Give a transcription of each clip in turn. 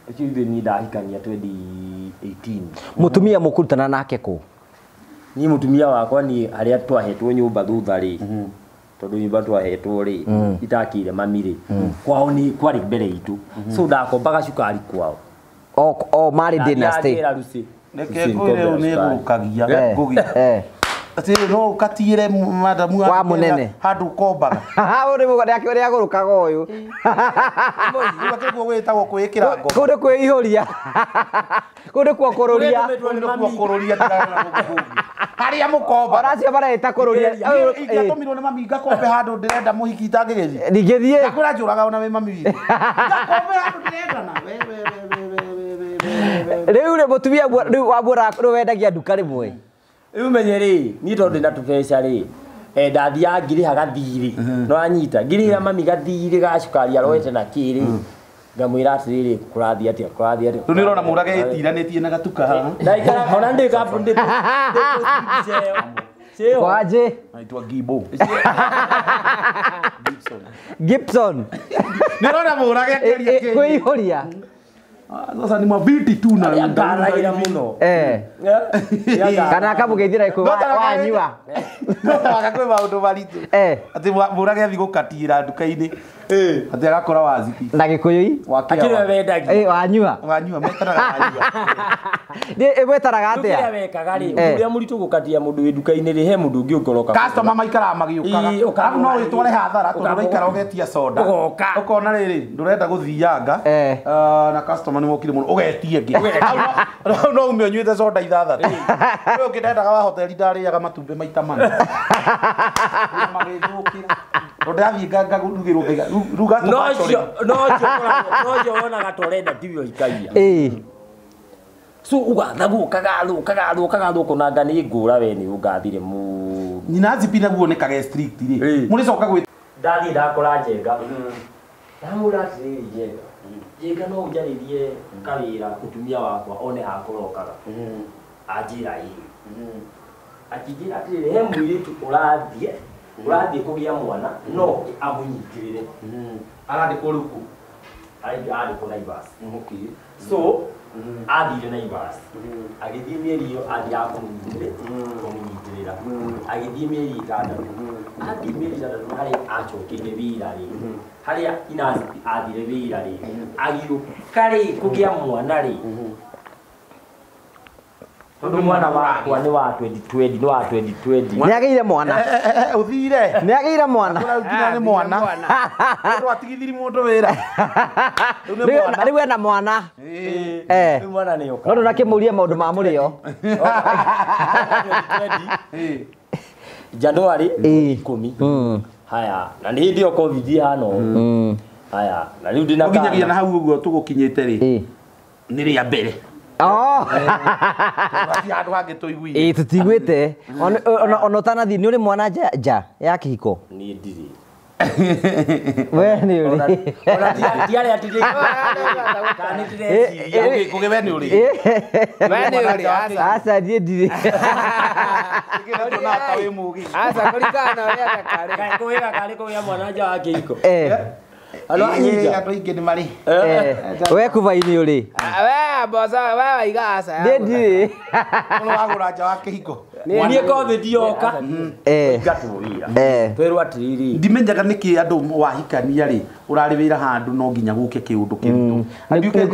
Ũcio ithuĩ niĩ ndahikania 2018. Mutumia mũkũrutana nake kũ? Niĩ mũtumia wakwa niĩ harĩa twahetwo nyũmba thutha rĩ, tondũ nyũmba twahetwo rĩ itakĩire mami rĩ, kwao nĩ kwarĩ mbere itũ, so ndakombaga cukari kwao. O marĩ dynasty. Ndathiaga Rusi. Reke ngwĩre ũyũ nĩ gũkagia ngũgi. Atĩ no ũkatiĩre madamu Wa mũnene. Handũ ũkombaga. Ũrĩ mũgũnda yake ũrĩa agũrũkaga ũyũ. Rĩu akĩguo gwĩtagwo kwĩĩkĩra ngoma. Kũu nĩ kwĩihũria. Kũu nĩ kuokũrũria. Kũu nĩ kuokũrũria ndirarora gũkũ kũngĩ. Harĩa mũkombaga. Ona acio mareta kũrũria. Ingĩatũmirwo nĩ mami ngakombe handũ ndĩrenda mũhiki itangĩgĩthiĩ. Ndingĩthiĩ. Ndakwĩra njũraga ona wĩ mami witũ. Ngakombe handũ ndĩrendana. We we we we we we we we. Rĩu rĩ mũtumia rĩu wamwĩra rĩu wendagia nduka rĩmwe. Rĩu menye rĩ, niĩ tondũ ndĩna tũbeca rĩ, ndathiaga ngĩrĩha gathirĩ. No anyita, ngĩrĩhĩra mami gathirĩ ga cukari aroete na kĩrĩ. Ngamwĩra atĩrĩrĩ, kũrathiĩ atĩa, kũrathiĩ atĩa. Rĩu nĩ ũrona mũrage ĩtiranĩtie na gatuka haha. Ndaikara ona ndĩ kambuni ndĩ mbica ĩyo. Ĩyo. Kwaje? Naitwa Gibo. Gibson. Nĩ ũrona mũrage akĩaria kĩĩ. Kwĩihũria. Sasa ni maviti tu na Arĩa ngaragĩra mũno. Kana akamũgeithĩra kwĩ wanyua. No tawaka kwĩ maũndũ maritũ. Atĩ mũrage athiĩ gũkatiĩra nduka-inĩ. Atĩ agakora waziki. Na Gĩkũyũ-i? Akĩrĩ we wendagia. Wanyua. Wanyua, metaraga wanyua. Nĩ ĩmwetaraga atĩa? Kĩrĩa wekaga rĩ, ũrĩa mũritũ gũkatia mũndũ wĩ nduka-inĩ rĩ, he mũndũ ũngĩ ũngĩroka. Customer maikaraga magĩũkaga. Arabu no wĩtware hathara tondũ ũraikara ũgetia soda. Ũgoka. Ũkona rĩrĩ, ndũrenda gũthianga. Na customer nĩ mokire mũno, ũgetia ĩngĩ. Hau no ume ũnyuĩte soda ithathatũ. Ũyũ ũngĩ ndendaga wa hoteli ndarĩaga matumbĩ maita mana. Magĩthũkĩra. Tondũ ndathiĩ ngagurugĩrwo ngaiga, ruga No ũcio wonaga ta ũrenda tiwe ũhikagia. So ugathagwo kagathwo kagathwo kagathwo konanga nĩ ngũra we nĩ ũngathire mũno. Nyina Zipi naguo nĩ kage strict rĩ. Mũrĩcoka gwĩ ndathiĩ ndakora Njenga. Ndamwĩra atĩrĩrĩ Njenga. Njenga no ũnjarĩrie kawĩra mũtumia wakwa one hakũrokaga. Anjĩra ĩĩ. Akĩnjĩra atĩrĩrĩ he mũirĩtu ũrathiĩ kũgĩa mwana no amũnyitĩrĩre. Arandĩkwo rĩu kũ? Arandĩkwo Naivas. So athire Naivas. Agĩthiĩ mĩeri ĩyo athiaga kũmũnyitĩrĩra. Agĩthiĩ mĩeri ĩtandatũ. Athiĩ mĩeri ĩtandatũ harĩa acokeire wĩra rĩ. Harĩa Inasi athire wĩra rĩ. Agĩũka rĩ kũgĩa mwana rĩ. Tondũ mwana wakwa nĩ wa 2020, nĩ wa 2020. Nĩ agĩire mwana. Ũthire. Nĩ agĩire mwana. Ũrarutina nĩ mwana. Mũndũ atigithiri mũndũ wĩra. Rĩu ena mwana. Rĩu mwana nĩ oka. No ndũnakĩmũria maũndũ ma mũrĩo. January 10. Haya, na nĩ hĩndĩ ĩyo COVID ĩhana ũũ. Haya, na rĩu ndĩna Ũkinyagia na hau ũguo tũgũkinyĩte rĩ. Nĩ rĩa mbere. Handũ hangĩ tũiguire. Tũtiguĩte. Ona ũtanathiĩ nĩ ũrĩ mwana nja ya kĩhiko? Niĩ ndirĩ. We nĩ ũrĩ. Ona tiarĩ atĩ kana nĩ ndĩreciria. Kũgĩ we nĩ ũrĩ. We nĩ ũrĩ, aca. Aca niĩ ndirĩ. Aca kũringana na ũrĩa thakarĩ. Kaĩ kũgĩaga karĩ kũgĩa mwana nja wa kĩhiko? Andũ a nyinja. Andũ aingĩ nĩ marĩ. We kuba-inĩ ũrĩ? We mboco, we waiga aca. Niĩ ndirĩ. Ũrĩ wagũra nja wa kĩhiko. Niĩ COVID yoka. Tũingatwo wĩra. Twerwo atĩrĩrĩ. Ndimenyaga nĩkĩ andũ wahikania rĩ, ũrarĩ wĩra handũ no nginya gũke kĩũndũ kĩritũ.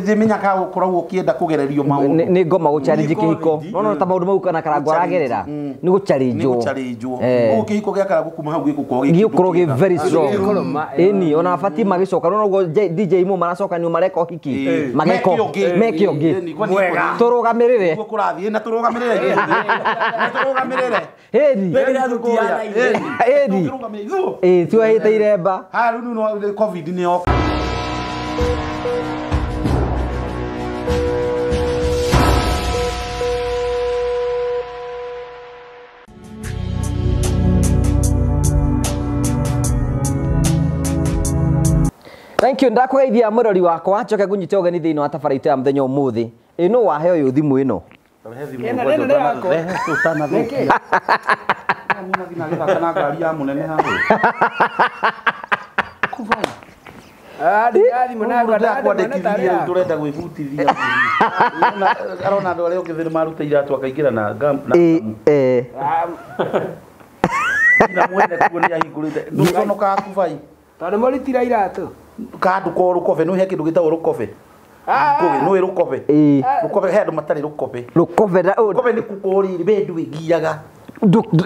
Ndimenyaga ũkoragwo ũkĩenda kũgererio maũndũ. Nĩ ngoma gũchallenge kĩhiko. No no ta maũndũ mau kana Karangũ aragerera. Nĩ gũchallengewo. Nĩ gũchallengewo. Ũguo kĩhiko gĩa Karangũ kuma hau gĩgũkorwo gĩ Gĩgũkorwo gĩ very strong. Ĩni ona batiĩ magĩcoka no ũguo DJ Mo maracokanio mareka ũhiki. Mageka meke ũngĩ. Tũrũgamĩrĩre. Nĩguo kũrathiĩ na tũrũgamĩrĩre. Na tũrũgamĩrĩre. Ĩni. Ĩni. Ĩĩ tuohĩte iremba. Haya rĩu no COVID nĩ yoka. Thank you ndakũgeithia mũrori wakwa njoke ngũnyite ũgeni thĩinĩ wa tabara itũ ya mũthenya ũmũthĩ. Ĩ nũ wahe ũyũ thimũ ĩno? Ah, ndirathimũ na kwandĩkithia tũrenda gwĩbutithia. Arona andũ arĩa ũngĩ maruta iratũ akaingĩra na na mwene kuo nĩ ahingũrĩte. Ndũconokaga kubai. Tondũ mũritira iratũ. Kandu ko rũkobe nĩ he kĩndũ gĩtagwo rũkobe. Ngũgĩ nĩ rũkobe. Rũkobe he andũ matarĩ rũkobe. Rũkobe rũkobe nĩ kũkũrĩrĩ we ndwĩgiaga.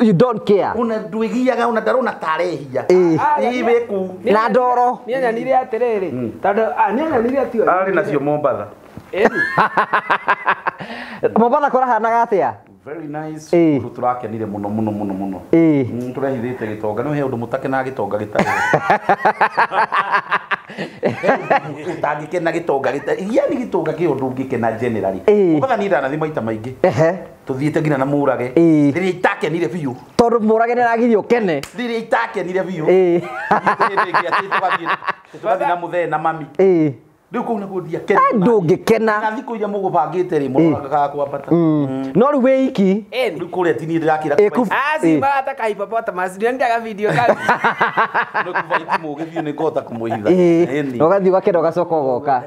You don't care. Una ndwigiaga una ndarona tarehia. Ii weku. Na ndoro. Niĩ nyonire atĩrĩrĩ. Tondũ niĩ nyonire atĩ arĩ nacio Mombatha. Mombatha kũrahanaga atĩa? Very nice. Ũndũ tũrakenire mũno mũno mũno mũno. Tũrehithĩte gĩtonga nĩ he ũndũ mũtakenaga gĩtonga gĩtarĩ. Ũtangĩkena gĩtonga gĩtarĩ. Yani gĩtonga kĩ ũndũ ũngĩkena generally. Mombatha niĩ ndanathi maita maingĩ. Tuthiĩte nginya na Mũrage. Rĩrĩa itakenire biũ. Tondũ Mũrage nĩaragirie ũkene. Rĩrĩa itakenire biũ. Tũgathiĩ na mũthee na mami. Rĩu kũu nĩkuo ndiakena. Ndũngĩkena. Na thikũ iria mũgũbangĩte rĩ mũroraga kwambata. No rĩu wĩ iki. Rĩu kũrĩa ti niĩ ndĩrakĩra. Aci marata ka hippopotamus ndĩrendaga video kau. Nĩ kuba iki mũgĩ biũ nĩ ngũhota kũmwĩhitha. Ũgathiĩ ũgakena ũgacoka ũgoka.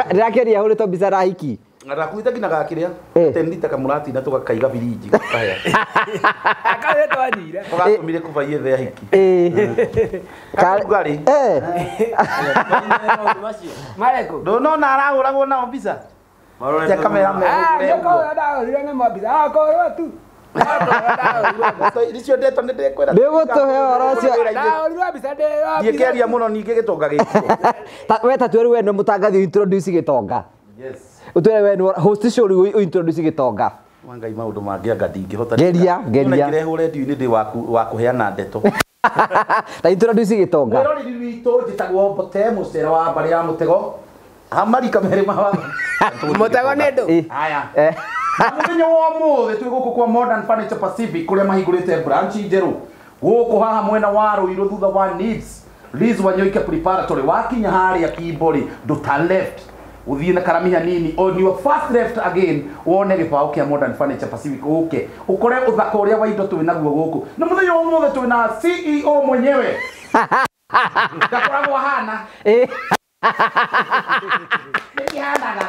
Ndĩrakeria hũrĩtwo mbica na hiki. Ndakuĩte nginya gakĩrĩa 10 lita kamũratina tũgakaiga birinji gakahĩa. Akarĩa twanyire. Tũgatũmire kuba iethe ahiki. Karugarĩ. Mareko. Ndũnona arahũragwo nao mbica. Te kamera me. Ndahũrire nĩ mbica. Akorwo tu. Icio ndeto nĩ ndĩkwĩra. Ndĩgũtũhe ũhoro ũcio. Ndahũrirwo mbica ndĩ. Ndiĩkĩaria mũno ningĩ gĩtonga gĩkĩ. We ta twĩre we nĩ mũtangathi introduce gĩtonga. Yes. Utwere we host show riu introduce gitonga. Wangai maundu mangi anga ndingihota. Geria geria. Ngirehwo radio-inĩ ndĩ wa kuheana ndeto. Ta introduce gitonga. Mwĩroreri witũ njĩtagwo Mbote mũcera wa mbarĩ ya Mũtego. Amarika merĩ ma Mũtego nĩ ndũ. Haya. Mũthenya wa ũmũthĩ twĩ gũkũ kwa Modern Furniture Pacific kũrĩa mahingũrĩte branch njerũ. Gũkũ haha mwena wa Ruiru thutha wa Needs. Liz Wanyoike Preparatory wakinya harĩa Kimbori nduta left. Uthie na karamiha nini on your first left again wone gibao kia Modern Furniture Pacific uke ukore uthaka uria wa indo twi naguo guku na muthenya umuthi twi na CEO mwenyewe ndakoragwo hana nĩkĩhanaga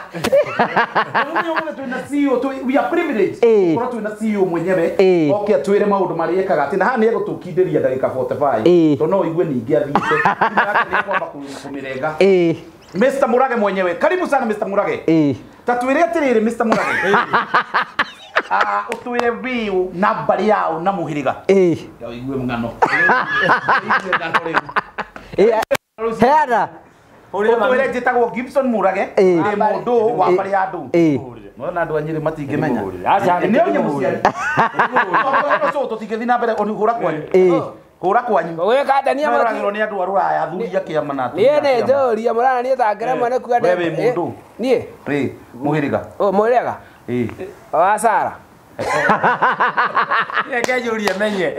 mũthenya umuthi twi na CEO we are privileged gukorwo twi na CEO mwenyewe oke atwĩre maũndũ marĩa ekaga atĩ na haha nĩ egũtũkindĩria ndagĩka 45 tondũ no ũigue ningĩ athiĩte nĩ kwamba kũmĩrenga. Mr. Murage mwenyewe. Karibu sana Mr. Murage. Tatuire atiriri Mr. Murage. Utuire biu na mbari yao na muhiriga. Ya uigue mngano. Uigue ngano riu. Heana. Utuire njitagwo Gibson Murage. Ndi mundu wa mbari ya andu. Nona andu a Nyeri matingimenya. Ni onye muciari. No tutingĩthiĩ na mbere hũra kwanyu. Hũra kwanyu. Gwĩka atĩa niĩ mũragĩrwo nĩ andũ a rũraya athuri a kĩama na atumia. Niĩ nĩ njũria mũrana niĩ tangere mwene kuga ndĩ. We wĩ mũndũ. Niĩ? Ĩ, mũhĩrĩga. Ũ mũhĩrĩga? Ĩ. Wa Sara. Reke njũrie menye.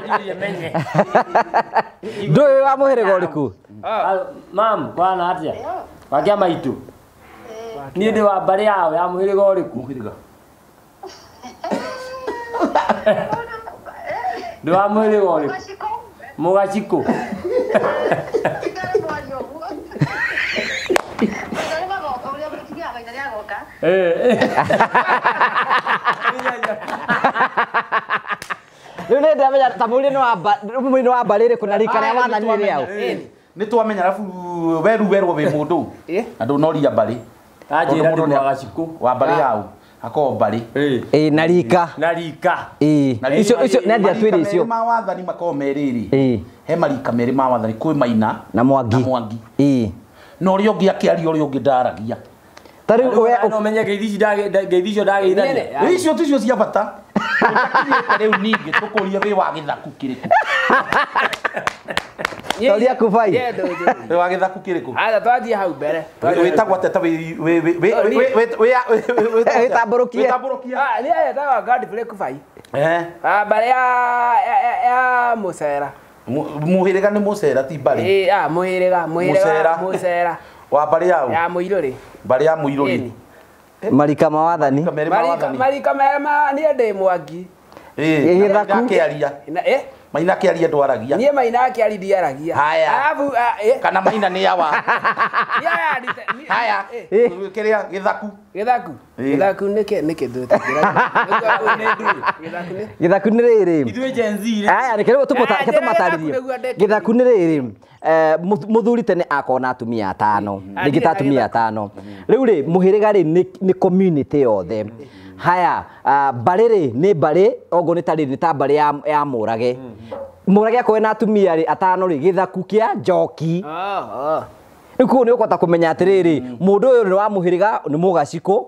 Njũrie menye. Ndũĩ wa mũhĩrĩga ũrĩkũ? Mam, kwana atĩa? Wa kĩama itũ. Niĩ ndĩ wa mbarĩ yao ya mũhĩrĩga ũrĩkũ? Mũhĩrĩga. Ndĩ wa mũhĩrĩga ũrĩkũ? Mũgacikũ. Rĩu nĩ ndamenya ta mũrĩ nĩ wa mbarĩ ĩrĩkũ na rika rĩa wathani nĩ rĩaũ. Nĩ twamenya arabu weru werwo wĩ mũndũ na ndũnoria mbarĩ. Anjĩra ndĩ Mũgacikũ. Wa mbarĩ yaũ. Akorwo mbarĩ. Ĩ na rika. Na rika. Ĩ icio icio nĩ atwĩre icio. Ma wathani makorwo merĩrĩ. He marika merĩ ma wathani kwĩ Maina na Mwangi. Na Mwangi. Ĩ. Na ũrĩa ũngĩ akĩaria ũrĩa ũngĩ ndaragia. Ta rĩu we no menye ngeithi icio ndageithania. Icio ticio cia bata. Tũtakinyĩte rĩu ningĩ tũkũrie wĩ wa gĩthaku kĩrĩkũ. Toria kubai. Wĩ wa gĩthaku kĩrĩkũ? Aca twanjie hau mbere. Wĩtagwo atĩa ta wĩ wĩtambũrũkie. Wĩtambũrũkie. Niĩ etagwo Godfrey Kubai. Mbarĩ ya Mũcera. Mũhĩrĩga nĩ Mũcera ti mbarĩ. Ĩ mũhĩrĩga mũhĩrĩga Mũcera. Wa mbarĩ yaũ? Ya Mũirũrĩ. Mbarĩ ya Mũirũrĩ. Marika ma wathani. Marika merĩ ma niĩ ndĩ Mwangi. Ĩ Gĩthaku. Akĩaria. Ĩ? Maina kĩaria ndwaragia. Niĩ Maina akĩaria ndiaragia. Haya. Alafu Kana Maina nĩ yawa. Haya. Haya. Kĩrĩa gĩthaku. Gĩthaku. Gĩthaku nĩkĩ nĩkĩ ndũtĩkĩra. Gĩthaku nĩ. Gĩthaku nĩ rĩrĩ. Ithuĩ Gen Z rĩ. Aya nĩ tũmatarĩrie. Gĩthaku nĩ rĩrĩ. Mũthuri tene akona atumia atano. Rĩngĩ ta atumia atano. Rĩu rĩ mũhĩrĩga rĩ nĩ community yothe. Haya, mbarĩ rĩ nĩ mbarĩ ogo nĩ tarĩ nĩ ta mbarĩ ya Mũrage. Mũrage akorwo na atumia rĩ atano rĩ gĩthaku kĩa Njoki. Rĩu koguo nĩ ũkũhota kũmenya atĩrĩrĩ mũndũ ũyũ nĩ wa mũhĩrĩga nĩ Mũgacikũ,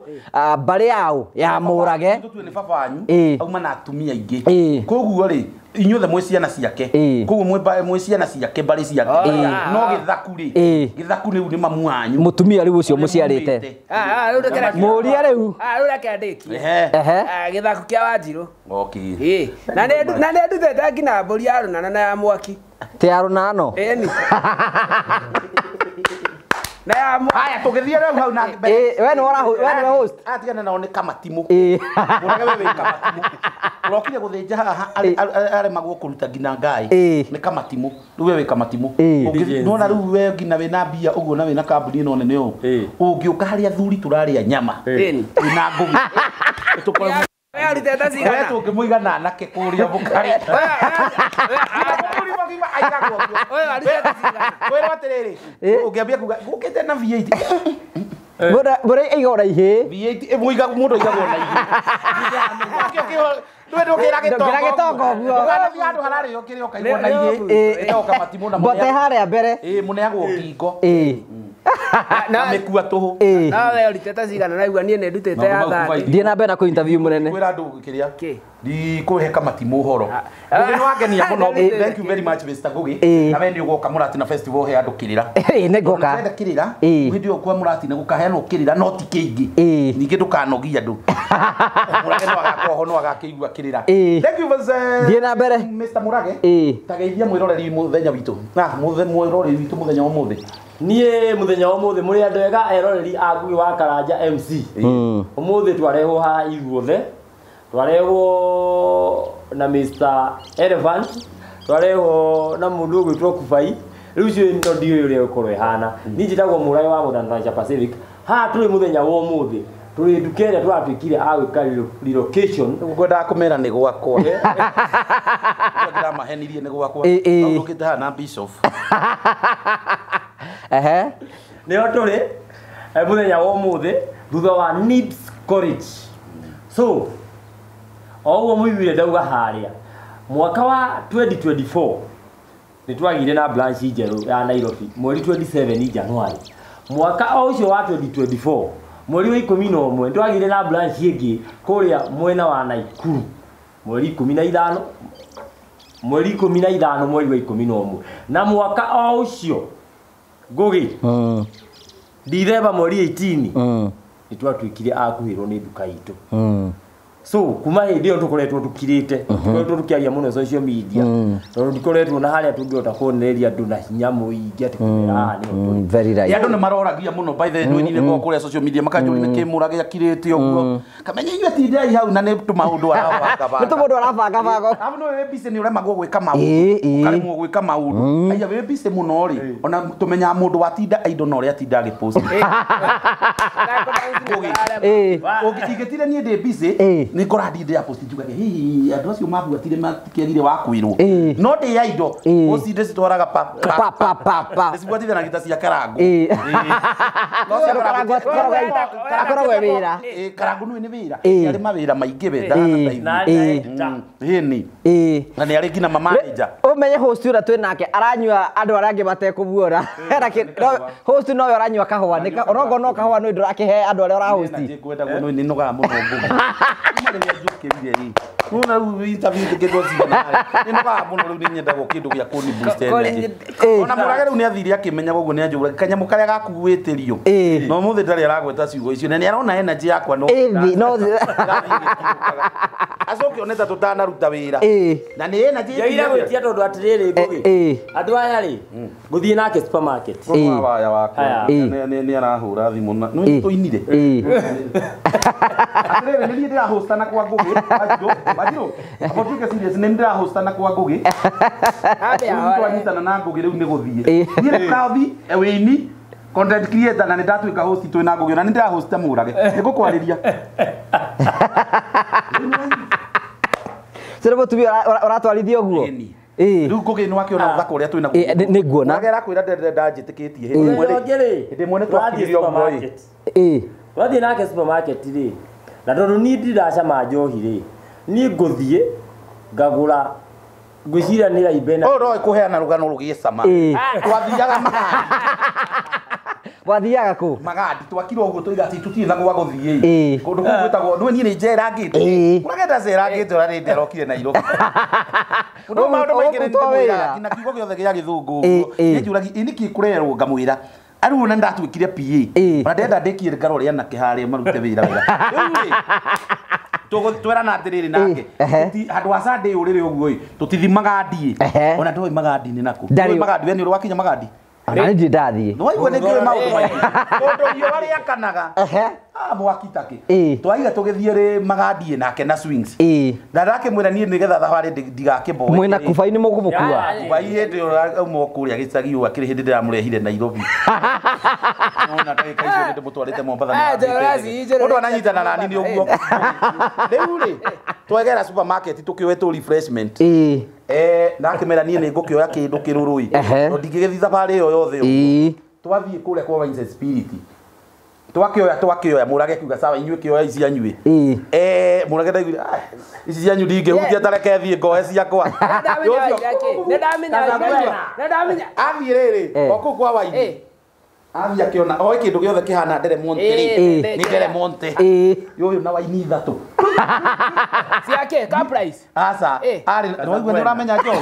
mbarĩ yao ya Mũrage. Tũtue nĩ baba wanyu auma na atumia aingĩ. Koguo rĩ inyuothe mwĩ ciana ciake. Koguo mwĩ ciana ciake mbarĩ ciake. No gĩthaku rĩ gĩthaku rĩu nĩ mamu wanyu. Mũtumia rĩu ũcio mũciarĩte. Mũria rĩu. Rĩu reke ndĩkie. Gĩthaku kĩa Wanjirũ. Okay. Na nĩ ndutĩte nginya mbũri ya rũnana na ya mwaki. Ti ya rũnano? Ĩni. Haya tũgĩthiĩ rĩu hau na mbere. We nĩ host. Atigana nao nĩ kamatimũ. Mũrage we wĩ kamatimũ. Ũrokire gũthĩnja haha aremagwo kũruta nginya ngai. Nĩ kamatimũ. Rĩu we wĩ kamatimũ. Nĩwona rĩu we nginya wĩna mbia ũguo na wĩna kambuni ĩno nene ũũ. Ũngĩũka harĩa athuri tũrarĩa nyama. Wĩna ngũgĩ. We tũngĩmũigana anake kũrĩa mũkarĩ. Kwĩrwo atĩrĩrĩ ũngĩambia kuga gũkĩte na V8. Mbũri ĩigagwo na ihĩĩ. V8 mũndũ aigagwo na ihĩĩ. Ndũĩ ndũkĩra gĩtongo ũguo. Ndũkanathiĩ handũ hararĩo kĩrĩa ũkaigwo na ihĩĩ. Ĩtagwo kamatimũ na mbote harĩa mbere. Mũneagwo ngingo. Na mĩkua tũhũ. No we ũrutĩte cigana naigua niĩ nĩ ndutĩte ya 30. Thiĩ na mbere na kũ interview mũnene. Kwĩra andũ kĩrĩa ndikũhe kamatimũ ũhoro. Ngugi nĩ wangenia mũno. Thank you very much Mr. Ngugi. Na we nĩ ũgoka Mũratina Festival ũhe andũ kĩrĩra. Nĩ ngoka. Wenda kĩrĩra hĩndĩ ĩyo kwa Mũratina gũkaheanwo kĩrĩra no ti kĩingĩ. Ningĩ ndũkanogie andũ. Mũrage no agakorwo ho no agakĩigua kĩrĩra. Thank you Thiĩ na mbere. Mr. Mũrage. Ta geithia mwĩroreri mũthenya witũ. Na mwĩroreri witũ mũthenya wa ũmũthĩ. Niĩ mũthenya wa ũmũthĩ mũrĩ andũ ega eroreri a Ngugi wa Karanja MC. Ũmũthĩ twarehwo haha ithuothe. Twarehwo na Mr. Elephant, twarehwo na mũndũ ũgwĩtwo Kubai. Rĩu ũcio no ndiũĩ ũrĩa ĩgũkorwo ĩhana. Niĩ njĩtagwo Mũrage wa Modern Furniture Pacific. Haha tũrĩ mũthenya wa ũmũthĩ. Tũrĩ nduka ĩrĩa tũratuĩkire a gwĩka relocation. Ngwendaga kũmera nĩ gwakwa. Ndĩramahenirie nĩ gwakwa. Ũkĩte haha na Bishop. Nĩho tũrĩ mũthenya wa ũmũthĩ thutha wa Nibs College. So o ũguo mũiguire ndauga harĩa mwaka wa 2024 nĩ twagĩire na branch njerũ ya Nairobi mweri 27 January. Mwaka o ũcio wa 2024 mweri wa 11 nĩ twagĩire na branch ĩngĩ kũrĩa mwena wa Nakuru mweri 15 mweri 15 mweri wa 11 na mwaka o ũcio Ngugi Dithemba mweri 18 nĩ twatuĩkire a kũhĩrwo nĩ nduka itũ. So kuma hĩndĩ ĩyo tũkoretwo tũkirĩte tũkoretwo tũkĩaria mũno social media tondũ ndikoretwo na harĩa tũngĩhota kuonereria andũ na hinya mũingĩ atĩ kũmera haha nĩho tũrĩ. Very right. Andũ nĩ maroragia mũno by the way nĩ kũrĩa social media makanjũria nĩkĩ Mũrage akirĩte ũguo. Kamenya inyuĩ tindai hau na nĩ tũmaũndũ arabanga banga. Nĩ tũmaũndũ arabanga banga. Arabu nĩ wĩ busy nĩ ũremagwo gwĩka maũndũ. Ũkaremwo gwĩka maũndũ. Aya wĩ busy mũno rĩ ona tũmenyaga mũndũ watinda idle na ũrĩa atinda agĩpost. Ũngĩtigĩtire niĩ ndĩ busy nĩ ngora ndinde ya post njugage hihi andũ acio mabuatire matikĩagire wa kwĩrwo no ndĩ ya indo ũcinde citwaraga pa pa pa pa pa cibuatithanagia ta cia karangu. No cia karangu akoragwo wĩra. Karangu nĩ wĩra arĩ mawĩra maingĩ we ndahana ta ĩni na nĩ arĩ nginya ma manager. Ũmenye host ũrĩa twĩ nake aranyua andũ arĩa angĩ matekũmuona. Host nowe ũranyua kahũa onokorwo no kahũa no ndũrakĩhe andũ arĩa ũrahosti. Ngwenda guo nĩ nogaga mũno Ngugi. Rĩrĩa njũkĩrire rĩ nona rĩu interview kĩndũ cigana nĩ nogaga mũno rĩu nĩ nyendagwo kĩndũ gĩa kũni boost energy. Ona Mũrage rĩu nĩ athire akĩmenya ũguo nĩ anjũra kanyamũ karĩa gakuĩtĩrio no mũthĩ ndarĩ aragweta ciugo icio na nĩ arona energy yakwa no acoke one ta tũtanaruta wĩra na nĩ energy Njaire gwĩtia tondũ atĩrĩrĩ Ngugi andũ aya rĩ ngũthiĩ nake supermarket waya wakwa nĩ arahũra thimũ na nĩ tũinire atĩrĩrĩ nĩ niĩ ndĩrahosta na kwa Ngugi Wanjiru abo tuike serious nĩ ndĩrahosta na kwa Ngugi. Twanyitana na Ngugi rĩu nĩ gũthiĩ. Niĩ nĩ kathi wĩini content creator na nĩ ndatuĩka host twĩ na Ngugi na nĩ ndĩrahosta Mũrage. Nĩ ngũkwarĩria. Sira mũtumia ũratwarithia ũguo. Rĩu Ngugi nĩ wakĩona ũthaka ũrĩa twĩ naguo. Nĩ nguona. Mũrage arakwĩra ndanjĩtĩkĩtie hĩndĩ ĩmwe rĩ. Hĩndĩ ĩmwe nĩ twakiririe ũguo ĩ. Twathiĩ nake supermarket rĩ. Na tondũ niĩ ndiracama njohi rĩ. Niĩ ngũthiĩ ngagũra ngwĩciria nĩ raimbe na ũyũ no kũheana rũgano rũgĩe cama. Twathiaga Magadi. Wathiaga kũ? Magadi twakirwo ũguo tũiga atĩ tũtirĩ na gwa gũthiĩ. Kũndũ kũu gwĩtagwo nĩ niĩ nĩ njerangĩte. Ũragenda njerangĩte ũrĩa rĩndĩ arokire Nairobi. Ũndũ maũndũ maingĩ nĩ ndĩmwĩraga nginya kiugo gĩothe gĩa gĩthũngũ ũguo. Nĩ njũragia ĩ nĩkĩ kũrerwo ngamwĩra. Arĩu ona ndatuĩkire PA. Ona ndenda ndĩkie ngarore anake harĩa marute wĩra wega. Rĩu rĩ twerana atĩrĩrĩ nake handũ ha Sunday ũrĩrĩ ũguo ĩ tũtithi Magadi. Ona ndũĩ Magadi nĩ nakũ. Ndũĩ Magadi we nĩ ũrĩ wakinya Magadi? Ona nĩ ndirĩ ndathiĩ. Nĩwaigua nĩ ngĩũĩ maũndũ maingĩ. Kũndũ riũa rĩakanaga. Mwaki takĩ. Twaiga tũgĩthiĩ rĩ Magadi nake na swings. Na ndakĩmwĩra niĩ nĩgetha thabarĩ ndigakĩmboe. Mwĩna kubai-inĩ mũkũmũkua. Kubai hĩndĩ ĩyo auma kũrĩa gĩcagi ũũ akĩrĩ hĩndĩ ndĩramũrehire Nairobi. Nona ndagĩka icio nĩ ndĩmũtwarĩte Mombatha. Mũndũ ananyitana nani nĩ ũguo. Rĩu rĩ twegera supermarket tũkĩoe tũ refreshment. Ndakĩmwĩra niĩ nĩ ngũkĩoya kĩndũ kĩrũrũ ĩ. Tondũ ndingĩgĩthiĩ thabarĩ ĩyo yothe ũguo. Twathiĩ kũrĩa kwa Wines and Spirit. Twakĩoya Mũrage kiuga sawa inyuĩ kĩoya ici anyuĩ. Mũrage ndaiguire ici cianyu ndingĩhutia ta reke thiĩ ngoe ciakwa. Nĩndamenya. Athiĩ rĩrĩ o kũu kwa waini. Athiĩ akĩona oe kĩndũ gĩothe kĩhana Nderemonte rĩ. Nĩ Nderemonte. Yũyũ na waini ithatũ. Ciake ka price. Aca. Arĩ nĩwaigua nĩ ũramenya njohi.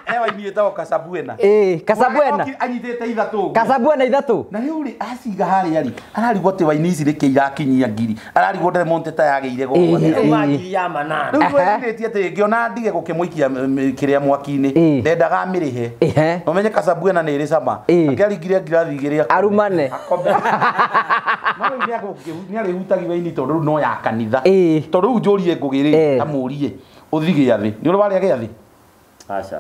He waini ĩtagwo Kasabuena. Kasabuena. Anyitĩte ithatũ. Kasabuena ithatũ. Na rĩu rĩ aciga harĩa rĩ ararigwo atĩ waini ici nĩkĩ irakinyia ngiri. Ararigwo Nderemonte ta yagĩire goro. Ngiri ya manana. Rĩu twecirĩtie atĩ ngĩona ndige gũkĩmũikia kĩrĩa mwaki-inĩ. Ndendaga amĩrĩhe. Ũmenye Kasabuena nĩ ĩrĩ cama. Akĩaringire ngirathi igĩrĩ arumane. No rĩu nĩ arĩhutagia waini tondũ rĩu no ya kanitha. Tondũ rĩu njũrie Ngugi rĩ amũrie ũthi gĩathĩ. Nĩ ũrĩ warĩa gĩathĩ? Aca.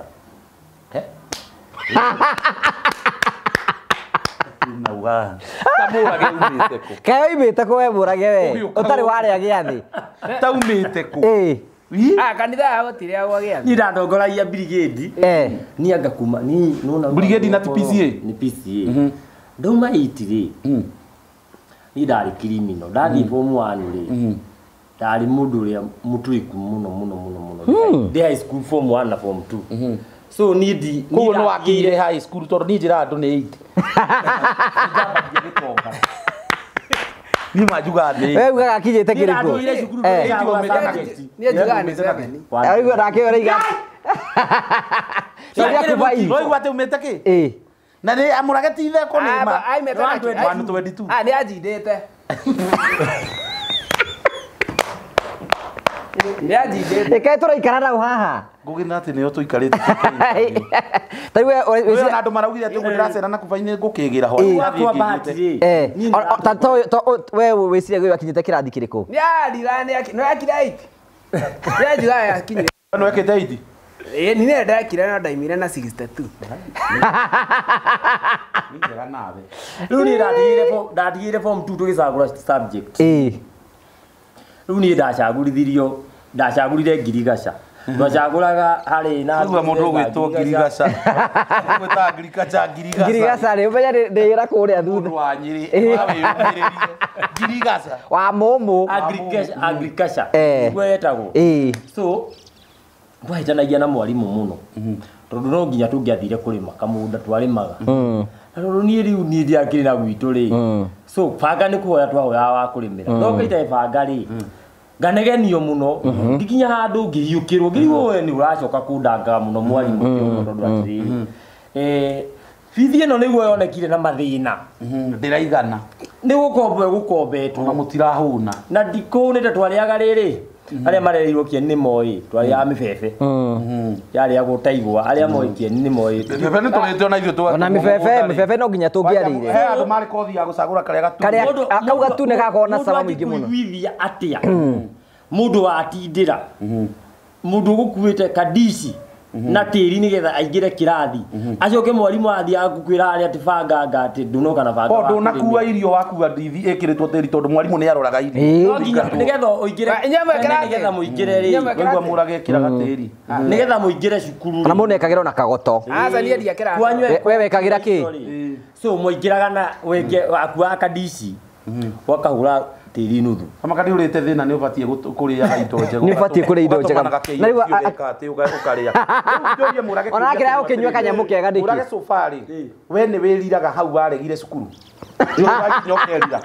Nauga. Ta Mũrage umĩte kũ? Kaĩ oimĩte kũ we Mũrage we? Ũtarĩ warĩa gĩathĩ. Ta umĩte kũ? Kanitha ya gũtirĩagwo gĩathĩ. Niĩ ndatongoragia brigade. Niĩ anga kuma niĩ nona brigade na ti PCA? Nĩ PCA. Ndauma 8 rĩ. Niĩ ndarĩ criminal. Ndathiĩ form 1 rĩ. Ndarĩ mũndũ ũrĩa mũtũrĩku mũno mũno mũno mũno. Ndĩ high school form 1 na form 2. So niĩ ndi koguo nĩ wakinyire high school tondũ niĩ njĩraga andũ nĩ 8. Njambagia gĩtonga. Niĩ manjugaga nĩ We ugaga akinyĩte kĩrĩkũ? Niĩ njugaga nĩ 7. Araigua nake ũraiga. Tũrĩa kubai. Waigua atĩ umĩte kĩ? Na nĩ Amũrage ti itheko nĩ ma. 122. Nĩ anjindĩte. Nĩ anjindĩte. Ĩkaĩ tũraikara nau haha. Ngugi na atĩ nĩyo tũikarĩte. Ta rĩu we na andũ maraugire atĩ ũguo ndĩracera na kubai-inĩ ngũkĩgĩra ho. Ta we wĩciria gwe wakinyĩte kĩrathi kĩrĩkũ? Nĩ arira nĩ akira 8. Nĩ anjugaga yakinyire. Nĩ wekĩte 8? Ĩĩ nĩ ndekire no ndaimire na 62. Nĩ njega nawe. Rĩu niĩ ndatigire form 2 tũgĩcagũra subject. Rĩu niĩ ndacagũrithirio ndacagũrire ngirigaca. Twacagũraga harĩ na Rĩu mũndũ ũgwĩtwo ngirigaca. Ũgwĩtaga ngirigaca ngirigaca. Ngirigaca rĩ ũmenye ndĩra kũrĩa thutha. Mũndũ wa Nyĩrĩ wĩyũmĩrĩrie. Ngirigaca. Wa mũmũ. Agriculture. Nĩguo yetagwo. So twahĩtanagia na mwarimũ mũno. Tondũ no nginya tũngĩathire kũrĩma kamũgũnda twarĩmaga. Na tondũ niĩ rĩu niĩ ndiakĩrĩ na gwitũ rĩ. So banga nĩ kũhoya twahoyaga wa kũrĩmĩra. No ngaita banga rĩ. Nganegenio mũno ngikinya handũ ngĩhiũkĩrwo ngĩrigwo we nĩ ũracoka kũndangaga mũno mwarimũ kĩongo tondũ atĩrĩrĩ bithi ĩno nĩguo yonekire na mathĩna ndĩraigana nĩ gũkombo ĩgũkombetwo na mũtirahũna na ndikũhũnĩte twarĩaga rĩrĩ arĩa marereirwo Kieni nĩ moĩ twarĩaga mĩbebe yarĩagwo ta igwa arĩa moĩ Kieni nĩ moĩ mĩbebe nĩ tũrĩte ona ithuĩ twa ona mĩbebe mĩbebe no nginya tũngĩarĩire he andũ marĩ kothi ya gũcagũra karĩa gatune kau gatune gakoragwo na cama mũingĩ mũno mũndũ angĩkũiguithia atĩa Mundu watindira. Mundu gukuite kadici na tiri nigetha aingire kirathi. Acoke mwarimu athi agukwira aria ati banga nga ati ndunoka na banga. O ndunakua irio wakua ndithi ikiritwo tiri tondu mwarimu ni aroraga irio. No nginya nigetha uingire nigetha muingire ri. Waigua Mũrage ekiraga tiri. Nigetha muingire cukuru. Na mundu ekagira ona kagoto. Aca niĩ ndiekĩraga. We wekagira ki? So muingiraga na wenge wakua kadici. Wakahura tiri nuthu. Kama kadi urite thina ni ubatie kuriaga indo njega. Ni ubatie kuria indo njega. Na riu atĩ ukaria. Rĩu Mũrage. Ona akira ukinyua kanyamu kega niki. Mũrage safari. We ni wĩriraga hau waregire cukuru. Nĩ ũrakinya ũkerira.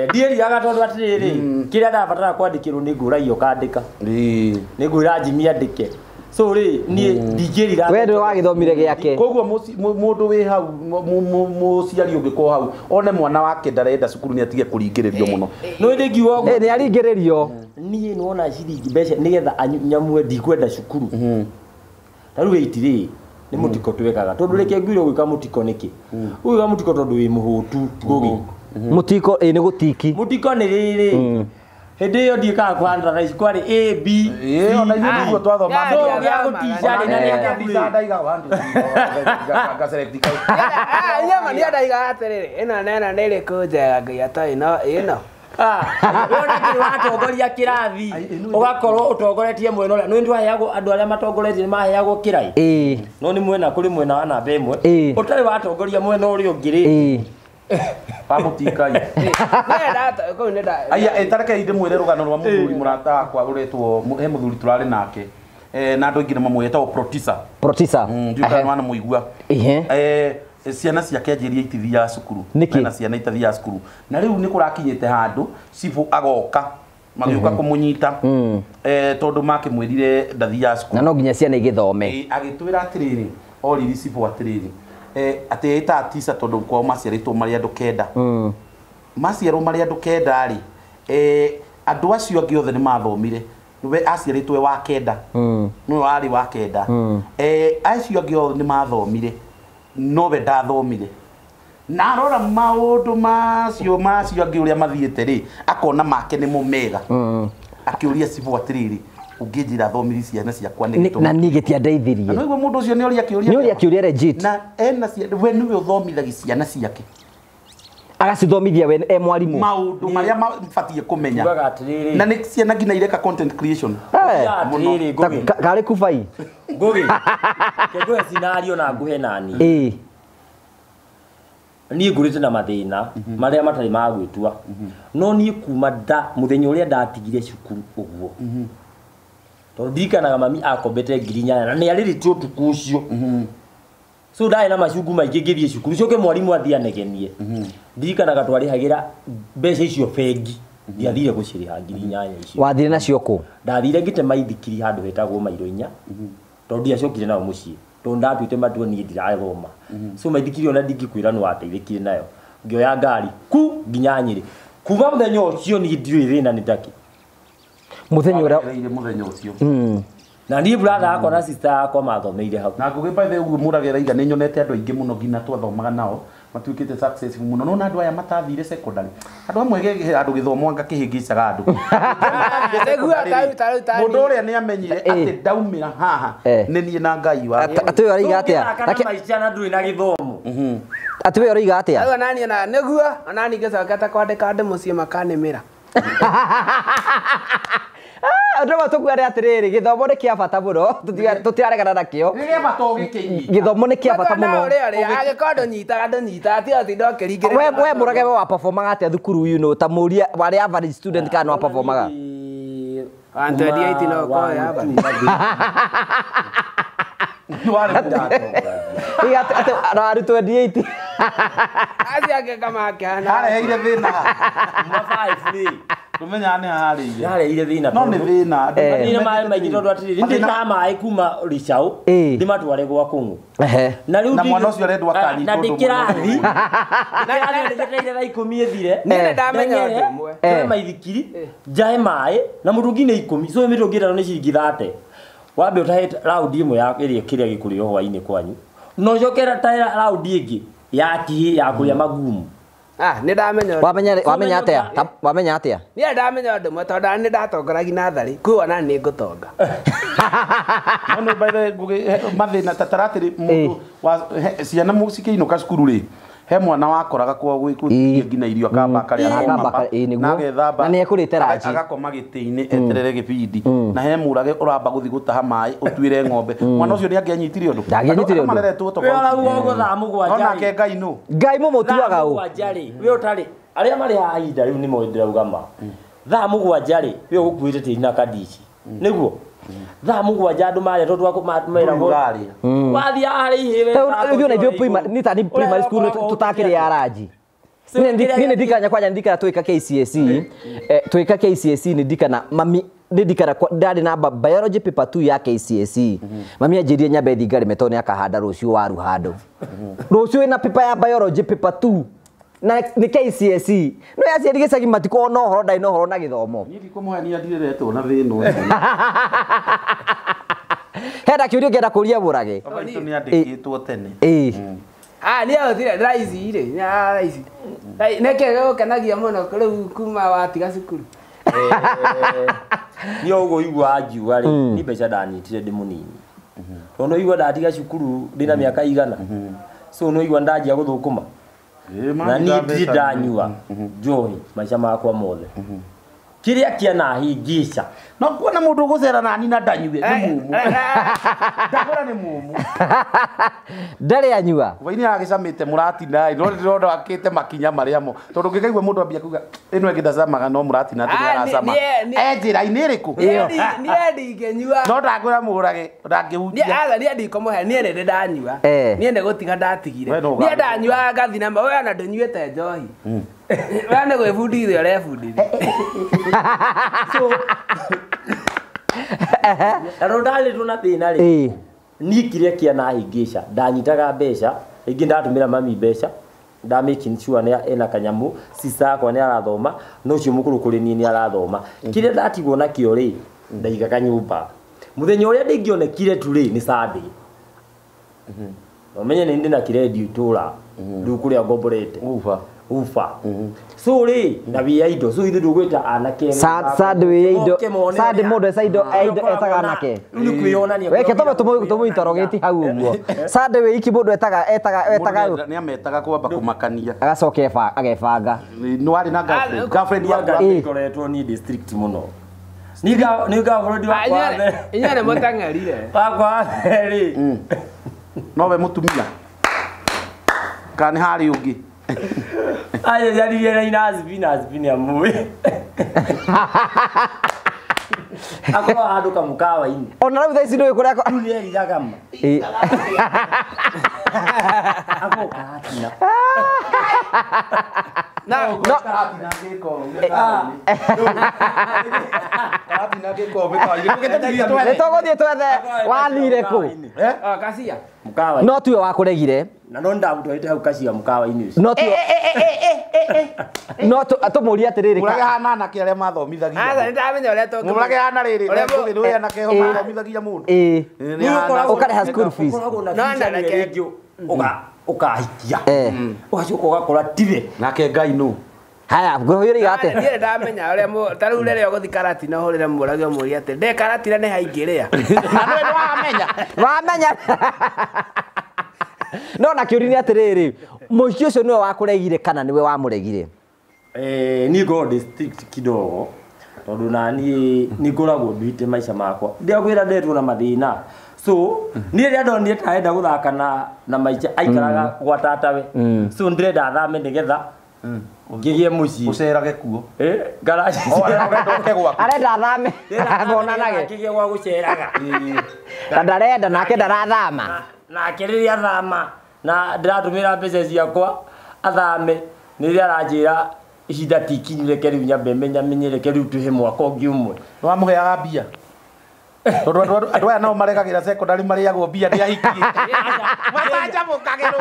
Ndiĩriraga tondu atiriri kĩrĩa ndabatara kwandĩkĩrwo nĩ ngũragia ũkandĩka. Nĩ ngwĩra Jimmy andĩke. So ri niĩ ndingĩrira. We ndũ wagĩthomire gĩake. Koguo mũndũ wĩ hau mũciari ũngĩkorwo hau one mwana wake ndarenda cukuru nĩ atige kũringĩrĩrio mũno. No ĩndĩ ngiuga ũguo. Nĩ aringĩrĩrio. Niĩ nĩwona ciringi mbeca nĩgetha nyamue ndikwenda cukuru. Ta rĩu 8 rĩ nĩ mũtiko twekaga tondu reke ngwire gwĩka mũtiko nĩkĩ. Ũgwĩka mũtiko tondu wĩ mũhũtu Ngugi. Mũtiko ĩ nĩ gũtiki. Mũtiko nĩ rĩrĩ. Hĩndĩ ĩyo ndiĩkaga kũhandra thaa ici kwarĩ A B C. Ona ithuĩ nĩguo twathoma. So gĩa gũtica rĩ na nĩ ndaiga ngaselect kau. Nyama nĩ ndaiga atĩrĩrĩ ĩno na ĩno nĩ ĩrĩkũ njega Ngai atoĩ no ĩno. Wona kĩ watongoria kĩrathi ũgakorwo ũtongoretie mwena ũrĩa nĩ twaheagwo andũ arĩa matongoretie nĩ maheagwo kĩrai. No nĩ mwena kũrĩ mwena wa namba ĩmwe ũtarĩ watongoria mwena ũrĩa ũngĩ rĩ. Pamutikai. Aya etareke inde mwire rugano rwa muthuri murata wakwa uretwo he muthuri turari nake na andu aingi mamwe etagwo Protisa. Protisa. Ndiũ kana wana muigua. Ciana ciake anjirie itithiaga cukuru. Na ciana itathiaga cukuru. Na riu ni kurakinyite handu cibu agoka magiuka kumunyita tondu makimwirire ndathiaga cukuru. Na no nginya ciana igithome. Agitwira atiriri oriri cibu atiriri. Atĩ ĩtaga tisa tondu kwao maciarĩtwo marĩ andũ kenda. Maciarwo marĩ andũ kenda rĩ andũ acio angĩ othe nĩ mathomire we aciarĩtwo wa kenda nĩwe warĩ wa kenda acio angĩ othe nĩ mathomire no we ndathomire na arora maũndũ macio angĩ ũrĩa mathiĩte rĩ akona make nĩmo mega akĩũria cibũ atĩrĩrĩ ũngĩnjĩra thomiri ciana ciakwa nĩ gĩtũmi na niĩ gĩtiandeithirie. Na noiguo mũndũ ũcio nĩ oria kĩũria. Nĩ oria kĩũria legit. Na ena ciana we nĩwe ũthomithagia ciana ciake. Agacithomithia we e mwarimu. Maũndũ marĩa mabatiĩ kũmenya. Na nĩ ciana nginya ireka content creation. Karĩ kubai. Ngugi. Ngũhe scenario na nguhe nani. Niĩ ngũrĩte na mathĩna marĩa matarĩ ma gwĩtua. No niĩ kuma nda mũthenya ũrĩa ndatigire cukuru ũguo. Tondu ndirikanaga mami akombete 8,000 na nĩ arĩrĩte ũtukũ ũcio. So ndarĩ na macungu maingĩ ngĩthiĩ cukuru coke mwarimu athiĩ anegenie. Ndirikanaga twarĩhagĩra mbeca icio bengi. Ndiathire gũcirĩha 8,000 icio. Wathire nacio kũ? Ndathire ngĩtema ithikiri handũ hetagwo mairo inya. Tondu ndiacokire nao mũciĩ. Tondu ndatuĩte matua niĩ ndirathoma. So maithikiri ona ndingĩkwĩra nĩ wateithĩkire nayo. Ngĩoya ngari ku nginya Nyĩrĩ. Kuma mũthenya ũcio niĩ ndiũĩ thĩna nĩ takĩ. Muthenya ũrĩa mũthenya ũcio. Na niĩ brother yakwa na sister yakwa mathomeire hau. Na Ngugi by the way Mũrage raiga nĩ nyonete andũ aingĩ mũno nginya twathomaga nao matuĩkĩte successful mũno. No na andũ aya matathire secondary. Andũ amwe andũ gĩthomo anga kĩhĩngĩcaga andũ. Mũndũ ũrĩa nĩ amenyire atĩ ndaumĩra haha nĩ niĩ na Ngai wa. Atĩ we ũraiga atĩa? Kana maica na ndũrĩ na gĩthomo. Atĩ we ũraiga atĩa? Rĩu onaniĩ na nĩguo onaniĩ ngĩcokete kwandĩka andũ mũciĩ makanĩmĩra. Andũ matũkuare atĩrĩrĩ gĩthomo nĩ kĩa bata mũno tũtiraregana nakĩo. Nĩ kĩa bata ũgĩkĩnyita. Gĩthomo nĩ kĩa bata mũno. Angĩkorwo ndũnyitaga ndũnyitaga ti atĩ ndokĩringĩrĩria. We Mũrage we wa performaga atĩa thukuru you know ta mũria warĩ average student kana wa performaga? 128 no ũkorwo average. Warĩ mũndũ. Atĩ warĩ 28. Acio angĩ kamakĩhana. Areheire thĩna. Kuma 5 rĩ. Tumenya nĩ harĩire. Harĩire thĩna. No nĩ thĩna. Nĩ maĩ maingĩ tondũ atĩrĩrĩ ndĩtaha maĩ kuma Rĩcaũ ndĩmatware gwa Kũng'ũ. Na rĩu na mwana ũcio arendwo akanyitwo na ndĩ kĩrathi. Kĩrathi njetereire thaa 10 ĩthire. Niĩ ndamenya ũndũ ũmwe. Njoe maithikiri njahe maĩ na mũtũngi nĩ 10. So mĩtũngi ĩtano nĩ ciringi 30. Wambe ũtahe raundi ĩmwe ya ĩrĩa kĩrĩa gĩkũrĩo hwainĩ kwanyu. No ũcoke tahe raundi ĩngĩ ya kĩhĩ ya kũrĩa magumu. Ah, nĩ ndamenya. Wamenya atĩa? Wamenya atĩa? Niĩ ndamenya ũndũ ũmwe tondũ nĩ ndatongoragia natharĩ, kwĩona nĩ ngũtonga. No by the mathĩna ta taratĩrĩ mũndũ wa ciana cikĩinũka cukuru rĩ, he mwana wakoraga kwa gwĩkũtie nginya irio akamba akarĩa na agethamba na nĩ ekũrĩte ranji agakoma gĩtĩ-inĩ eterere gĩbindi na he mũrage ũramba gũthiĩ gũtaha maĩ ũtuĩre ng'ombe mwana ũcio nĩ angĩanyitire ũndũ ndangĩanyitire ũndũ mareretwo tofauti onake Ngai nũ Ngai mũmũtuaga ũ we ũtarĩ arĩa marĩ haha ihinda rĩu nĩmo ndĩrauga ma thaa 7 rĩ we ũgũkuĩte tĩri na kandici nĩguo thaa 7 andũ marĩa tondũ meragwo wathiĩ harĩa ihĩwe ithuĩ na ithuĩ nĩ ta primary school tũtakĩrĩa ranji niĩ ndikanya kwanja ndikana twĩka KCSE twĩka KCSE nĩ ndikana mami nĩ ndikana ndarĩ na biology paper 2 ya KCSE mami anjĩrire nyambe thiĩ ngarĩme tondũ nĩ akahanda rũciũ waru handũ rũciũ ĩna paper ya biology paper 2 na nĩ KCSE no aciari gĩcagi matikoragwo na ũhoro ndarĩ na ũhoro na gĩthomo niĩ ndikũmũhenia ndireretwo na thĩna ũcio hena kĩũria ngĩenda kũria Mũrage baba itũ nĩ andĩkĩtwo tene ah niĩ hũthire raici rĩ raici nĩkĩ gĩgũkenagia mũno rĩu kuma watiga cukuru niĩ ũguo igua angiuga rĩ ni mbeca ndanyitire ndĩ mũnini tondũ no igua ndatiga cukuru ndĩna mĩaka igana so no igua ndanjia gũthũkũma na niĩ ndirĩ ndanyua njohi maica makwa mothe kĩrĩa kĩanahĩngĩca no kuona mũndũ ũgũcera nani na ndanyue nĩ mumu ndagũra nĩ mumu ndarĩ anyua kuva-inĩ agĩcamĩte mũratina no ndĩrona akĩte makinya marĩa mo tondũ ũngĩkaigua mũndũ ambia kuga ĩno ĩngĩ ndacamaga no mũratina atĩ nĩaracama e njĩra-inĩ ĩrĩkũ niĩ ndingĩnyua no ndangwĩra mũrage ndangĩhutia niĩ ndikũmũhe niĩ nĩ ndĩ ndanyua niĩ nĩ gũtiga ndatigire niĩ ndanyuaga ngathi na we ona ndũnyuĩte njohi we nĩ gwĩbundithia ũrebundithia na tondũ ndarĩtwo na thĩna rĩ niĩ kĩrĩa kĩanahĩngĩca ndanyitaga mbeca rĩngĩ ndatũmĩra mami mbeca nda making sure nĩ ena kanyamũ sister yakwa nĩ arathoma na ũcio mũkũrũ kũrĩ niĩ nĩ arathoma kĩrĩa ndatigwo nakĩo rĩ ndaigaga nyũmba mũthenya ũrĩa ndĩngĩonekire tu rĩ nĩ Sunday ũmenye nĩ ndĩ na kĩrendio itũra rĩu kũrĩa ngomborete ufa so rĩ na wĩ indo so ithuĩ ndũgwĩta anake Sunday wĩ indo Sunday mũndũ eca indo etaga anake rĩu nĩ kwĩyonania weke tome tũmũinterrogate hau ũguo Sunday wĩ iki mũndũ etaga nĩ ametaga kwamba kũmakania agacoka agebanga nĩ warĩ na girlfriend yaku ikoretwo ni district mũno ni girlfriend wakwa inyuĩ nĩ mũteng'erire wakwa rĩ nowe mũtumia kana nĩ harĩ ũngĩ ayo yaririe na inazibi na zibi amũĩ akorwo handũ kamũkawa-inĩ ona rĩu thaa ici ndũĩ kũrĩa rĩu nĩeriraga ma akorwo karatina no nĩtũgũthiĩ twethe wathire kũ kacia no tuwe wakũregire na no ndamũtwarĩte hau kacia mũkawa-inĩ ũcio no tuwe no tũmũrie atĩrĩrĩ mũrage hana anake arĩa mathomithagia aca nĩndamenya ũrĩa tũngĩ mũrage hana rĩrĩ nĩ anake ho mathomithagia mũndũ ũkarĩha school fees ũkoragwo na fees rĩngĩ ũkahikia ũgacoka ũgakora tiwe nake Ngai nũ haya ngũhũrĩra atĩa niĩ ndamenya ũrĩa ta rĩu rĩrĩa ũgũthiĩ Karatina ũhũrĩre mũrage ũmũrie atĩ ndĩ Karatina nĩ haingĩrĩa na nĩwe nĩwamenya wamenya no na kĩũria nĩ atĩrĩrĩ mũici ũcio nĩwe wakũregire kana nĩwe wamũregire niĩ ngoragwo ndĩ strict kidogo tondũ na niĩ nĩ ngoragwo nduĩte maica makwa ndĩrakwĩra ndetwo na mathĩna so niĩ rĩrĩa ndonire ta arenda gũthaka na maica aikaraga gwa tatawe so ndĩrenda athame nĩgetha ngĩgĩe mũciĩ ũcerage kuo ngaraci arenda athame monanage kĩgĩe gwa gũceraga na ndarenda nake ndarathama nake rĩrĩa athama na ndĩratũmĩra mbeca ciakwa athame nĩ rĩrĩa aranjĩra ihinda ti ikinyu reke rĩu nyambe menyamenye reke rĩu tũhe mwaka ũngĩ ũmwe nĩwamũheaga mbia tondũ andũ aya nao maregagĩra secondary marĩagwo mbia nĩ ahiki macanjamũkagĩrwo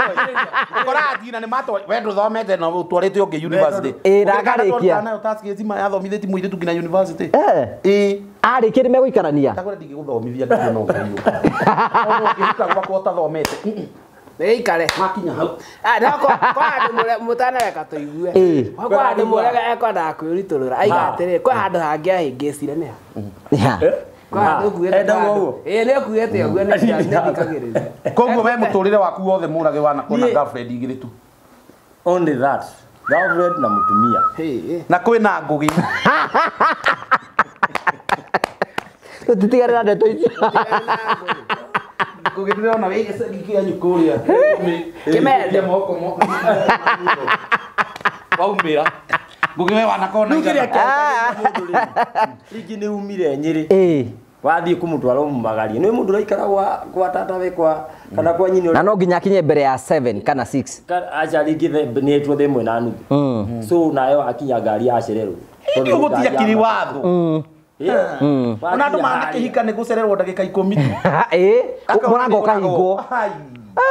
ũkoraga nginya nĩ matwa we ndũthomete na ũtwarĩte ũngĩ university ĩ na akarĩkia nayo task ng'ima yathomithĩtie mũirĩtu nginya university ĩ arĩkia nĩ megũikarania ndagũra ndingĩgũthomithia ndirĩ na ũndũ ũngĩhika gwakwa ũtathomete Nĩikare. Makinya hau. Ah, no kwa andũ mũtanareka tũigue. Kwa andũ mũrega ekwendaga kwĩritũrũra. Aiga atĩrĩ, kwa handũ hangĩ ahĩngĩcire nĩ ha. Kwa handũ ũkuĩte. Ĩĩ nĩ ũkuĩte ũguo nĩ thikagĩrĩria. Koguo we mũtũrĩre waku wothe mũrage wanakona girlfriend igĩrĩ tu. Only that. Girlfriend na mũtumia. Na kwĩna ngũgĩ. Tũtigarĩra ndeto icio. Ngũgĩ ndĩrona wĩ gĩcagi kĩanyu kũrĩa. Kĩmende. Moko moko. Waumĩra. Ngũgĩ we wanakona igana. Rĩngĩ nĩ umire Nyĩrĩ. Wathiĩ kũmũtwara ũmumagarie. Nĩ mũndũ ũraikara gwa tata we kwa kana kwa nyina. Na no nginya akinye mbere ya 7 kana 6. Aca rĩngĩ nĩ etwo thaa 1:30. So nayo akinya ngari yacererwo. Nĩ ũgũtiga kiri watho. Ona andũ manakĩhika nĩ gũcererwo ndagĩka 10. Ĩĩ, mũrango ũkahingwo.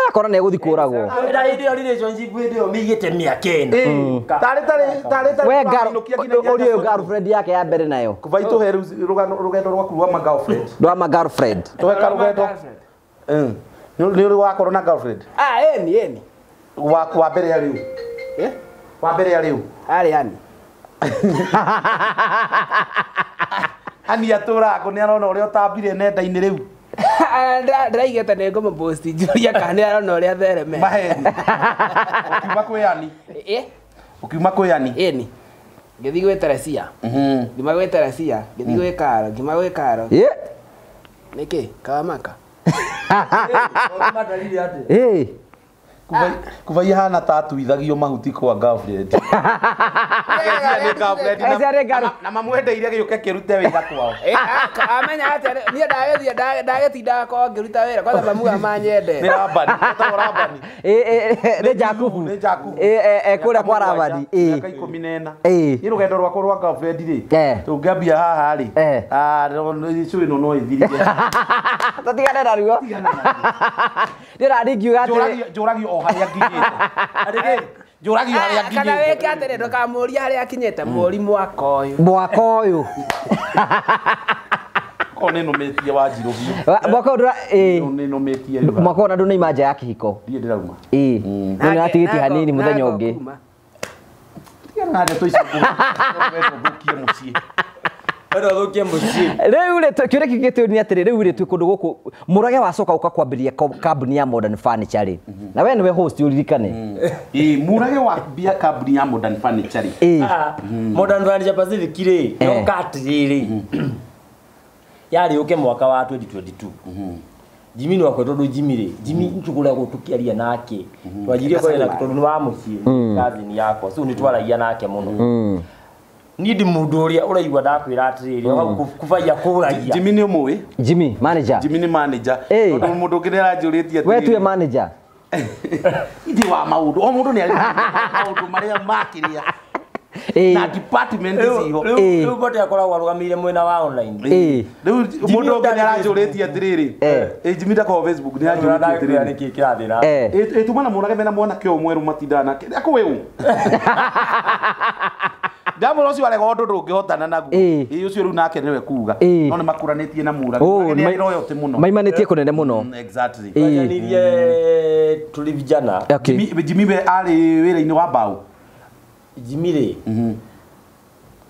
Akora nĩ egũthiĩ kũragwo. Na hĩndĩ ĩyo relationship hĩndĩ ĩyo mĩigĩte mĩaka ĩna. Tarĩ we ũrĩ girlfriend yake ya mbere nayo. Kuva itũhe rũgendo rwaku rwa ma girlfriend. Rwa ma girlfriend. Tũhe karũgendo. Nĩ ũrĩ wakorwo na girlfriend? Ah, ĩni ĩni. Wa mbere ya rĩu. Wa mbere ya rĩu. Arĩ ani. Ani atũraga nĩ arona ũrĩa ũtambire nenda-inĩ rĩu. Ndĩraigĩte nĩ ngũmũposti njũria kana nĩ arona ũrĩa thereme. Maheni. Ũkiuma kwĩ ani? Ũkiuma kwĩ ani? Ĩni. Ngĩthiĩ gwĩ Teresia. Ngiuma gwĩ Teresia, ngĩthiĩ gwĩ Karo, ngiuma gwĩ Karo. Nĩkĩ? Kawamaka. Kuva ihana ta atuithagio mahuti kwa girlfriend. Na mamwendeire gĩũke kĩrute wĩra kwao. Amenya atĩa niĩ ndagĩthiĩ ndagĩtindaga kwao ngĩruta wĩra kwanza mamuga manyende. Nĩ Rabani, etagwo Rabani. Nĩ Jakubu. Nĩ Jakubu. Kũrĩa kwa Rabani. Mĩaka 14. Niĩ rũgendo rwakwa rwa girlfriend rĩ, tũngĩambia haha rĩ, icũ ĩno no ĩthirire. Tũtigane naruo. Ndĩra ngiuga atĩrĩ njũragio o harĩa nginyĩte. Njũragio harĩa nginyĩte. Kana wĩke atĩrĩ ndũkamũrie harĩa akinyĩte mũri mwaka ũyũ. Mwaka ũyũ. Ko nĩ nũmĩtie Wanjirũ biũ. Mwaka ũyũ nĩ nũmĩtie rĩu. Mwaka ũyũ na ndũnaima nja ya kĩhiko. Ndiĩ ndĩrauma. Ĩĩ. Nĩ ũratigĩtie hanini mũthenya ũngĩ. Tigana na ndeto icio ngũthũkie mũciĩ. Rĩu rĩ kĩũria kĩngĩ gĩtũria atĩrĩ rĩu rĩ twĩ kũndũ gũkũ mũrage wacoka ũka kwambĩrĩria kambuni ya Modern Furniture rĩ na we nĩwe host ũririkane. Ĩĩ mũrage wambia kambuni ya Modern Furniture rĩ. Modern Furniture Pacific rĩ yoka atĩrĩrĩ yarĩ ũke mwaka wa 2022. Jimmy nĩ wakwa tondũ Jimmy rĩ Jimmy tũkoragwo tũkĩaria nake twanjirie kwaria nake tondũ nĩ wa mũciĩ cousin yakwa so nĩ twaragia nake mũno. Niĩ ndĩ mũndũ ũrĩa ũraigua ndakwĩra atĩrĩrĩ kubaia kũragia. Jimmy nĩ ũmũĩ? Jimmy manager. Jimmy nĩ manager. Tondũ mũndũ ũngĩ nĩ aranjũrĩtie atĩrĩrĩ. We tuwe manager. Ithe wa maũndũ o mũndũ nĩ arĩ maũndũ marĩa makĩria. Na department ciho. Rĩu Mbote akoragwo arũgamĩire mwena wa online. Rĩu mũndũ ũngĩ nĩ aranjũrĩtie atĩrĩrĩ. Jimmy ndakoragwo Facebook nĩ aranjũrĩtie atĩrĩrĩ. Nĩkĩ kĩrathiĩ na. Ĩ tuma na mũrage mena mwanake ũyũ mwerũ matindaga nake. Akũĩ ũ? Ndamũra ũcio arega ũndũ ndũngĩhotana naguo. Ĩ ũcio rĩu nake nĩwe kuga. No nĩ makũranĩtie na mũrage. Nĩ royalty mũno. Maimanĩtie kũnene mũno. Exactly. Twajanirie tũrĩ vijana. Jimmy we arĩ wĩra-inĩ wa mbaũ. Jimmy rĩ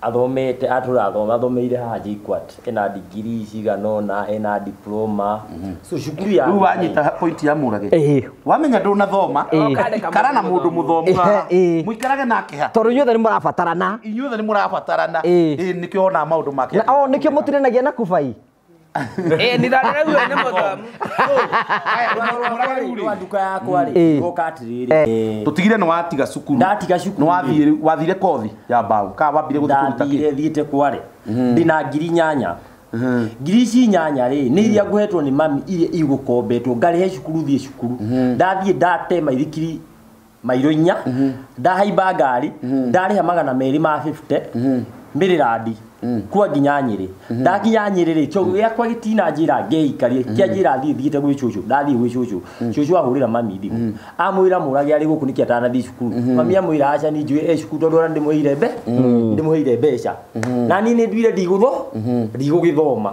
athomete atũrathoma athomeire haha JKUAT ena degree cigana ũna ena diploma so cukuru ya rĩu wanyita point ya mũrage wamenya ndũnathoma ikara na mũndũ mũthomu haha mũikarage nake ha tondũ inyuothe nĩ mũrabatarana. Inyuothe nĩ mũrabatarana. Ĩĩ nĩkĩo wonaga maũndũ make. O nĩkĩo mũtiranagia na kubai. Ĩĩ nĩ tondũ rĩu nĩ mũthomu. Rwa nduka yakwa rĩ goka atĩrĩrĩ tũtigire nĩ watiga cukuru. Ndatiga cukuru. Nĩ wathire kothi ya mbaũ kana wambire gũthiĩ kũruta kĩ? Ndathire thiĩte kware ndĩna 8,000. Ngiri ici 8 rĩ nĩ iria ngũhetwo nĩ mami iria igũkombetwo ngarĩhe cukuru thiĩ cukuru. Ndathiĩ ndate maithikiri mairo 4 ndahaimba ngari ndarĩha 250 mĩrĩrandi kwa nginya Nyĩrĩ. Ndakinya Nyĩrĩ rĩ kĩo gĩakwa gĩtina njĩra ngeikarie kĩa njĩra thiĩ thiĩte gwĩ cũcũ. Ndathiĩ gwĩ cũcũ. Cũcũ ahũrĩra mami thimũ. Amwĩra mũrage arĩ gũkũ nĩkĩ atanathiĩ cukuru. Mami amwĩra aca niĩ njũĩ e cukuru tondũ ona ndĩmũheire mbeca. Na niĩ nĩ nduire ndigũgĩthoma.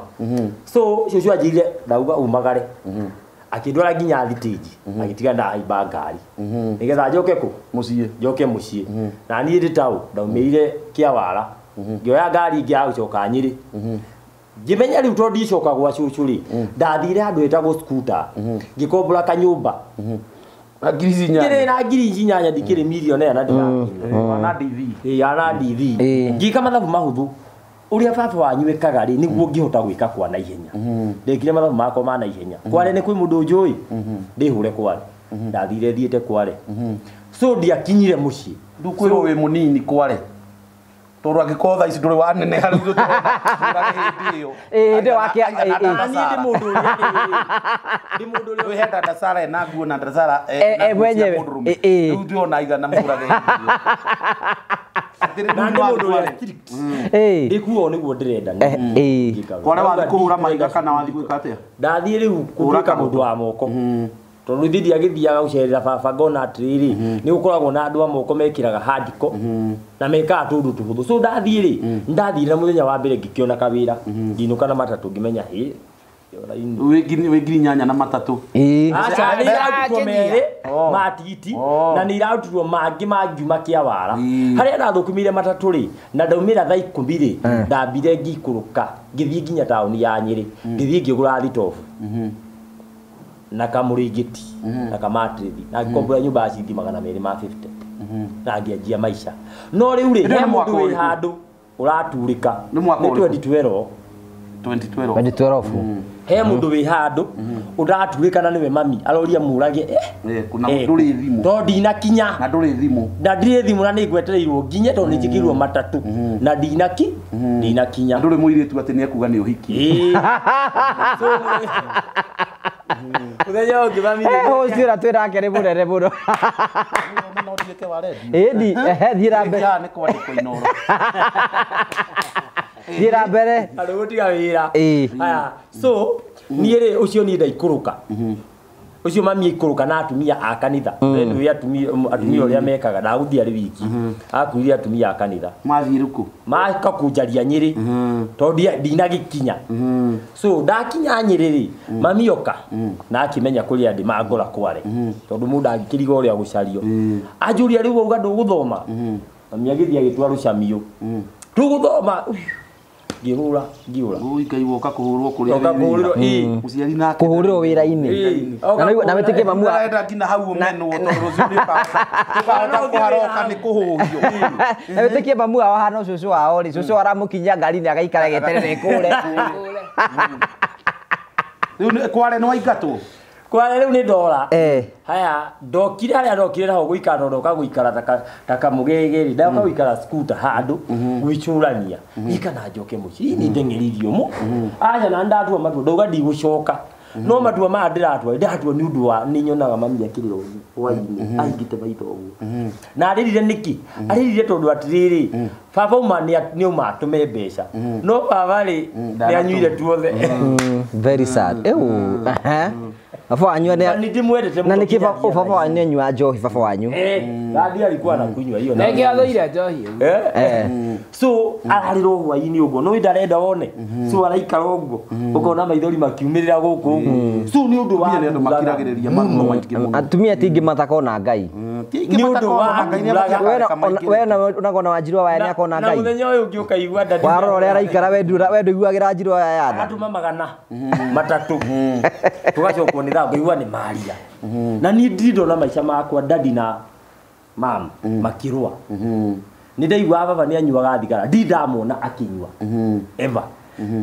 So cũcũ anjĩrire ndauga umagare. Akĩndwara nginya thitĩnji agĩtiga ndahaimba ngari nĩgetha njoke kũ Mũciĩ. Njoke mũciĩ na niĩ ndĩ taũ ndaumĩrire Kĩawara ngĩoya ngari ingĩ ya gũcoka Nyĩrĩ ngĩmenya rĩu tondũ ndicoka gwa cũcũ rĩ ndathire handũ hetagwo Scooter ngĩkombora kanyũmba Na ngiri ici inyanya. ngĩrĩ na ngiri ici inyanya ndikĩrĩ millionaire na ndĩrakinya Na DV. Ĩĩ ana DV Ĩĩ. ngĩka mathabu mahũthũ ũrĩa baba wanyu ekaga rĩ nĩguo ngĩhota gwĩka kwa naihenya ndekire mathabu makwa ma naihenya Kware nĩ kwĩ mũndũ njũĩ ndĩhũre Kware ndathire thiĩte Kware so ndiakinyire mũciĩ Ndũkwĩrwo wĩ mũnini Kware. Tondũ angĩkorwo thaa ici ndũrĩ waneneha rĩu tũrona hĩndĩ ĩyo. Ĩĩ, ndĩ wake- Aigana ĩĩ, ĩĩ. Na niĩ ndĩ mũndũ ũrĩa ndĩ mũndũ ũrĩa Kwĩ he Dandasara ena nguo na Dandasara Eh, na eh, nguo cia mwenyewe. mũndũrũme. Eh, eh. Rĩu ndĩrona aigana mũrage hĩndĩ ĩyo. Atĩrĩ, na rĩu ndĩ mũndũ wathiĩ ũrĩa Kware. strict Ĩĩ. ndĩkuo nĩguo ndĩrenda Eh, ĩĩ. Ngĩka wega. Kware wathiĩ kũhũra mahiga kana wathiĩ gwĩka atĩa? Ndathiĩ rĩu Kũhũra gũtuĩka mũndũ wa moko tondũ ithuĩ ndiagĩthiaga gũcerera baba ngona atĩrĩrĩ nĩ gũkoragwo na andũ a moko mekĩraga handiko na mekaga tũndũ tũhũthũ so ndathiĩ rĩ ndathire na mũthenya wa mbere ngĩkĩona kawĩra ngĩinũka na matatũ ngĩmenya hĩ Wĩ ngiri inyanya na matatũ. Ĩĩ. Aca nĩ irarutirwo merĩ Oh. ma tigiti Oh. na nĩ irarutirwo mangĩ mangiuma Kĩawara Ĩĩ. harĩa ndathũkũmire matatũ rĩ na ndaumĩra thaa ikũmi rĩ ndambire ngĩikũrũka ngĩthiĩ nginya taũni ya Nyĩrĩ ngĩthiĩ ngĩgũra thitobu na kamũrĩngĩti na kamatrĩthi na ngĩkombora nyũmba ya ciringi 250 na ngĩanjia maica no rĩu rĩ Ĩno he nĩ mwaka mũndũ wĩ ũrĩkũ? handũ ũraturĩka Nĩ mwaka nĩ ũrĩkũ? 2012 2012. 2012. He mũndũ wĩ handũ ũraturĩka na nĩwe mami aroria mũrage Eh, kuna ndũrĩ thimũ. to ndinakinya Na ndũrĩ thimũ. Na ndirĩ thimũ na nĩ ngwetereirwo nginye tondũ nĩ njĩkĩirwo matatũ na ndinaki ndinakinya Na ndũrĩ mũirĩtu atĩ nĩ ekuga nĩ ũhiki. Ĩĩ. So, mũthenya ũngĩ mami Eh, ũcio ũrĩa twĩ nake nĩ mũnene mũno. No nduĩke wa redio. Ĩni, ehe, thiĩ na mbere. Haha nĩ kwandĩkwo Inooro. Thiĩ na mbere. Andũ gũtiga wĩra. Ĩĩ. Aya, so niĩ rĩ ũcio niĩ ndaikũrũka ũcio mami aikũrũka na atumia a kanitha nĩ atumia atumia ũrĩa mekaga ndagũthiĩ arĩ wiki akuire atumia a kanitha Mathiĩ rĩkũ? Makakũnjaria Nyĩrĩ tondũ ndinagĩkinya so ndakinya Nyĩrĩ rĩ mami oka na akĩmenya kũrĩa ndĩ mangora Kware tondũ mũndũ angĩkĩriga ũrĩa gũcario anjũria rĩu wauga ndũgũthoma mami agĩthiĩ agĩtwa rũcamio tũgũthoma ngĩhũra ngĩũra. Ũi Ngai woka kũhũrwo kũrĩa Oka wĩ wĩra. kũhũrĩrwo, ĩĩ. Mũciari nake. Kũhũrĩrwo wĩra-inĩ. Ĩĩ. Na wĩtĩkie mamu wa- Arenda nginya hau ũmenwo tondũ rũciũ nĩ ũkahota kũharoka nĩ kũhũhio. Na wĩtĩkie mamu wao hana cũcũ wao rĩ cũcũ aramũkinyia ngari-inĩ agaikara geterere kũre. Rĩu Kware nĩ waingatwo? Kware rĩu nĩ ndora. Eh. Haya ndokire harĩa ndokire naho gũikara tondũ ndoka gũikara ta kamũgĩgĩrĩ ndoka gũikara scooter handũ gwĩcũrania niĩ kana njoke mũciĩ nĩ ndeng'eririo mũ aca na ndatua matua ndauga ndigũcoka no matua maya ndĩratua ndĩratua nĩ ũndũ wa nĩ nyonaga mami akĩrĩra ũguo hwainĩ ahingĩte maitho ũguo na arĩrire nĩkĩ arĩrire tondũ atĩrĩrĩ baba uma nĩ uma atũme mbeca no baba rĩ nĩ anyuire tuothe. Very sad. Ew. Aha. Baba wanyu Na nĩ ndĩmwendete na mũno nĩkĩ nginya baba wanyu nĩ anyua njohi baba wanyu? Eh, Gandhi alikuwa anakunywa hiyo. Nĩkĩo athũire njohi ĩyo. Eh. So ararĩra hwainĩ ũguo no ndarenda wone so araikara ũguo ũkona maithori makiumĩrĩra gũkũ ũguo so nĩ ũndũ wa Atumia nĩ andũ makiragĩrĩria maruo maingĩ mũno. Atumia ti ingĩ matakona Ngai. Nĩ ũndũ wa We unagona Wanjiru wa nĩ akona na Ngai. mũthenya ũyũ ũngĩ ũkaigua ndadi Warora ũrĩa araikara we ndũiguagĩra Wanjiru wa yatha. agatũma 300 tũgacokwo nĩ thaa ngaigua nĩ maria na niĩ ndirĩ ndona maica makwa dadi na mam makĩrũa nĩ ndaiguaga baba nĩ anyuaga thigara ndirĩ ndamwona akĩnyua ever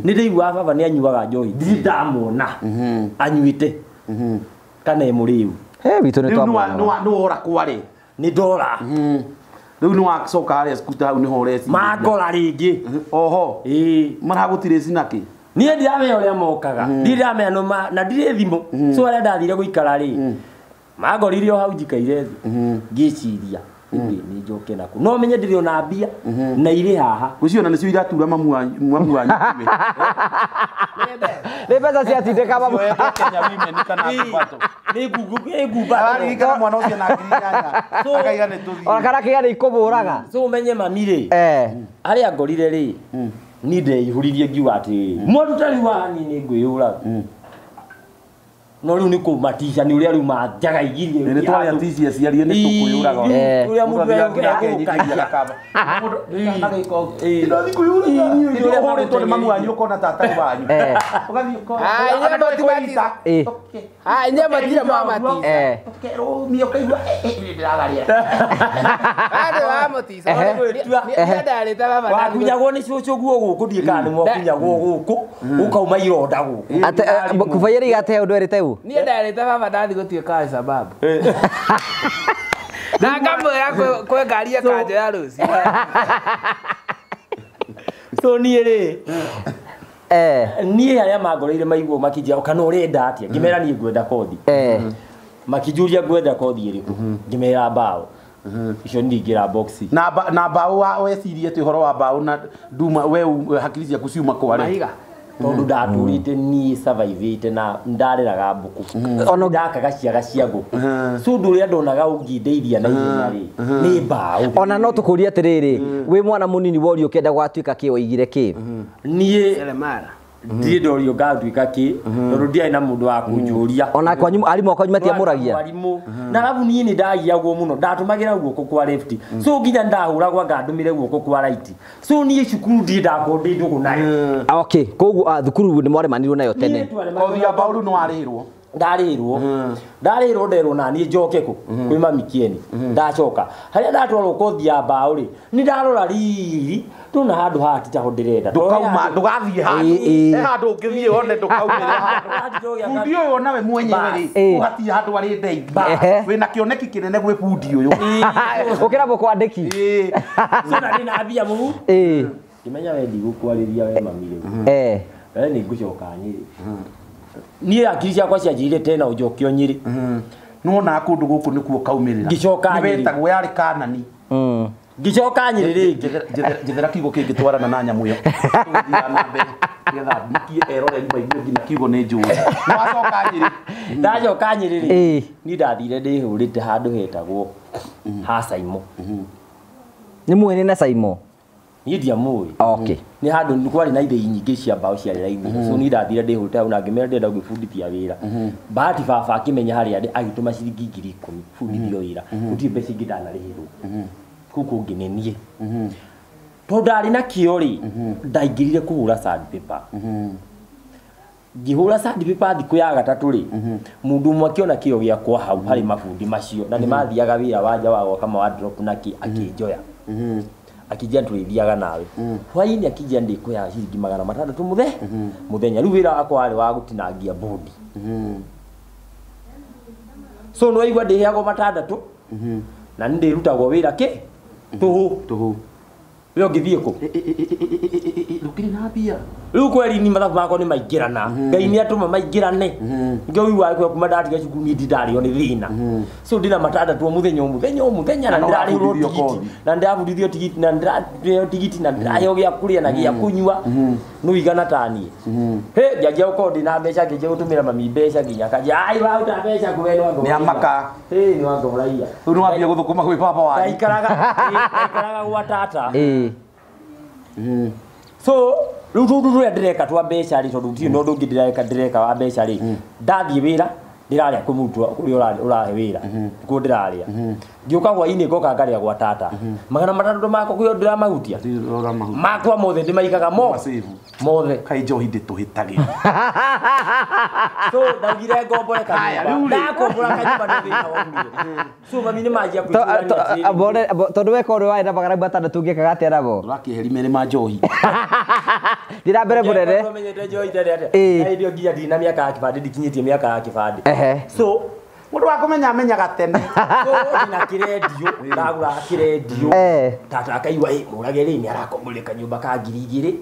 nĩ ndaiguaga baba nĩ anyuaga njohi ndirĩ ndamwona anyuĩte kana e mũrĩu. He witũ nĩ Rĩu twamwona. nĩ wora Kware. Nĩ ndora. Rĩu nĩ wacoka harĩa skuta hau nĩho ũreciria. Mangora rĩngĩ. Oho. Ĩĩ. Maragũtirĩ cinakĩ? Niĩ ndiramenya ũrĩa mokaga ndirĩ ndamenya nĩ na ndirĩ thimũ so arĩa ndathire gũikara rĩ mangorire o hau njikaire thĩ ngĩciria ĩndĩ nĩ njoke naku no menye ndĩrĩ ona mbia na irĩ haha. Ngwĩciria ona nĩcio iratura mamu wanyu kiwe. Nĩ mbeca ciatindĩka mamu. Cioetwo Kenya Women kana Kubato. Nĩ ngungu Araririkana mwana ũcio na ngiri inyanya. Akaiga nĩ tũthiĩ. Ona kana kĩga nĩ ikũmũraga. So ũmenye mami rĩ Eh. harĩa ngorire rĩ ni ndeihũririe ngiuga atĩrĩrĩ mũndũ tarĩ wa niĩ nĩ ngwĩyũraga No rĩu nĩ kũmatica nĩ ũrĩa rĩu manjagaigirie. Nĩ twarĩa tici aciari nĩ tũkwĩyũraga. Ũrĩa mũndũ egũkagia. Mũndũ agĩka ũũ. Kwĩyũraga. Nĩ ũhũrĩtwo nĩ mamu wanyu ũkona tata wanyu. Ũgathiĩ ũkona. Ah, inyuĩ matirĩ mwamatica. Ũkerũmia ũkaigua ndĩragarĩa. Andũ wamũtica. Niĩ ndarĩte baba. Wakunyagwo nĩ cũcũ guo gũkũ ndiĩ kana nĩ mwakunyagwo gũkũ ũkauma ironda gũkũ. Ate kubaira igate ũndũ erĩte u. Niĩ ndarĩte baba ndathi gũtuĩka sababu. Na ngamwĩra kwĩ ngari ĩkanjoya rũciũ. So niĩ rĩ niĩ arĩa mangoreire maiguo makĩnjĩra kana ũrenda atĩa ngĩmera niĩ ngwenda kothi. Makĩnjũria ngwenda kothi ĩrĩkũ ngĩmera mbaũ. Icio ningĩra box. Na mbaũ wa wecirie atĩ ũhoro wa mbaũ na nduma we hakiri ciaku ciuma kwarĩ. Mahiga. Tondũ ndatũrĩte niĩ survivĩte na ndareraga mbũkũ. Ona ndakaga ciaga cia ngũkũ. So ũndũ ũrĩa ndonaga ũngĩndeithia na ihenya rĩ nĩ mbaũ. Ona no tũkũrie atĩrĩrĩ wĩ mwana mũnini worio ũkĩenda gwatuĩka kĩ waigire kĩ? Niĩ Seremala. ndirĩ ndorio ngatuĩka kĩ tondũ ndiarĩ na mũndũ wa kũnjũria. Ona kwanyu arimũ akwanyu matiamũragia. Mwarimũ. Na arabu niĩ nĩ ndagiagwo mũno ndatũmagĩra guoko kwa left. So nginya ndahũragwo ngandũmĩre guoko kwa right. So niĩ cukuru ndirĩ ndakorwo ndĩ ndũgũ nayo. Okay, koguo thukuru nĩ mwaremanirwo nayo tene. Kothi ya mbaũ rĩu nĩ warĩhirwo. Ndarĩrwo. Ndarĩrwo nderwo na niĩ njoke kũ kwĩ mami Kieni. Ndacoka. Harĩa ndatwarwo kothi ya mbaũ rĩ nĩ ndarora riri ndona handũ haha ti taho ndĩrenda. Ndũkauma ndũgathiĩ handũ. He handũ ũngĩthiĩ wone ndũkaumĩre handũ. Bundi ũyũ onawe mwenyewe rĩ ũhatirĩ handũ arĩ ndeithia. Wĩna kĩoneki kĩnene gwĩ bundi ũyũ. Ũkĩra mũkwandĩki. So na ndĩna mbia mũhu. Ngĩmenya we ndigũkwarĩria we mami rĩu. We nĩ ngũcoka Nyĩrĩ. Niĩ hakiri ciakwa cianjĩrĩire tena ũnjokio Nyĩrĩ. Nĩwonaga kũndũ gũkũ nĩkuo kaumĩrĩra. Ngĩcoka Nyĩrĩ. Nĩwetagwo yarĩ Kanani. Ngĩcoka Nyĩrĩ rĩngĩ. Njethera kiugo kĩngĩtwarana na nyamũ ĩyo. Tũgũthiaga na mbere nĩgetha mikie eroreri maigue nginya kiugo nĩ njũĩ. Nĩwacoka Nyĩrĩ. Ndacoka Nyĩrĩ rĩ niĩ ndathire ndĩhũrĩte handũ hetagwo ha Saimo. Nĩ mwene na Saimo? Niĩ ndiamũĩ. Okay. Nĩ handũ kwarĩ na ithĩi nyingĩ cia mbaũ ciarĩ raini. So niĩ ndathire ndĩhũrĩte hau na ngĩmera ndĩrenda gwĩbundithia wĩra. Bahati baba akĩmenya harĩa ndĩ agĩtũma ciringi 10,000 bundithio wĩra. Gũtirĩ mbeca ingĩ ndanarĩhĩrwo. Kũu kũngĩ nĩ niĩ. Tondũ ndarĩ na kĩo rĩ ndaingĩrire kũhũra sandpaper. Ngĩhũra sandpaper thikũ ya gatatũ rĩ mũndũ ũmwe akĩona kĩo gĩakwa hau harĩ mabundi macio na nĩ mathiaga wĩra wa nja wa gwaka ma wardrobe na kĩ akĩnjoya. Akĩnjia tũrĩthiaga nawe. Hwaĩ-inĩ akĩnjia ndĩkũheaga ciringi 600 mũthenya. Rĩu wĩra wakwa warĩ wa gũtinangia bodi. So nĩ waigua ndĩheagwo 600 na nĩ ndĩrutagwo wĩra kĩ tũhũ. Tũhũ. We ũngĩthiĩ kũ? Ndũkĩrĩ na mbia. Rĩu kweri ni mathabu makwa nĩ maingĩrana. Ngai nĩ atũma maingĩrane. Nĩkĩo ũiguaga kwĩ kuma ndatiga cukuru niĩ ndindarĩo nĩ thĩna. So ndĩna 600 o mũthenya o mũthenya o mũthenya na ndĩrarĩhĩrwo tigiti. Na ndĩrabundithio tigiti na ndĩraheo tigiti na ndĩraheo gĩa kũrĩa na gĩa kũnyua. Nĩ ũigana ta niĩ. Hĩ ngĩanjia gũkorwo ndĩna mbeca ngĩanjia gũtũmĩra mami mbeca nginya akanjia ai waruta mbeca kũ we nĩ wangoboraia. Nĩ amaka. Hĩ nĩ wangoboraia. Rĩu nĩ wambia gũthũkũma gwĩ baba wanyu. Ndaikaraga gwa tata. So rĩu tũndũ tũrĩa ndĩreka twa mbeca rĩ tondũ ndirĩ na ũndũ ũngĩ ndĩreka wa mbeca rĩ ndathiĩ wĩra ndĩrarĩa kwĩ mũrutwo ũrĩa ũrahe wĩra kuo ndĩrarĩa ngĩũka hwaĩ-inĩ ngoka ngarĩa gwa tata 600 makwa kwĩyo ndĩramahutia makwa mothe ndĩmaigaga mothe kaĩ njohi ndĩtũhĩtagĩra. So ndaugire ngombore kanyũmba ndakombora kanyũmba nĩ thĩna waumire. So mami nĩ manjia kwĩcũrania atĩrĩrĩ. Tondũ we korwo warĩ na 600 ũngĩkaga atĩa namo? Ũrakĩeheria merĩ ma njohi. Thiĩ na mbere mũnene. Ũmenyete njohi ĩtarĩ atĩa? Na hĩndĩ ĩyo nginya ndirĩ na mĩaka ya kĩbandĩ ndikinyĩtie mĩaka ya kĩbandĩ. So mũndũ wa kũmenya amenyaga tene. So ndĩna kĩrendio ndagũra kĩrendio. Tata akaigua ĩ mũrage rĩ nĩ arakomborire kanyũmba ka 2,000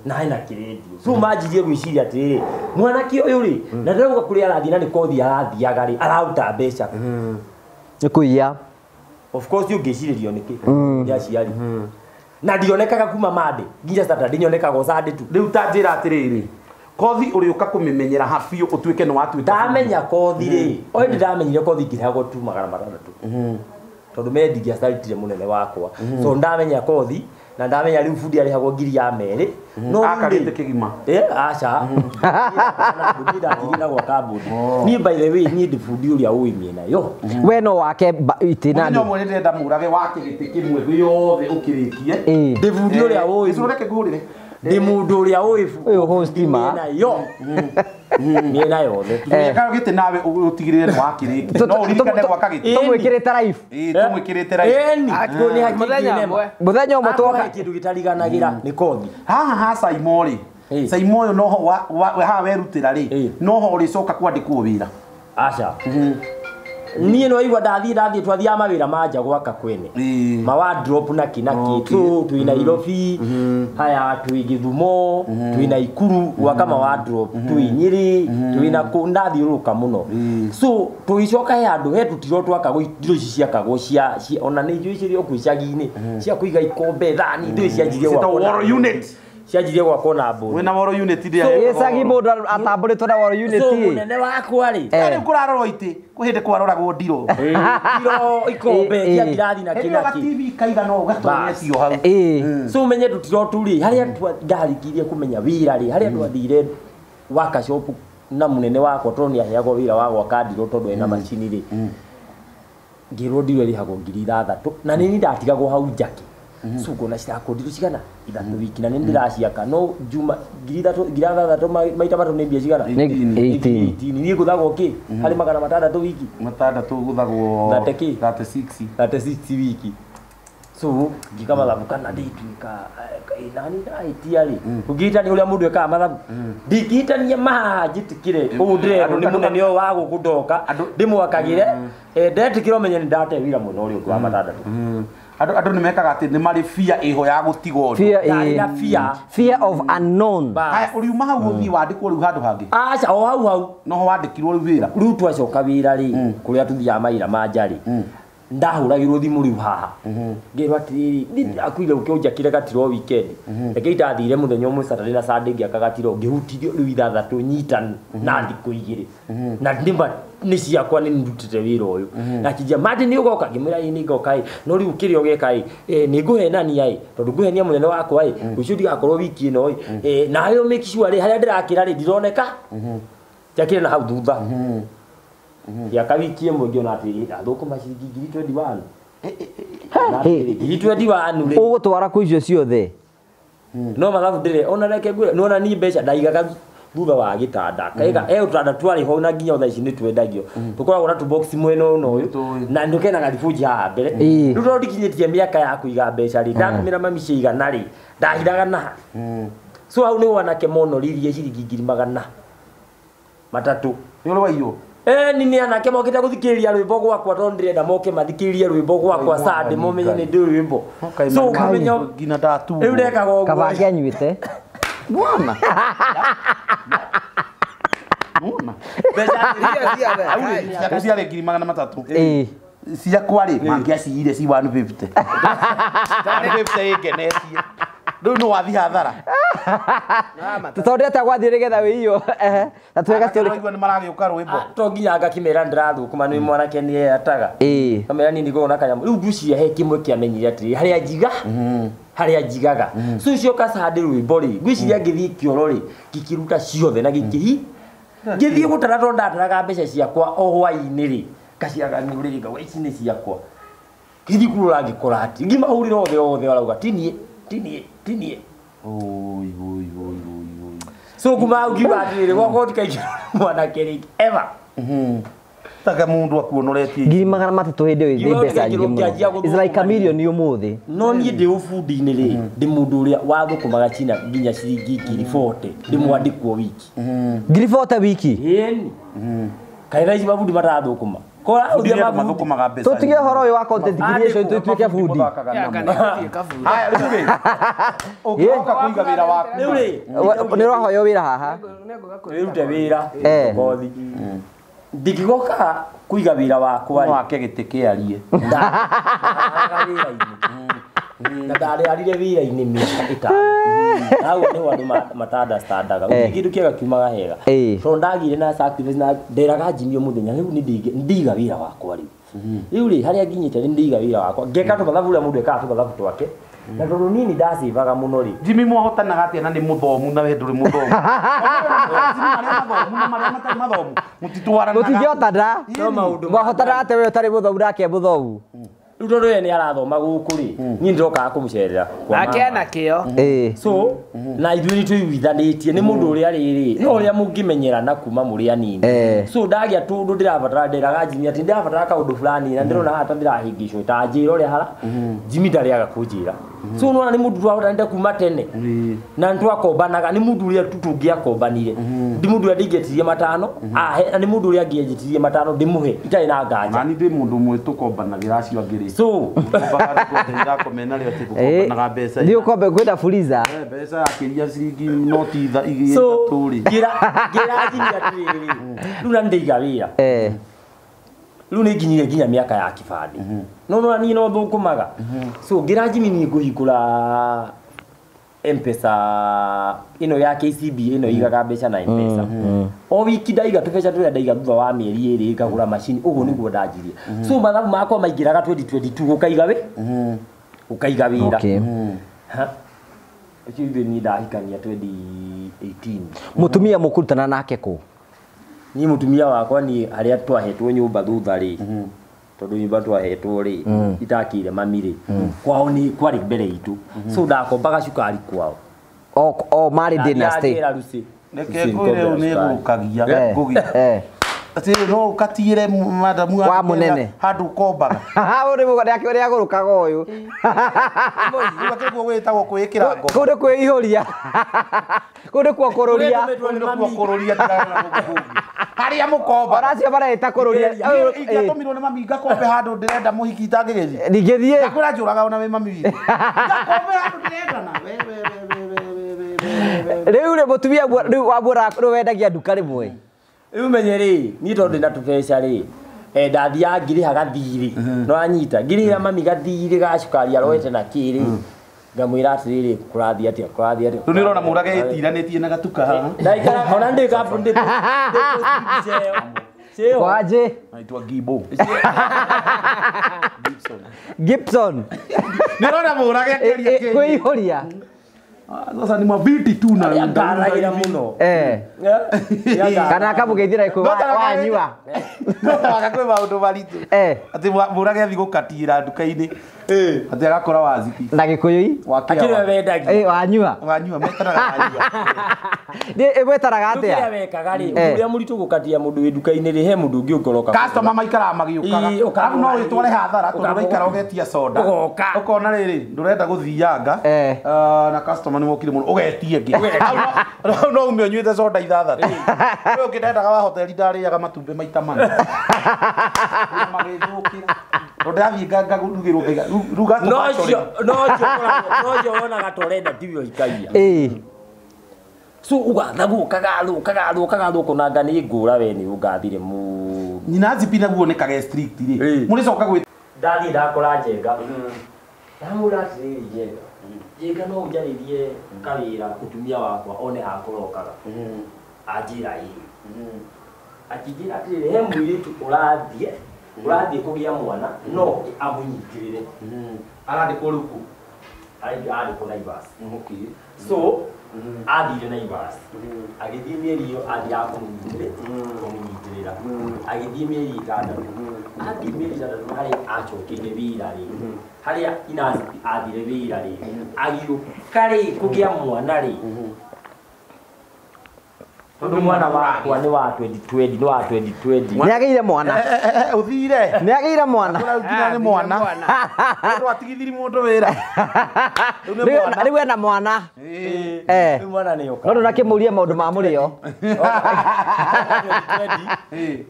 na hena kĩrendio. So manjirie gwĩciria atĩrĩrĩ mwanake ũyũ rĩ na ndĩrauga kũrĩa arathiĩ na nĩ kothi arathiaga rĩ araruta mbeca. Nĩ kũiya. Of course ũngĩcirĩrio nĩkĩ nĩ aciari. Na ndionekaga kuma Monday nginya Saturday nyonekaga o Sunday tu. Rĩu ta njĩra atĩrĩrĩ kothi ũrĩũka kũmĩmenyera ha biũ ũtuĩke nĩ watuĩka. Ndamenya kothi rĩ o hĩndĩ ndamenyire kothi ngĩrĩhagwo tu 600. Tondũ me ndingĩacaritire mũnene wakwa. So ndamenya kothi Na ndamenya rĩu bundi arĩhagwo ngiri ya merĩ. No Aka gĩtĩ kĩgima. Aca. Niĩ ndatigire na gwaka mbũndi. Niĩ by the way niĩ ndĩ bundi ũrĩa ũĩ mĩena yo. We no wake itĩ na Mũthenya ũmwe nĩndĩrenda mũrage wake gĩtĩ kĩmwe gĩothe ũkĩrĩkie. Ndĩ bundi ũrĩa ũĩ. Gĩcũrũ reke ngũhũrĩre. Ndĩ mũndũ ũrĩa ũĩ Ũyũ host ma. mĩena yo. Mĩena yothe. Gĩaka gĩtĩ nawe ũtigĩrĩre nĩ wakĩrĩkia. No ũririkane gwaka gĩtĩ. Tũmwĩkĩrĩte live. Ĩĩ tũmwĩkĩrĩte live. Ĩni, kũ nĩ hakiri Mũthenya nema. ũmwe. Mũthenya ũmwe Akorwo twoka. he kĩndũ gĩtariganagĩra nĩ kothi. Haha ha Saimo rĩ. Saimo ũyũ noho haha werutĩra rĩ, noho ũrĩcoka kwandĩkwo wĩra. Aca. Niĩ no igua ndathiĩ twathiaga mawĩra ma nja gwaka kwene. Ma wardrobe na kĩ na kĩ. So twĩ Nairobi, haya twĩ Gĩthumo, twĩ Naikuru gwaka ma wardrobe, twĩ Nyĩrĩ, twĩ na kũ ndathiũrũrũka mũno. So tũgĩcoka he handũ he tũtiro twakagwo ndiro ici ciakagwo cia ona nĩ irio ici o icagi-inĩ cia kũiga ikombe thani indo ici cianjirie Ciĩtagwo gwakwo na woro unit. Cianjirie gwakwo na mbũri. Wĩna woro unit iria. Gĩcagi mũndũ atambũrĩtwo na woro unit. So mũnene wakwa rĩ. Rĩu kũrarorwo itĩ, kwĩ hĩndĩ kwaroragwo ndiro. Ndiro ikombe cia ngirathi na kĩ na kĩ. TV kaigana ũũ gatonyetio hau. So umenye tũtiro tu rĩ, harĩa ndarĩkirie kũmenya wĩra rĩ, harĩa twathire workshop na mũnene wakwa tondũ nĩaheagwo wĩra wa gwaka ndiro tondũ ena macini rĩ. Ngĩrwo ndiro ĩrĩhagwo 6,000 na nĩ niĩ ndatigagwo hau njake. So ngona cirakwo ndiro cigana 3 wiki na nĩ ndĩraciaka no juma 3,000 maita matatũ nĩ mbia cigana 18. Niĩ ngũthagwo kĩ harĩ 600 wiki. 600 gũthagwo 36 36. wiki. So ngĩka mathabu kana ndĩtuĩka nani ndahĩtia rĩ ũngĩhĩtania ũrĩa mũndũ ekaga mathabu ndingĩhĩtania mahaha njĩtĩkĩre ũũ ndĩrerwo nĩ mũnene ũyũ wa gũkũ ndoka ndĩmwakagĩre ndetĩkĩra ũmenye nĩ ndate wĩra mwena ũrĩa ũngĩ wa 6. Andũ nĩ mekaga atĩ nĩ marĩ fear ĩho ya gũtigwo ũndũ. Fear, Ndarĩ na fear. Fear of unknown. Haya ũriuma hau ũthiĩ wandĩkwo rĩu handũ hangĩ. Aca o hau hau. Noho wandĩkirwo rĩu wĩra. Rĩu twacoka wĩra rĩ kũrĩa tũthiaga mawĩra ma nja rĩ ndahũragĩrwo thimũ rĩu haha ngĩrwo atĩrĩrĩ niĩ ndakuire ũkĩũnjakĩre gatiro weekend reke indathire mũthenya ũmwe Saturday na Sunday ngĩaka gatiro ngĩhutirio rĩu 6 nyitanu na thikũ 2 na nĩma nĩ ciakwa nĩ ndutĩte wĩra ũyũ na akĩnjia Martin nĩ ũgoka ngĩmwĩra ĩĩ nĩ ngoka ĩ no rĩu kĩrĩa ũgeka ĩ nĩ ngũhenania ĩ tondũ ngũhenia mũnene wakwa ĩ rũciũ ndigakorwo wiki ĩno ĩ nawe make sure rĩ harĩa ndĩrakĩra rĩ ndironeka njakĩre na hau thutha Gĩaka wiki ĩmwe ngĩona atĩ ndathũkũma ciringi 21,000. 21,000 rĩ. Ũgũtwara kũ icio ciothe? No mathabu ndĩre ona reke ngwĩre nĩwona niĩ mbeca ndaigaga thutha wa gĩtanda. Kaiga he ũtanda twarĩ ho na nginya thaa ici nĩ twendagio. Tũkoragwo na tũbox mwena ũyũ na ũyũ na nĩ na gatibunji haha mbere. Rĩu tondũ ndikinyĩtie mĩaka ya kũiga mbeca rĩ ndatũmĩra mami cia 100 rĩ ndahithaga na. So hau nĩ wanake monoririe ciringi 300,000. Nĩ ũrĩ waiywo? Nĩ anake mokĩte gũthikĩrĩria rwĩmbo gwakwa tondũ ndĩrenda moke mathikĩrĩrie rwĩmbo gwakwa Sunday momenye nĩ ndĩ rwĩmbo. So ũkamenya nginya ndaturwo. Rĩu ndekaga ũguo. Kabange anyuĩte. Mwana. Mwana. Mbeca Ciaku ciarĩ 300,000. Ĩĩ. Ciakwa rĩ mangĩaciire ci 150. 150 ĩngenetie. Rĩu nĩ wathiĩ hathara. Tondũ atĩa gwathiĩ nĩgetha wĩiywo. Na twega story. Ũraigua nĩ maragĩũka rwĩmbo. To nginya ngakĩmera ndĩrathũkũma nĩ mwanake nĩ eyataga. Kamera niĩ ndigoragwo na kanyamũ. Rĩu ngwĩciria he kĩmwe kĩamenyire atĩrĩrĩ harĩa njiga harĩa njigaga. So ũcio Sunday rwĩmbo rĩ ngwĩciria ngĩthiĩ kĩoro rĩ ngĩkĩruta ciothe na gĩkĩhi. Ngĩthiĩ gũtara tondũ ndataraga mbeca ciakwa o hwaĩ-inĩ rĩ ngaciaga rĩrĩ ngauga ici nĩ ciakwa. Ngĩthiĩ kũrora ngĩkora atĩ ngĩmahũrĩra othe othe marauga ti niĩ ti niĩ ti niĩ. Oi oi oi oi oi. So kuma hau ngiuga atĩrĩrĩ gwakwa ndikaingĩrwo nĩ mwanake rĩngĩ ever. Taka mũndũ akuonoretie 300,000 hĩndĩ ĩyo nĩ mbeca nyingĩ mũno. It's like a million ũmũthĩ. No niĩ ndĩ ũbundi-inĩ rĩ ndĩ mũndũ ũrĩa wathũkũmaga China nginya ciringi 40,000 ndĩmwandĩkwo wiki. 40,000 wiki? Ĩni. Kaĩ thaa ici mabundi marathũkũma. Kora ũthiĩ mabundi. Mathũkũmaga mbeca. Tũtige ũhoro ũyũ wa content creation tũtuĩke bundi. Haya rĩu rĩ. Ũngĩoka kũiga wĩra waku. Rĩu rĩ. Nĩ ũrahoywo wĩra haha. Wĩrute wĩra. Ngothi. Ndingĩgoka kũiga wĩra wakwa rĩ. No wake gĩtĩ kĩarie. Na ndarĩarire wĩra-inĩ mĩaka 5. Hau nĩho andũ mata-understandaga. Gũtirĩ kĩndũ kĩega kiumaga hega. Tondũ ndagĩire na sacrifice na nderaga Jimmy o mũthenya rĩu nĩ ndiga wĩra wakwa rĩu. Rĩu rĩ harĩa nginyĩte nĩ ndiga wĩra wakwa. Ngeka tũmathabu ũrĩa mũndũ ekaga tũmathabu twake. Na tondũ niĩ nĩ ndacivaga mũno rĩ. Jimmy mwahotanaga atĩa na nĩ mũthomu na we ndũrĩ mũthomu? Jimmy marĩa mathomu na marĩa matarĩ mathomu mũtitwaranaga. Mũtingĩhotana. No maũndũ Mwahotana atĩa we ũtarĩ mũthomu nake mũthomu? Rĩu tondũ ye nĩ arathoma gũkũ rĩ, niĩ ndĩrokaga kũmũcerera kwa Nake mama. ena kĩo. So na ithuĩ nĩ tũiguithanĩtie nĩ mũndũ ũrĩa rĩrĩ no ũrĩa mũngĩmenyerana kuma mũrĩ anini. So ndagĩa tũndũ ndĩrabatara ndĩraga Jimmy atĩ ndĩrabatara kaũndũ fulani na ndĩrona haha ta ndĩrahĩngĩcwo ta njĩra ũrĩa hara Jimmy ndarĩaga kũnjĩra. So nĩwona nĩ mũndũ twahotanĩte kuma tene na nĩtwakombanaga nĩ mũndũ ũrĩa tu tũngĩakombanire ndi mũndũ ũrĩa ndingĩetirie matano ahe na nĩ mũndũ ũrĩa angĩanjĩtirie matano ndĩmũhe itarĩ na nganja. Nani ndĩ mũndũ ũmwe tũkombanagĩra acio angĩ rĩ. So Nĩ Nĩ ũkombe kwĩna fuliza. Mbeca yakĩria ciringi noti igĩrĩ so ithatũ rĩ. ngĩra Jimmy atĩrĩrĩ rĩu na nĩndaiga wĩra. Rĩu nĩ nginyire nginya mĩaka ya kĩbandĩ. No nona niĩ no thũkũmaga. So ngĩra Jimmy niĩ ngũhingũra M-Pesa ĩno ya KCB ĩno igaga mbeca na M-Pesa. O wiki ndaiga tũbeca tũrĩa ndaiga thutha wa mĩeri ĩrĩ ngagũra macini ũguo nĩguo ndanjirie. So mathabu makwa maingĩraga 2022 gũkaiga wĩ? Gũkaiga wĩra. Ũcio ithuĩ niĩ ndahikania 2018. Mũtumia mũkũrutana nake kũ? Niĩ mũtumia wakwa niĩ harĩa twahetwo nyũmba thutha rĩ, tondũ nyũmba twahetwo rĩ itakĩire mami rĩ, kwao nĩ kwarĩ mbere itũ. So ndakombaga cukari kwao. O marĩ dynasty. Reke ngwĩre ũyũ nĩ gũkagia ngũgi. Atĩ no ũkatiĩre madamu wa mũnene handũ ũkombaga. Ũrĩa agũrũkaga ũyũ. Rĩu akĩguo gwĩtagwo kwĩĩkĩra ngoma. Kũu nĩ kwĩihũria. Kũu nĩ kuo kũrũria. Kũu nĩ kuo kũrũria ndirarora gũkũ kũngĩ. Harĩa mũkombaga. Ona acio mareĩta kũrũria. Ingĩatũmirwo nĩ mami ngakombe handũ ndĩrenda mũhiki itangĩgĩthiĩ. Ndingĩthiĩ. Ngakwĩra njũraga ona wĩ mami witũ. Ngakombe handũ ndĩrendana. We. Rĩu rĩ mũtumia rĩu wamwĩra rĩu wendagia nduka rĩmwe. Rĩu menye rĩ, niĩ tondũ ndĩna tũbeca rĩ, ndathiaga ngĩrĩha gathirĩ. No anyita, ngĩrĩhĩra mami gathirĩ ga cukari aroete na kĩ rĩ, ngamwĩra atĩrĩrĩ kũrathiĩ atĩa, kũrathiĩ atĩa. Rĩu nĩ ũrona mũrage ĩtiranĩtie na gatuka haha. Ndaikara ona ndĩ kambuni ndĩ cheo. Kwaje? Naitwa Gibo. Gibson. Nĩ ũrona mũrage akĩaria kĩ. Kwĩihũria. Sasa ni maviti tu na ngaragĩra mũno. Kana akamũgeithĩra kwĩ wanyua. Waka kwĩ maũndũ maritũ. Atĩ mũrage athiĩ gũkatiĩra nduka-inĩ. Atĩ agakora waziki. Na Gĩkũyũ-i? Akĩrĩ wendagia. Wanyua. Wanyua metaraga wanyua. Nĩ ĩmwetaraga atĩa? Kĩrĩa wekaga rĩ, ũrĩa mũritũ gũkatia mũndũ wĩ nduka-inĩ rĩ, he mũndũ ũngĩ ũngoroka. Customer maikaraga magĩũkaga. Arabu no wĩtware hathara tondũ ũraikara ũgetia soda. Ũgoka. Ũkona rĩrĩ ndũrenda gũthianga. Na customer nĩ wokire mũno ũgetie ĩngĩ. Hau no ume ũnyuĩte soda ithathatũ. Ũyũ ũngĩ ndendaga wa hoteli ndarĩaga matumbĩ maita mana. Magĩthũkĩra. Tondũ ndathiĩ ngagurugĩrwo ngaiga ruga No ũcio wonaga ta ũrenda tiwe ũhikagia. So ugathagwo ukagathwo ukagathwo ukagathwo ũkona nĩ ngũra we nĩ ũngathire mu. Nyina Zipi naguo nĩ kage strict rĩ. Mũrĩcoka gwĩ ndathiĩ ndakora Njenga. Ndamwĩra atĩrĩrĩ Njenga. Njenga no ũnjarĩrie kawĩra mũtumia wakwa one hakũrokaga. Anjĩra ĩĩ. Akĩnjĩra atĩrĩrĩ he mũirĩtu ũrathiĩ kũgĩa mwana no amũnyitĩrĩre. Arandĩkwo rĩu kũ? Arandĩkwo Naivas. So athire Naivas. Agĩthiĩ mĩeri ĩyo athiaga kũmũnyitĩrĩra. Agĩthiĩ mĩeri ĩtandatũ. Athiĩ mĩeri ĩtandatũ harĩa acokeire wĩra rĩ, harĩa Inazipi athire wĩra rĩ, agĩũka rĩ kũgĩa mwana rĩ. Tondũ mwana wakwa nĩ wa 2020, nĩ wa 2020. Nĩ agĩire mwana. Ũthire. Nĩ agĩire mwana. Nginya nĩ mwana. Tondũ atigithiri mũndũ wĩra. Rĩu ena mwana. Rĩu mwana nĩ oka. No ndũnakĩmũria maũndũ ma mũrĩo. 2020.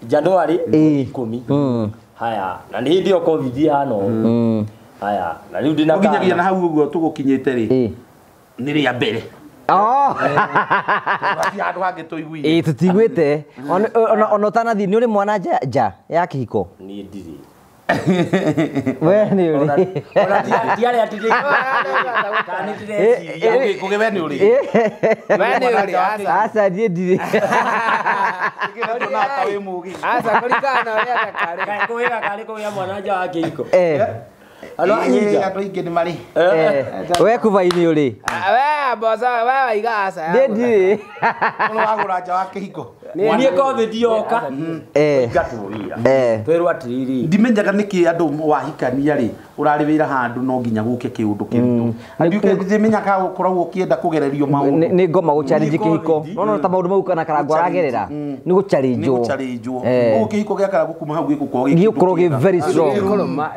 January 10. Haya, na nĩ hĩndĩ ĩyo COVID ĩhana ũũ. Haya, na rĩu ndĩna Ũkinyagia na hau ũguo tũgũkinyĩte rĩ. Nĩ rĩa mbere. Handũ hangĩ tũiguire. Ĩĩ tũtiguĩte. Ona ũtanathiĩ nĩ ũrĩ mwana nja ya kĩhiko? Niĩ ndirĩ. We nĩ ũrĩ. Ona ti arĩa atĩ kana nĩ ndĩreciria. Kũgĩ we nĩ ũrĩ. We nĩ ũrĩ aca. Aca niĩ ndirĩ. Aca kũringana na ũrĩa thakarĩ. Kaĩ kũgĩa karĩ kũgĩa mwana nja wa kĩhiko? Andũ aingĩ nĩ marĩ. We kubaini ũrĩ. We bosa we waiga aca. Niĩ ndirĩ. Ũrĩa wagũra nja wa kĩhiko. Niĩ COVID yoka. Ngatwo wĩra. Twerwo atĩrĩrĩ. Ndimenyaga nĩkĩ andũ wahikania rĩ ũrarĩ wĩra handũ no nginya gũke kĩũndũ kĩritũ. Ndimenyaga ũkoragwo ũkĩenda kũgererio maũndũ. Nĩ ngoma gũchallenge kĩhiko. No ta maũndũ mau kana Karangũ aragerera. Nĩ gũchallengewo. Nĩ gũchallengewo. Ũguo kĩhiko gĩa Karangũ kuma hau gĩgũkorwo gĩgũkorwo gĩ very strong.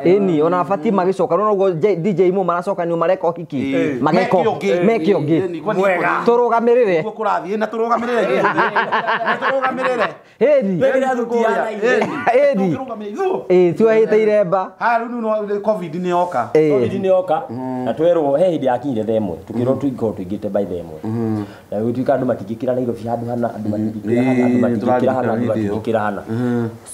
Ĩni ona batiĩ magĩcoka no ũguo DJ Mo maracoka nĩ mareka ũhiki. Mageko meke ũngĩ. Tũrũgamĩrĩre. Nĩguo kũrathiĩ na tũrũgamĩrĩre. Na tũrũgamĩrĩre. Ĩni. Ĩni. Ĩĩ tuohĩte iremba. Ha rĩu no COVID nĩ yoka. COVID nĩ yoka na twerwo he hĩndĩ yakinyire thaa ĩmwe tũkĩrwo tũikorwo tũingĩte by thaa ĩmwe. Na gũtuĩka andũ matingĩkĩra Nairobi handũ hana andũ matingĩkĩra hana andũ matingĩkĩra hana andũ matingĩkĩra hana.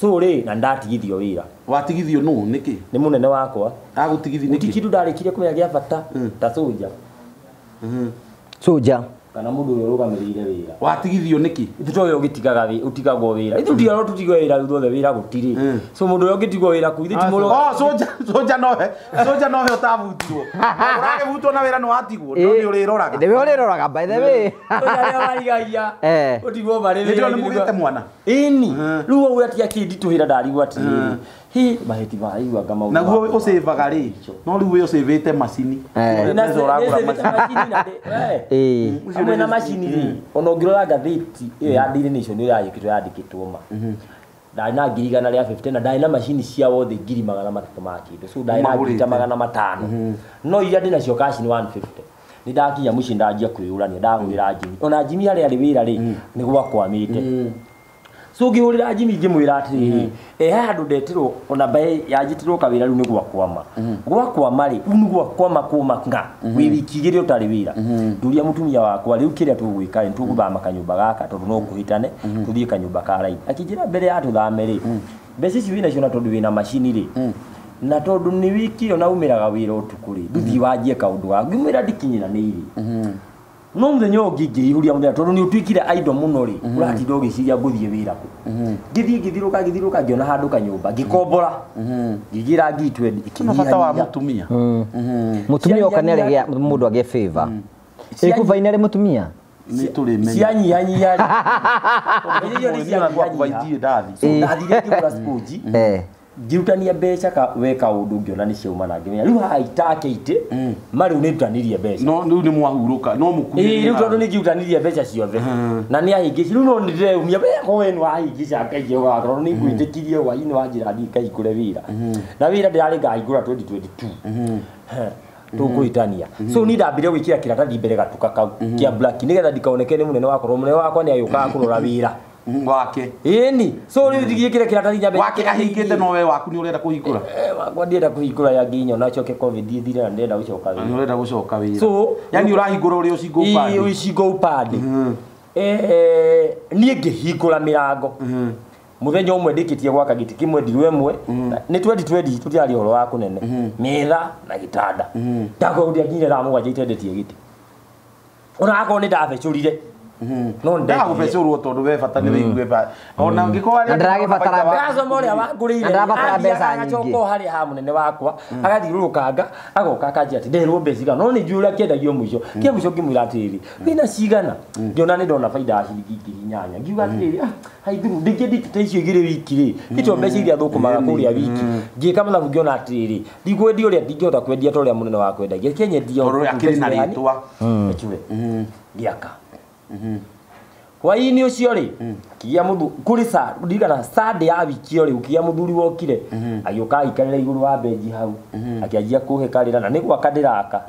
So rĩ na ndatigithio wĩra. Watigithio nũ nĩkĩ? Nĩ mũnene wakwa. Agũtigithia nĩkĩ? Gũtirĩ kĩndũ ndarĩkirie kũmenya gĩa bata ta soja. Soja. Kana mũndũ ũrĩa ũrũgamĩrĩire wĩra. Watigithio nĩkĩ? Ithuĩ towe ũgĩtigaga wĩra, ũtigagwo wĩra. Ithuĩ tũtigarwo tũtigwo wĩra ithuothe wĩra gũtirĩ. So mũndũ ũrĩa ũngĩtigwo wĩra kũu ithuĩ ti mũrũ. Oh, soja soja nowe. Soja nowe ũtabutirwo. Ũragĩbutwo na wĩra nĩ watigwo, no nĩ ũrĩroraga. Nĩ ũrĩroraga by the way. Soja arĩa marigagia. Ũtigwo marĩ wĩra. Nĩ mũgĩte mwana. Ĩni. Rĩu ũguo ati akĩnditũhĩra ndarigwo atĩrĩrĩ. Hi mahĩti maigua nga maũndũ. Naguo ũcĩvaga rĩ. No rĩu we ũcĩvĩte macini. Mbeca ũragũra macini. Hamwe na macini rĩ ona ũngĩrora ngathĩti ĩyo ya Daily Nation ĩyo yandĩkĩtwo yandĩkĩtwo ma ndarĩ na 150,000 na ndarĩ na macini cia wothe 300 ma kĩndũ so ndarĩ na 500,000 no iria ndĩ nacio cash nĩ 150 nĩ ndakinya mũciĩ ndanjia kwĩyũrania ndahũrĩra Jimmy ona Jimmy harĩa arĩ wĩra rĩ nĩ gwakwamĩte. So ngĩhũrĩra Jimmy ngĩmwĩra atĩrĩrĩ he handũ ndetirwo ona mbaĩ yanjĩtirwo kawĩra rĩu nĩ gwakwama gwakwama rĩ rĩu nĩ gwakwama kũma nga wĩ wiki igĩrĩ ũtarĩ wĩra nduria mũtumia wakwa rĩu kĩrĩa tũgwĩka rĩ tũgũthama kanyũmba gaka tondũ no kũhĩtane tũthiĩ kanyũmba ka raithi akĩnjĩra mbere ya tũthame rĩ mbeca ici wĩnacio na tondũ wĩna macini rĩ na tondũ nĩ wiki ĩyo na umĩraga wĩra ũtukũ rĩ ndũthiĩ wanjie kaũndũ gaku ngĩmwĩra ndikinyĩranĩirie no mũthenya ũngĩ ngĩihũria mũthenya tondũ nĩ ũtuĩkire idle mũno rĩ ũratinda ũgĩciria ngũthiĩ wĩra kũ ngĩthiĩ ngĩthirũka ngĩthirũka ngĩona handũ kanyũmba ngĩkombora ngĩgĩra 20,000 Ĩno bata wa mũtumia. Mũtumia oka nĩ arĩgĩa mũndũ agĩe favor. Ĩkubaini arĩ mũtumia? Nĩ tũrĩmenya. Cianyihanyiha rĩ. Ndathire ngĩgũra sponge. Ngĩrutania mbeca ka we kaũndũ ngĩona nĩ ciauma na ngĩmenya rĩu haha itakeite ma rĩu nĩ ndutanirie mbeca no rĩu nĩ mwahurũka no mũkuĩ ĩĩ rĩu tondũ nĩ ngĩrutanirie mbeca ciothe na nĩ ahĩngĩci rĩu no nĩndĩreumia ko we nĩ wahĩngĩca Ngai Jehova tondũ nĩ ngwĩtĩkirie hwainĩ wa njĩra thiĩ ngahingũre wĩra na wĩra ndĩrarĩ ngahingũra 2022 tũkũhĩtania so niĩ ndambire gwĩkĩra kĩratathi mbere gatuka kau kĩa black nĩgetha ndikaoneke nĩ mũnene wakwa mũnene wakwa nĩ agĩũkaga kũrora wĩra wake ĩni so rĩu ndigĩkĩre kĩratathi nyambe wake ahingĩte no we waku nĩ ũrenda kũhingũra wakwa ndienda kũhingũra yanginya na coke COVID ĩthire na ndĩrenda gũcoka wĩra nĩ ũrenda gũcoka wĩra so yani ũrahingũra ũrĩ ũcingo upande ĩĩ ũcingo upande niĩ ngĩhingũra mĩrango mũthenya ũmwe ndĩkĩtie gwaka gĩtĩ kĩmwe ndirũ ĩmwe nĩ 2020 tũtiaria ũhoro wa kũnene metha na gĩtanda ndakwa ndiakinyire thaa mũgwanja itendetie gĩtĩ ona akorwo nĩ ndabecũrire no ndagũbecũrwo tondũ we bata nĩ wĩigue ba ona ũngĩkorwo arĩa ndĩragĩbatara mbeca ũrĩa wangũrĩire ndĩrabatara mbeca nyingĩ agacoka o harĩa ha mũnene wakwa agathiũrũrũkanga agoka akanjĩra atĩ nderwo mbeca cigana no nĩ njũĩ ũrĩa kĩendagio mũico kĩa mũico ngĩmwĩra atĩrĩrĩ wĩna cigana ngĩona nĩ ndona baida ya ciringi 8,000 ngiuga atĩrĩrĩ haithuru ndingĩendete icio igĩrĩ wiki rĩ ito mbeca iria thũkũmaga kũrĩa wiki ngĩka mathabu ngĩona atĩrĩrĩ ndikwendia ũrĩa ndingĩhota kwendia ta ũrĩa mũnene wakwa endagia kĩenyendia tondũ akĩrĩ na rĩtwa ecure ngĩaka hwainĩ ũcio rĩ kĩgĩa mũthu kũrĩ sa ndirikana Sunday ya wiki ĩyo rĩ ũkĩgĩa mũthuri wokire agĩũka aikarĩra igũrũ wa benji hau akĩanjia kũhe karĩra na nĩ gwaka ndĩraka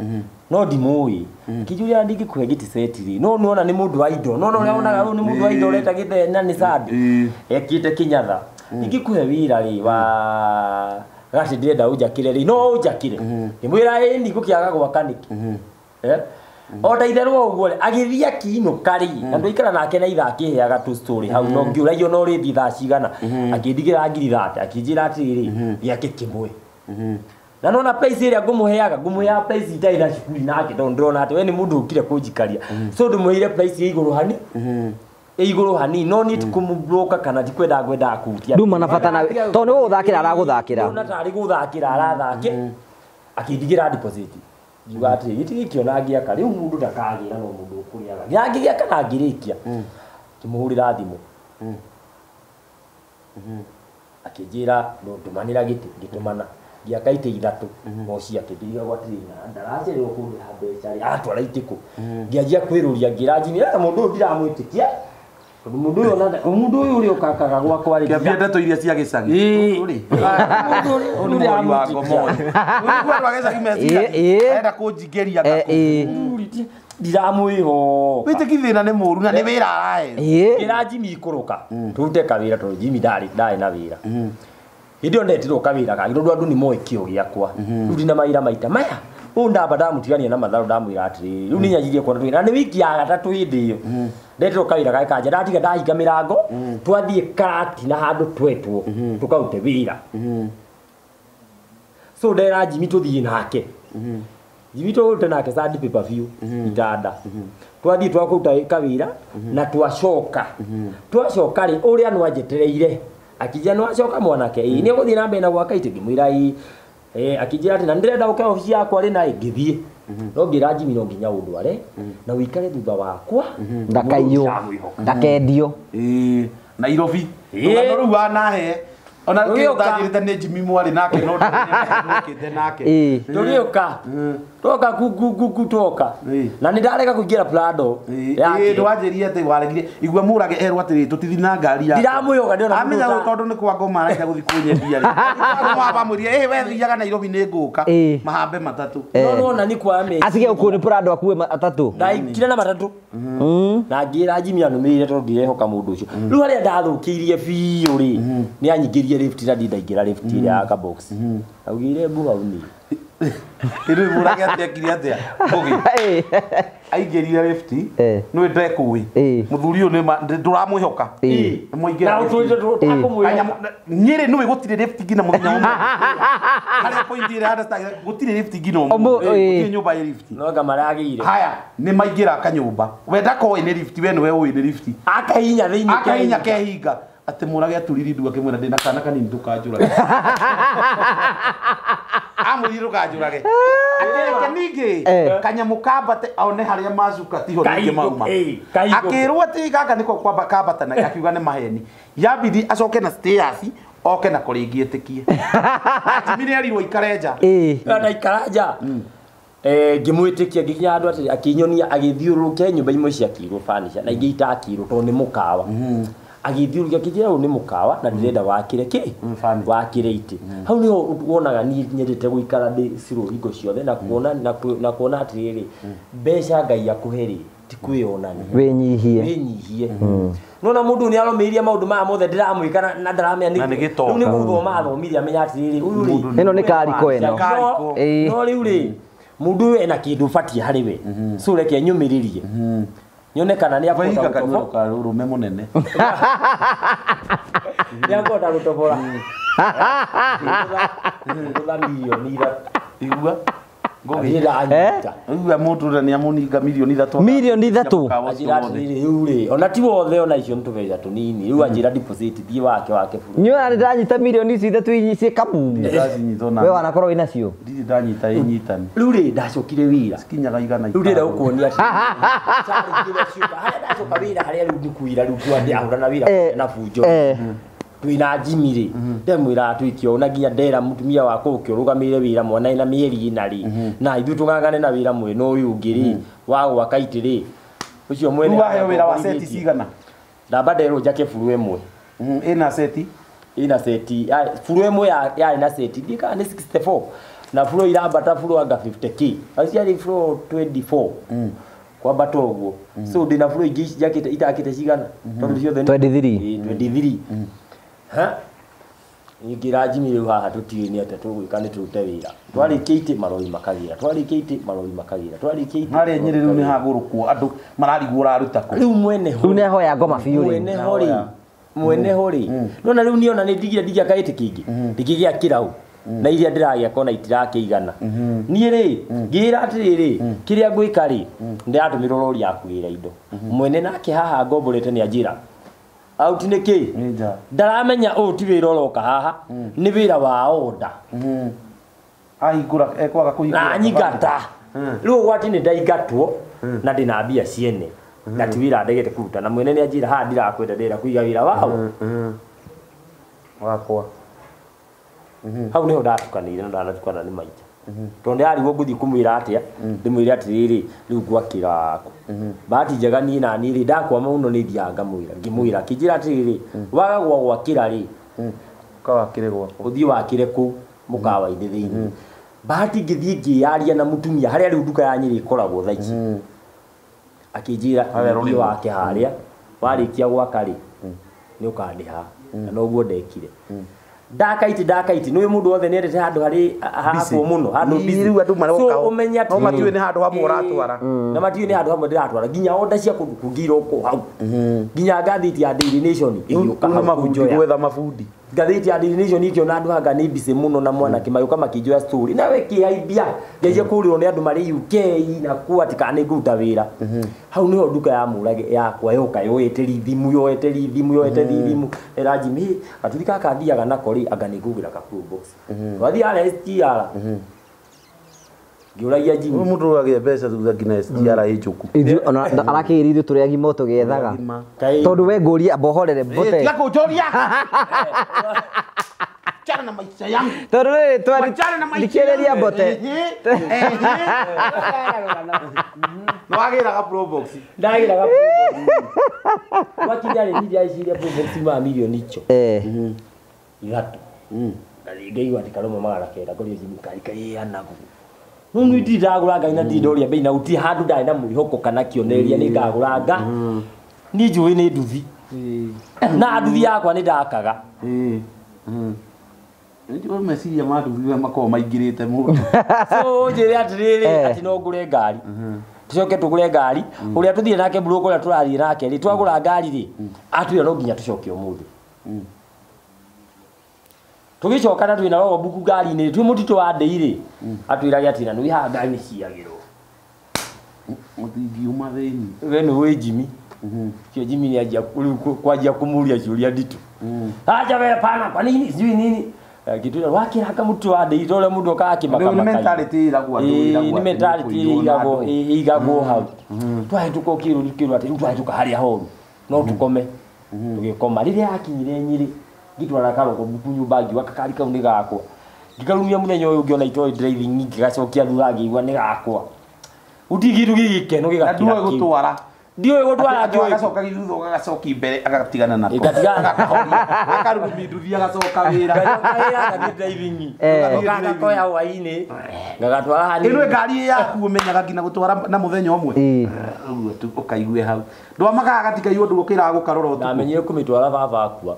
no ndimũĩ kĩnjũria ndingĩkũhe gĩtĩ seti rĩ no nĩwona nĩ mũndũ wa indo no ũrĩa wonaga ũyũ nĩ mũndũ wa indo ũreta gĩthenya nĩ Sunday ekĩte kĩnyatha ingĩkũhe wĩra rĩ wa gacĩ ndĩrenda ũnjakĩre rĩ no ũnjakĩre ngĩmwĩra ĩĩ ndigũkĩaga gwaka nĩkĩ o ta itherũ ũguo rĩ agĩthiĩ akĩinũka rĩ na twaikara nake na ithaa akĩheaga tũ story hau no ngĩũragio no rĩthiĩ thaa cigana akĩndigĩra 30,000 akĩnjĩra atĩrĩrĩ gĩake kĩmwe na nona price ĩrĩa ngũmũheaga ngũmũheaga price itarĩ na cukuru nake tondũ ndĩrona atĩ we nĩ mũndũ ũkire kũnjikaria so ndĩmũheire price ĩ igũrũ hani igũrũ hanini no niĩ tikũmũbroka kana tikwenda ngwendaga kũhutia nduma na bata nawe tondũ nĩ gũgũthakĩra aragũthakĩra ndona tarĩ gũthakĩra arathake Akindigira deposit. Ngiuga atĩrĩ gĩtĩ gĩkĩ ona ngĩaka rĩu mũndũ ndakagĩra no mũndũ ũkũrĩaga. Ngĩgĩaka na ngĩrĩkia. Ngĩmũhũrĩra thimũ. Akĩnjĩra ndũmanĩra gĩtĩ ngĩtũmana. Ngĩaka itĩ ithatũ no ciake ngĩigagwo atĩrĩ na ndaracererwo kũndĩha mbeca rĩ atwara itĩ kũ. Ngĩanjia kwĩrũria ngĩra Jimmy na mũndũ ũyũ ndiramwĩtĩkia. Tondũ mũndũ ũyũ ona mũndũ ũyũ ũrĩa ũkakaga gwakwa rĩ Kĩambia ndeto iria cia gĩcagi. Ĩĩ. Mũndũ ũrĩa wa ngomo. Mũndũ wa gĩcagi meciria. Arenda kũnjingĩria ngakũ. Ndiramwĩhoka. Wĩtĩki thĩna nĩ mũru na nĩ wĩra arahe. Ngĩra Jimmy ikũrũka. Tũrute kawĩra tondũ Jimmy ndarĩ na wĩra. Hĩndĩ ĩyo ndetirwo kawĩra kangĩ tondũ andũ nĩ moĩ kĩo gĩakwa. Rĩu ndina mawĩra maita maya. Ũũ ndamba ndamũtigania na matharũ ndamwĩra atĩrĩrĩ rĩu nĩnyanjirie kuona twĩna na nĩ wiki ya gatatũ hĩndĩ ĩyo. Ndetirwo kawĩra gake kanja ndatiga ndahinga mĩrango twathiĩ Karatina handũ twetwo tũkarute wĩra. So ndera Jimmy tũthiĩ nake. Jimmy tũrute nake sandpaper biũ itanda. Twathiĩ twakũruta kawĩra na twacoka. Twacoka rĩ ũrĩa nĩwanjetereire akĩnjĩra nĩwacoka mwanake ĩĩ nĩũgũthiĩ na mbere na gwaka itĩ ngĩmwĩra ĩĩ. Akĩnjĩra atĩ na nĩndĩrenda ũke obici yakwa rĩ na ngĩthiĩ. No ngĩra Jimmy no nginya ũndware na ũikare thutha wakwa ndakaiywo ndakendio. Ĩĩ Nairobi. Rũgano rũu wanahe ona kĩo ndanjĩrĩte nĩ Jimmy mwarĩ nake no ndũkĩte nake. Tũgĩũka twoka kuku twoka na nĩ ndarega kũingĩra Prado yake. Ĩĩ ndwanjĩrire atĩ waregire igua mũrage erwo atĩrĩ tũtithi na ngari yakwa. Ndiramwĩhoka ndĩrona amenya tondũ nĩ kwa ngoma araita gũthiĩ kũnyendia rĩ. Wamwĩrire ĩĩ we thiaga Nairobi nĩ ngũka mahambe matatũ. No nona nĩ kwa meci. Atige ũkuo nĩ Prado akue matatũ. Ndaikire na matatũ. Na ngĩra Jimmy anũmĩrĩre tondũ ndirehoka mũndũ ũcio. Rĩu harĩa ndathũkĩirie biũ rĩ nĩ anyingĩrie lift na ndindaingĩra lift ĩrĩa ya kabox. Augire mbu hau niĩ. Rĩu mũrage atĩa akire atĩa Mũgĩ aingĩrire lift nĩ ndekũĩ mũthuri ũyũ nĩ ndũramwĩhoka. Na ũtũrĩte tũtakũmwĩhoka. Nyĩrĩ nĩwe gũtirĩ lift nginya mũthenya ũmwe. Harĩa point ĩrĩa understand gũtirĩ lift nginya ũmũthĩ. Gũtirĩ nyũmba ĩ lift. No anga maragĩire. Haya nĩ maingĩra kanyũmba. We ndakoĩ nĩ lift we nĩwe ũĩ nĩ lift. Akahinya thĩinĩ. Akahinya kehinga. Atĩ mũrage aturiri ndu akĩmwĩra ndĩna kana kanini ndũkanjũrage. Amwĩrire ndũkanjũrage. Akĩreke ningĩ kanyamũ kambate one harĩa macuka tiho ningĩ mauma. Akĩrwo atĩ gaka nĩko kwamba kambata na akiuga nĩ maheni. Yabidi acoke na stairs oke na kũrĩngĩ ĩtĩkie. Jimmy nĩerirwo ikare nja. Ndaikara nja. Ngĩmwĩtĩkia ngĩkinya handũ atĩrĩ akĩnyonia agĩthiũrũrũkia nyũmba imwe ciakirwo furniture na ingĩ itakirwo tondũ nĩ mũkawa. Agĩthiũrũrũkia akĩnjĩra ũyũ nĩ mũkawa na ndĩrenda wakĩre kĩ wakĩre itĩ. Hau nĩho wonaga niĩ nyendete gũikara ndĩ ciro hingo ciothe na kuona na kuona atĩrĩrĩ mbeca Ngai akũhe rĩ ti kwĩyonania. Wĩnyihie. Wĩnyihie. Nona mũndũ nĩ aromĩirie maũndũ maya mothe ndĩramwĩka na ndaramenya nĩ rĩu nĩ gũthoma athomire amenya atĩrĩrĩ ũyũ rĩ ĩno nĩ kariko ĩno. No rĩu rĩ mũndũ ũyũ ena kĩndũ ũbatiĩ harĩ we. So reke nyũmĩrĩrie. Nyone kana nĩ akũhota gũtobora ũrũme mũnene. Nĩ akũhota gũtobora. Ngũtha mirioni ithatũ. Igua Ngũgĩ. Igua mũndũ ũrĩa nĩ amũninga mirioni ithatũ. Mirioni ithatũ. Anjĩra atĩrĩrĩ rĩu rĩ ona ti wothe ona icio nĩ tũbeca tũnini rĩu anjĩra deposit thiĩ wake wake bũrũri. Nĩ ndanyita mirioni ici ithatũ ciĩ kabumu. We wanakorwo wĩna cio. Ndirĩ ndanyita ĩnyitani. Rĩu rĩ ndacokire wĩra. Cikinyaga igana itano. Rĩu ndĩrenda gũkuonia atĩ harĩa ndacoka wĩra harĩa rĩu ndikuira rĩu twahũra na wĩra na bunjo. Twĩna Jimmy rĩ ndemwĩra twĩke ũũ na nginya ndera mũtumia wakwa ũke ũrũgamĩrĩre wĩra mwana ena mĩeri ĩna rĩ na ithuĩ tũng'ang'ane na wĩra mwena ũyũ ũngĩ rĩ wa gwaka itĩ rĩ ũcio mwene Rĩu waheo wĩra wa seti cigana? Ndamba nderwo njake buru ĩmwe. Ĩna seti? Ĩna seti buru ĩmwe yarĩ na seti ndiĩ kana nĩ 64 na buru irambata buru anga 50k ciarĩ buru 24 kwambata ũguo. So ndĩna buru ingĩ ici njakĩte itakĩte cigana tondũ ciothe 23. 23. Ha? Ingĩra Jimmy rĩu haha tũtiũĩ nĩ atĩa tũgwĩka nĩ tũrute wĩra. Twarĩkia itĩ marori makagĩra. Twarĩkia itĩ marori makagĩra. Twarĩkia itĩ. Harĩa Nyĩrĩ rĩu nĩ hagũrũkwo andũ mararigwo ũraruta kũ. Rĩu mwene ho. Rĩu nĩ ahoya ngoma biũ rĩ. Mwene ho rĩ. Mwene ho rĩ. Nona rĩu niĩ ona nĩ ndigire ndigĩaka gĩtĩ kĩngĩ. Ndingĩgĩa kĩraũ. Na iria ndĩragĩaka ona itirakĩigana. Niĩ rĩ ngĩra atĩrĩrĩ kĩrĩa ngwĩka rĩ ndĩratũmĩrwo rori ya kũgĩra indo. Mwene nake haha ngomborete nĩ anjĩra Out nĩ kĩ? Ndaramenya ũũ ti wĩra ũroka haha nĩ wĩra wa order. Ahingũra ekwaga kũhingũra. Na nyingata. Rĩu gwati nĩ ndaingatwo na ndĩna mbia ciene. Na ti wĩra ndegete kũruta na mwene nĩ anjĩra haha ndirakwenda ndĩra kũiga wĩra wao. Wakwa. Hau nĩho ndatukanĩire na ndanatukana nĩ maita. Tondũ ndĩrarigwo ngũthiĩ kũmwĩra atĩa, ndĩmwĩre atĩrĩrĩ rĩu ngwakĩra kũ. Bahati njega niĩ na niĩ rĩ ndakwama mũno nĩ thiaga ngamwĩra ngĩmwĩra akĩnjĩra atĩrĩrĩ waga gwa gwakĩra rĩ Ũkawakĩre gwakwa. ũthiĩ wakĩre kũu mũkawa-inĩ thĩinĩ. Bahati ngĩthiĩ ngĩyaria na mũtumia harĩa rĩu nduka ya Nyĩrĩ ĩkoragwo thaa ici. Akĩnjĩra thiĩ wake harĩa warĩkia gwaka rĩ nĩ ũkandĩha na noguo ndekire. Ndakaiti nĩ mũndũ wothe nĩendete handũ harĩ hakwo mũno handũ busy. Rĩu andũ maroka so ũmenye atĩ no matiũĩ nĩ handũ hamwe ũratwara. Na matiũĩ nĩ handũ hamwe ndĩratwara nginya onda cia kũndũ kũngĩ irokwo hau nginya ngathĩti ya Daily Nation ĩgĩũka hau mabundi gwetha mabundi. Ngathĩti ya Daily Nation ĩkĩona andũ anga nĩ busy mũno na mwanake magĩũka makĩnjoya story nawe kĩhaimbia ngeria kũrĩrwo nĩ andũ marĩ UK na kũ atĩ kana nĩ ngũruta wĩra. Hau nĩho nduka ya Mũrage yakwa yoka yoete rithimu ĩra Jimmy gatuthi gaka thiaga nako rĩ anga nĩ ngũgĩra ka Probox. Twathiĩ harĩa SGR ngĩũragia Jimmy Mũndũ ũragĩa mbeca thutha nginya SGR ĩ njũku. Ithuĩ ona arakĩgĩra ithuĩ tũrĩ agima tũgĩethaga. Tondũ we ngũria mbohorere mbote. Tiga kũnjũria. Chana na maisha yangu. Tondũ rĩrĩ twari Wachana na maisha thikĩrĩria mbote. No wagĩraga Probox. Ndagĩraga Probox. Wakinya rĩ niĩ ndĩraiciria Probox ma milioni icio. Ithatũ. Ngaigua atĩ karũma 900 ngũria Jimmy kari kaĩanagu. No nĩ ndindagũra ngai na ndindoria bei na gũtirĩ handũ ndarĩ na mwĩhoko kana kĩonereria nĩ ngagũra nga. Niĩ njũĩ nĩ nduthi. Na nduthi yakwa nĩ ndakaga. Nĩ meciria ma nduthi ũrĩa makoragwo maingĩrĩte mũno. So njĩre atĩrĩrĩ atĩ no ngũre ngari. Tucoke tũgũre ngari ũrĩa tũthiĩ nake broker ũrĩa tũrathiĩ nake rĩ twagũra ngari rĩ atwĩra no nginya tũcoke ũmũthĩ. Tũgĩcoka na twĩna rogo buku ngari-inĩ twĩ mũtitũ wa ndĩi rĩ atwĩrage atĩ na nĩ haha ngari nĩ ciagĩrwo. Mũtingiuma thĩinĩ. We nĩ wĩ Jimmy. Kio Jimmy nĩ anjia kwanjia kũmũria ciũria nditũ. Acha we pana kwa nini sijui nini. Gĩtwĩra wakĩra mũtitũ wa ndĩi ũrĩa mũndũ okaga akĩmaka. Nĩ mentality ĩragwo andũ ĩragwo. Nĩ mentality ĩigagwo hau. Twahĩtũka ũkĩrwo atĩ rĩu twahĩtũka harĩa horu no tũkome. Tũgĩkoma rĩrĩa akinyire Nyĩrĩ ngĩtwara karoko buku nyũmba ngiuga kakari kau nĩ gakwa. Ngĩkarumia mũthenya ũyũ ũngĩ ona itoĩ driving ngĩgacokia thutha ngĩigua nĩ gakwa. Gũtirĩ kĩndũ gĩgĩkeno gĩgakĩra. Na ndũĩ gũtwara. Ndiũĩ gũtwara ndiũĩ. Agacoka thutha ũgagacokia mbere agatigana nako. Ĩgatigana. Akarurumia nduthi agacoka wĩra. Ngacoka wĩra ngathiĩ driving. Ngacoka ngakoya hwaĩ-inĩ ngagatwara hanini. Ĩno ngari yaku ũmenyaga nginya gũtwara na mũthenya ũmwe. Ũguo tu ũkaigue hau. Ndwamakaga gatikaigua ũndũ ũkĩraga gũkarora ũtukũ. Ndamenyire kũmĩtwara baba akua.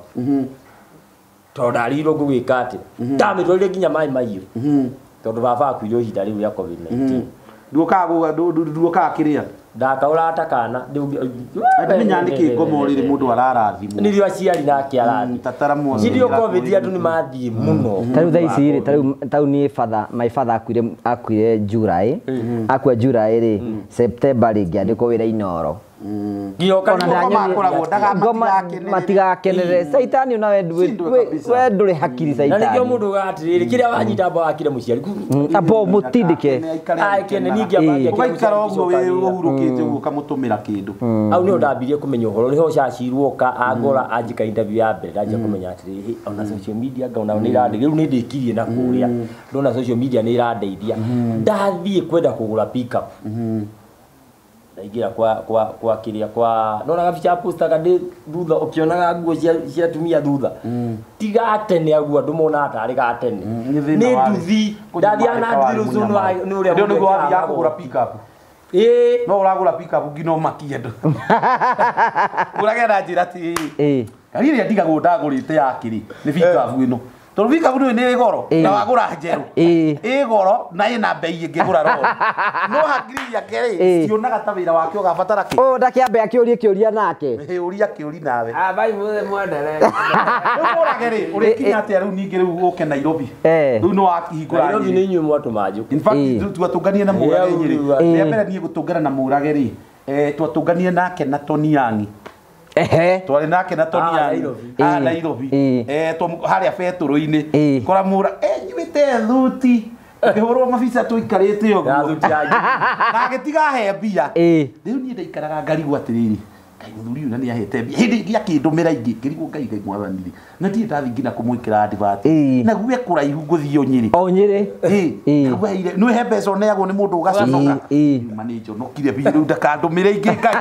Tondũ ndarirwo ngũgĩka atĩ ndamĩtwarire nginya maĩ mahiũ tondũ baba akuire ihinda rĩu rĩa COVID-19. Nduokaga kĩrĩa ndakaũra ta kana ndimenya nĩkĩ ngomo rĩrĩ mũndũ ararathimwo nĩrĩo aciari nake arathi cirio COVID andũ nĩ mathiĩ mũno. Ta rĩu thaa ici rĩ ta rĩu niĩ father my father akuire July akua July rĩ September rĩ ngĩandĩkwo wĩra Inooro. Matigakenere Saitani ona we ndũrĩ hakiri Saitani. Na nĩkĩo mũndũ ugaga atĩrĩrĩ kĩrĩa wanyita amba wakire mũciari amba mũtindĩke akene ningĩ amba ũgaikara ũguo wĩ ũhurũkĩte ũguo ũkamũtũmĩra kĩndũ. Hau nĩho ndambirie kũmenya ũhoro nĩho cacirwo ka angora anjĩka interview ya mbere ndanjia kũmenya atĩrĩrĩ ona social media ngaona nĩ ĩrandeithia rĩu nĩ ndĩkirie na kũrĩa ndona social media nĩ ĩrandeithia ndathiĩ kwenda kũgũra pickup ndaingĩra kwa kĩrĩa kwa nona gabica postaga ndĩ thutha ũkĩonaga nguo cia atumia thutha tiga tene aguo andũ monaga tarĩ ga tene nĩ nduthi ndathiaga na nduthi rũciũ nĩ ũrĩa nĩguo wathiaga kũgũra pickup. Ĩĩ no ũragũra pickup nginya ũmakie andũ. Ũragĩa na njĩra atĩ ngari ĩrĩa ndigagwo ndagũrĩte ya kĩrĩ nĩ pickup ĩno tondũ pickup nĩ goro na wagũra njerũ ĩ goro na ĩna bei ĩngĩgũra rori no hakiri ciake rĩ cionaga ta wĩra wake ũgabatara kĩ. Ũũ ndakĩambe akĩũrie kĩũria nake. Ũria kĩũri nawe. Bai mũthe mwendere. Rĩu mũrage rĩ ũrĩkinya atĩa rĩu ningĩ rĩu ũke Nairobi. Rĩu nĩ wakĩhingũra Nairobi nĩ inyuĩ mwatũma njũke. In fact twatũnganie na Mũrage Nyĩrĩ. Rĩa mbere niĩ gũtũngana na Mũrage rĩ twatũnganie nake na Tony Young. Twarĩ nake na Tony Young Nairobi harĩa betũrũ-inĩ kora Mũra nyuĩte thuti Ngĩhũrwo mabica tũikarĩte ũguo. Na agĩtiga he mbia. Rĩu niĩ ndaikaraga ngarigwo atĩrĩrĩ. Ngai mũthuri ũyũ na nĩ ahete mbia. Hĩndĩ ĩngĩ akĩndũmĩra ingĩ ngĩrigwo Ngai Ngai mwathani rĩ. Na ndirĩ ndathiĩ nginya kũmwĩkĩra advert. Na guo kũraihu ngũthiĩ o Nyĩrĩ. O Nyĩrĩ. Ĩĩ. Nĩ he mbeca ũneagwo nĩ mũndũ ũgaconoka. Ma nĩ njonokire biũ rĩu ndakandũmĩre ingĩ Ngai.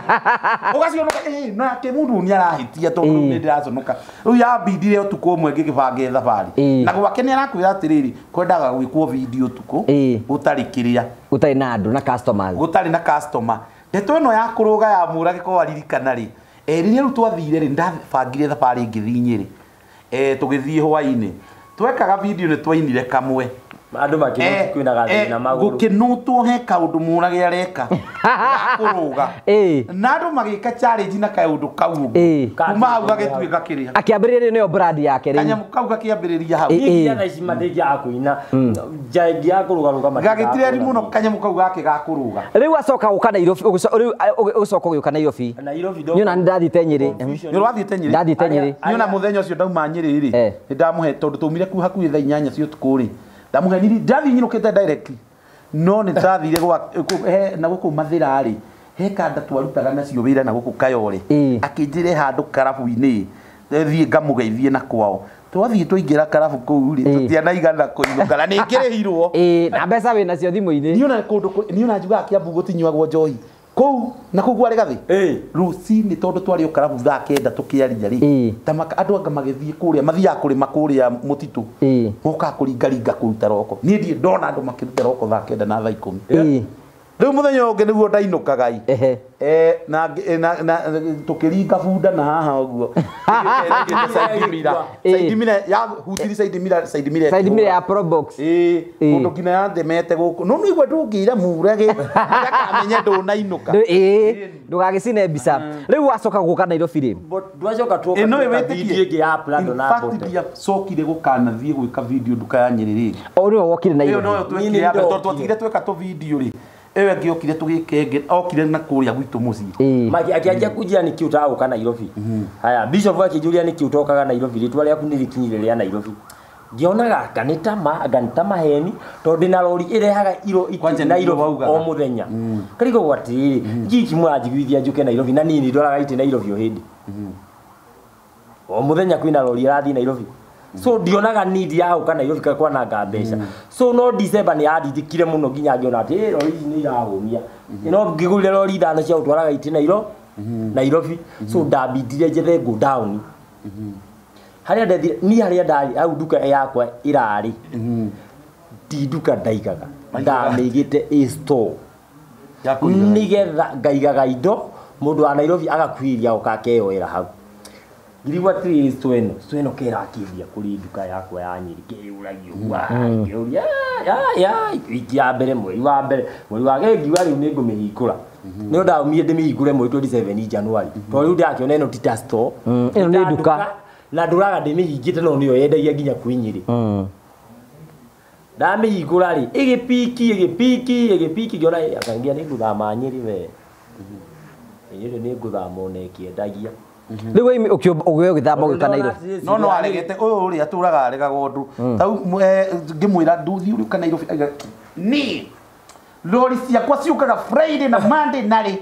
Ũgaconoka ĩĩ nake mũndũ nĩ arahĩtia tondũ rĩu nĩ ndĩraconoka. Rĩu yambindire ũtukũ ũmwe ngĩgĩbanga thabarĩ. Na gwake nĩ arakwĩra atĩrĩrĩ kwendaga gwĩkwo video ũtukũ gũtarĩ kĩrĩa. Gũtarĩ na andũ na customers. Gũtarĩ na customer. Ndeto ĩno ya kũrũga ya Mũrage ko waririkana rĩ rĩrĩa rĩu twathire rĩ ndabangire thabarĩ ngĩthiĩ Nyĩrĩ tũgĩthiĩ hwainĩ twekaga video nĩ twainire kamwe andũ makĩnũtwo kwĩna gathĩna magũrũ gũkĩnũtwo he kaũndũ Mũrage areka ga kũrũga na andũ magĩka challenge na kaũndũ kau ũguo kuma hau gagĩtuĩka kĩrĩa akĩambĩrĩria nĩyo brand yake rĩu kanyamũ kau gakĩambĩrĩria hau niĩ thaa ici mandĩngiaga kũina njaingiaga kũrũgarũga gagĩtireri mũno kanyamũ kau gake ga kũrũga rĩu acoka gũka Nairobi rĩu ũcoka gũka Nairobi Nairobi niĩ ona nĩ ndathiĩte Nyĩrĩ nĩ ũrathiĩte Nyĩrĩ ndathiĩte Nyĩrĩ niĩ ona mũthenya ũcio ndauma Nyĩrĩ rĩ nĩ ndamũhe tondũ twaumire kuu hakuhĩ thaa 8 cia ũtukũ rĩ ndamuheniri ndathiĩ nyinũkĩte direct no nĩ ndathire gwa na gũkũ Mathĩra rĩ he kanda twarutaga nacio wĩra na gũkũ Kayore akĩnjĩra handũ karabu-inĩ thiĩ ngamũgeithie na kwao twathiĩ twaingĩra karabu kũu rĩ tũtianaigana kũinũka na nĩ ngĩrĩhirwo na mbeca wĩ nacio thimũ-inĩ niĩ ona kũndũ niĩ ona njugaga Kiambu gũtinyuagwo njohi kũu na kũu kwarĩ gathĩ rũcinĩ tondũ twarĩ o karabu thaa 9 tũkĩaria rĩ ta andũ anga magĩthiĩ kũrĩa mathiaga kũrĩma kũrĩa mũtitũ mokaga kũringaringa kũruta roko niĩ ndirĩ ndona andũ makĩruta roko thaa 9 na thaa 10 rĩu mũthenya ũngĩ nĩguo ndainũkaga i na tũkĩringa bunda na haha ũguo side mirror ya hutiri side mirror side mirror side mirror ya Probox mũndũ nginya yandemete gũkũ no nĩigua ndũngĩira Mũrage ndakamenye ndũnainũka ndũgagĩcine mbica rĩu wacoka gũka Nairobi rĩ ndwacoka tuoka video ĩngĩ ya Prado na Bote ndiacokire gũkanathiĩ gwĩka video nduka ya Nyĩrĩ rĩngĩ o nĩwe wokire Nairobi ĩyo noyo twekire tondũ twatigire tweka tũ video rĩ ewe ngĩokire tũgĩkenge okire na kũrĩa gwitũ mũciĩ maki akĩanjia kũnjĩra nĩkĩ ũtagũka Nairobi haya bishop akĩnjũria nĩkĩ ũtokaga Nairobi rĩtwa rĩaku nĩ rĩkinyire rĩa Nairobi ngĩonaga anga nĩ tama anga nĩ ta maheni tondũ ndĩna rori ĩrehaga iro itĩ Nairobi o mũthenya karigwo atĩrĩrĩ ngiki mũranjiguithia njũke Nairobi na niĩ nĩ ndoraga itĩ Nairobi o hĩndĩ o mũthenya kwĩna rori ĩrathiĩ Nairobi so ndionaga need ya gũka Nairobi ka kwananga mbeca so no December nĩ yandindĩkire mũno nginya ngĩona atĩ rori ici nĩ irahũmia no ngĩgũrire rori 5 cia gũtwaraga itĩ Nairobi so ndambindire njethe go down harĩa ndethire ni harĩa ndarĩ hau nduka yakwa ĩrarĩ ti nduka ndaigaga ndamĩigĩte a store nĩgetha ngaigaga indo mũndũ wa Nairobi agakuhĩrĩria oka akeyoera hau ngirigwo atĩrĩrĩ store ĩno kerakĩria kũrĩ nduka yakwa ya Nyĩrĩ keyũragia ũguo ngĩũria ya wiki ya mbere mweri wa mbere mweri wa kerĩ ngiuga rĩu nĩ ngũmĩhingũra nĩ ndaumire ndĩmĩhingũre mweri 27 January tondũ rĩu ndĩrakĩona ĩno ti ta store ĩno nĩ nduka na ndũraga ndĩmĩhingĩte no nĩyo yendagia nginya kwĩ Nyĩrĩ ndamĩhingũra rĩ ĩgĩpiki ngĩona akangia nĩ ngũthama Nyĩrĩ we Nyĩrĩ nĩ ngũthama ona ĩkĩendagia rĩu ũgĩthama ũgĩũka Nairobi no aregete ũyũ ũrĩa atũraga aregaga ũndũ tau ngĩmwĩra ndũthiĩ ũrĩũka Nairobi niĩ lori ciakwa ciũkaga Friday na Monday narĩ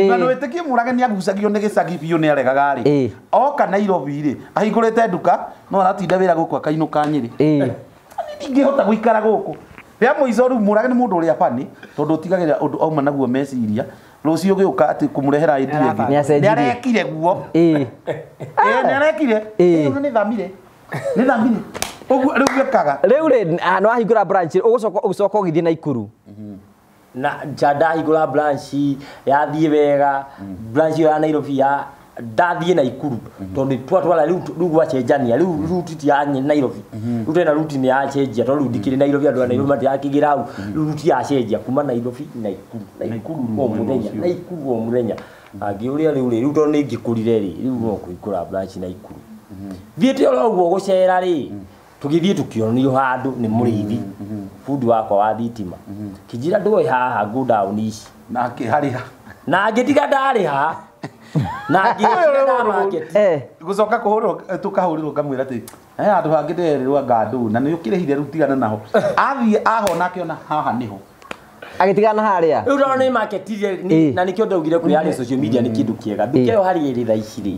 na nĩwĩtĩkie Mũrage nĩ agucagio nĩ gĩcagi biũ nĩ aregaga rĩ oka Nairobi rĩ ahingũrĩte nduka no aratinda wĩra gũkũ akainũka Nyĩrĩ ndingĩhota gũikara gũkũ rĩa mũico rĩu Mũrage nĩ mũndũ ũrĩa bani tondũ ũtigagĩrĩra ũndũ auma naguo meciria rũciũ gĩũka atĩ kũmũrehera idea ĩngĩ nĩ arekire guo nĩ arekire nĩ thamire ũguo rĩu gĩkaga rĩu rĩ nĩ wahingũra branch ũgũcoka ũgĩthiĩ Naikuru na nja ndahingũra branch yathiĩ wega branch ĩyo ya Nairobi ya ndathiĩ Naikuru tondũ twatwara rĩu gwacenjania rĩu route ti ya Nairobi rĩu tena route nĩ yacenjia tondũ rĩu ndikĩrĩ Nairobi andũ a Nairobi matirakĩgĩra hau rĩu route yacenjia kuma Nairobi Naikuru Naikuru o mũthenya Naikuru o mũthenya angĩũria rĩu rĩ rĩu tondũ nĩ ngĩkũrire rĩ rĩu no kũhingũra branch Naikuru thiĩte oro ũguo gũcera rĩ tũgĩthiĩ tũkĩonio handũ nĩ mũrĩithi bundi wakwa wa thitima kĩnjĩra ndũĩ haha go down ici na akĩharĩha na ngĩtiga ndarĩha Na ngĩenda market. Gucoka kuhurwo tukahurirwo ngamwira ati andu hangi nderirwo ngandu na ni ukirihire riu tigana naho. Athie ahona akiona haha niho. Agitigana haria. Riu ndona ni market na nikio ndaugire kuri hari social media ni kindu kiega. Nduka ĩyo harĩa ĩrĩ thaa ici rĩ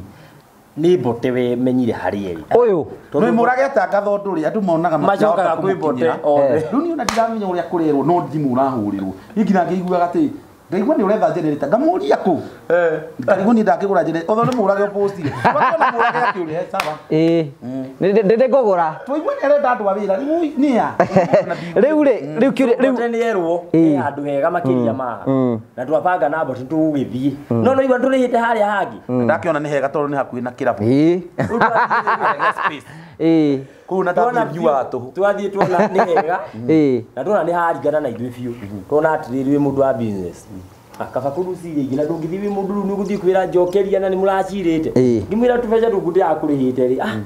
ni mbote we menyire harĩa ĩrĩ. Ũyũ nĩ mũrage atangatha ũndũ rĩ andũ monaga macokaga kwĩ mbote othe. Rĩu niĩ ona ndiramenya ũrĩa kũrerwo no thimũ ũrahũrĩrwo. Niĩ nginya ngĩiguaga atĩ ndaigua nĩ ũretha generator ngamũria kũ. Ngarigwo niĩ ndakĩgũra generator otho nĩ mũrage ũpostire. Ũkona mũrage akĩũria sawa. Nĩ ngũgũra. Twaigua nĩ arenda andũ a wĩra rĩu nĩ a. Rĩu rĩ rĩu kĩũria rĩu mbote nĩ erwo he handũ hega makĩria ma. Na twabanga na mbote tũgũgĩthiĩ. No no igua tũrĩhĩte harĩa hangĩ. Ndakĩona nĩ hega tondũ nĩ hakuhĩ na kĩrabu. Kũu na ndathie tũhũ. Twathiĩ tuona nĩ hega. Na tuona nĩ haringana na ithuĩ biũ. Tuona atĩrĩrĩ wĩ mũndũ wa business. Kaba kũruciria ingĩ na ndũngĩthiĩ wĩ mũndũ rĩu nĩ ũgũthiĩ kwĩra njokeria na nĩ mũracirĩte. Ngĩmwĩra tũbeca tũku ndĩrakũrĩhĩte rĩ.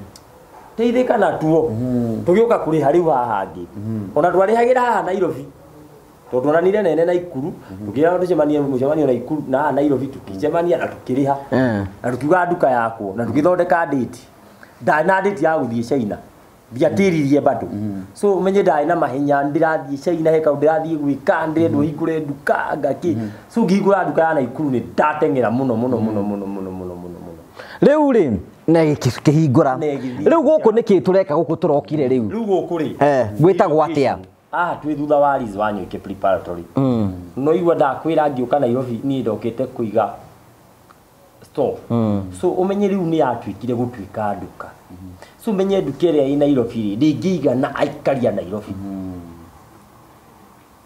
Teithĩka na tuo. Tũgĩũka kũrĩha rĩu haha hangĩ. Ona twarĩhagĩra haha Nairobi. Tondũ tuonanire nene Naikuru, tukĩra tũcemanie mũcemanio Naikuru na haha Nairobi tũkĩcemania na tũkĩrĩha. Na tũkiuga nduka yakwo na tũgĩthondeka date. Ndarĩ na date ya gũthiĩ China. Ndiatĩririe bado. So menye ndarĩ na mahenya ndĩrathiĩ China he kaũndũ ndĩrathiĩ gwĩka ndĩrendwo hingũre nduka ngakĩ. So ngĩhingũra nduka ya Naikuru nĩ ndateng'era mũno mũno mũno mũno mũno mũno mũno mũno. Rĩu rĩ na kĩhingũra. Rĩu gũkũ nĩkĩ tũreka gũkũ tũrokire rĩu? Rĩu gũkũ rĩ. Gwĩtagwo atĩa? Haha twĩ thutha wa Liz Wanyoike preparatory. No igua ndakwĩra ngĩũka Nairobi niĩ ndokĩte kũiga store. So ũmenye rĩu nĩ yatuĩkire gũtuĩka nduka. So menye nduka ĩrĩa ĩ Nairobi rĩ ndĩngĩigana aikari a Nairobi.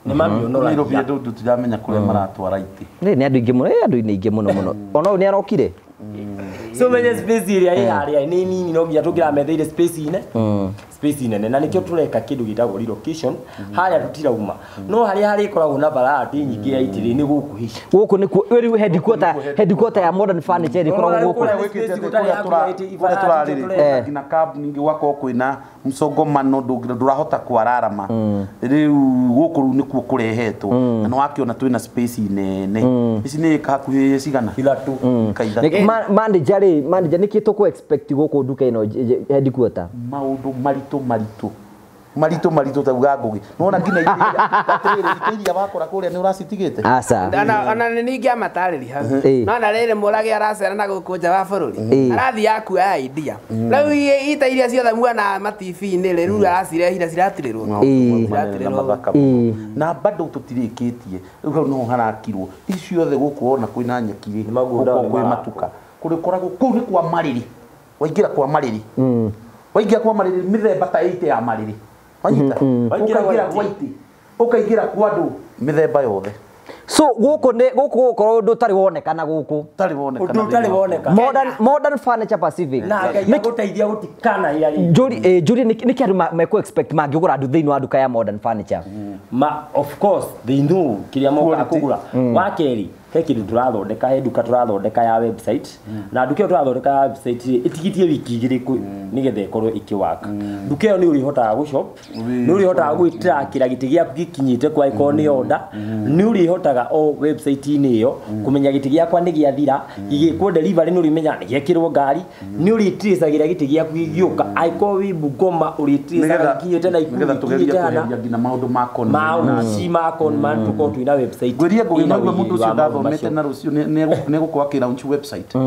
Nĩ mamĩonoragia. Nairobi andũ tũtiramenya kũrĩa maratwara itĩ. Nĩ andũ aingĩ mũno, andũ aingĩ mũno mũno. Ona ũyũ nĩ arokire. So menye space ĩrĩa ĩ harĩa nĩ nini no nginya tũngĩrametheire space ine. Space nene na nikĩo tũreka kĩndũ gĩtagwo relocation harĩa tũtirauma no harĩa harĩkoragwo na variety nyingĩ ya itĩ nĩ gũkũ hihi gũkũ nĩkuo rĩu headquarter ya Modern Furniture ĩkoragwo gũkũ kũrĩa tũrarĩrĩ nginya kambuni gwakorwo kwĩna msongamano ndũrahota kwararama rĩu gũkũ rĩu nĩkuo kũrehetwo na nĩwakĩona twĩna space nene ici nĩ hakuhĩ cigana ithatũ. Manager rĩ manager nĩkĩ tũkũ expect gũkũ nduka ĩno headquarter? Maũndũ maritũ maritũ maritũ maritũ ta uga Ngugi nona nginya itĩ iria wakora kũrĩa nĩ ũracitigĩte. Aca ona nĩ ingĩamatarĩria hau no na rĩrĩ mũrage aracera na gũkũ nja wa bũrũri arathiĩ akuoya idea rĩu ita iria ciothe muona ma TV-inĩ rĩ rĩu aracirehire ciratirĩrwo na bado tũtirĩkĩtie rĩu hau niho harakirwo ici ciothe gũkũ wona kwĩna nyeki rĩ gũkũ kwĩ matuka kũrĩ koragwo kũu nĩ kwa marĩrĩ waingĩra kwa marĩrĩ waingĩra kwa marĩrĩ mĩthemba ta 8 ya marĩrĩ wanyita ũkaingĩra kwa itĩ ũkaingĩra kwa andũ mĩthemba yothe. So gũkũ nĩ gũkũ gũkorwo ũndũ ũtarĩ wonekana gũkũ ũtarĩ wonekana ũndũ ũtarĩ woneka Modern Furniture Pacific na Ngai agũteithia gũtikana hĩa rĩngĩ. Njũri njũri nĩkĩ andũ mekũ expect mangĩgũra andũ thĩinĩ wa nduka ya Modern Furniture? Ma of course they know kĩrĩa mokaga kũgũra. Wa kerĩ he kĩndũ tũrathondeka he nduka tũrathondeka ya website na nduka ĩyo tũrathondeka ya website ĩtigitie wiki igĩrĩ nĩgetha ĩkorwo ĩkĩwaka. Nduka ĩyo nĩ ũrĩhotaga gũshop nĩ ũrĩhotaga gwĩtrakĩra gĩtĩ gĩaku gĩkinyĩte kwa ĩkorwo nĩ order nĩ ũrĩhotaga o website-inĩ ĩyo kũmenya gĩtĩ gĩakwa nĩ gĩathira gĩgĩkwo delivery nĩ ũrĩmenya nĩ gĩekĩrwo ngari nĩ ũrĩtracagĩra gĩtĩ gĩaku gĩgĩũka angĩkorwo wĩ Bungoma ũrĩtracaga gĩkinyĩte Naikuru nĩgetha tũgerie gĩkinyĩte hana kweheria nginya maũndũ ma con ma ma con man tũkorwo twĩna website ngwĩrie Ngugi ĩna no mũndũ ũigĩrĩri ũcio wa maũndũ ndathomete macio. na rũciũ nĩ egũkorwo akĩ launch website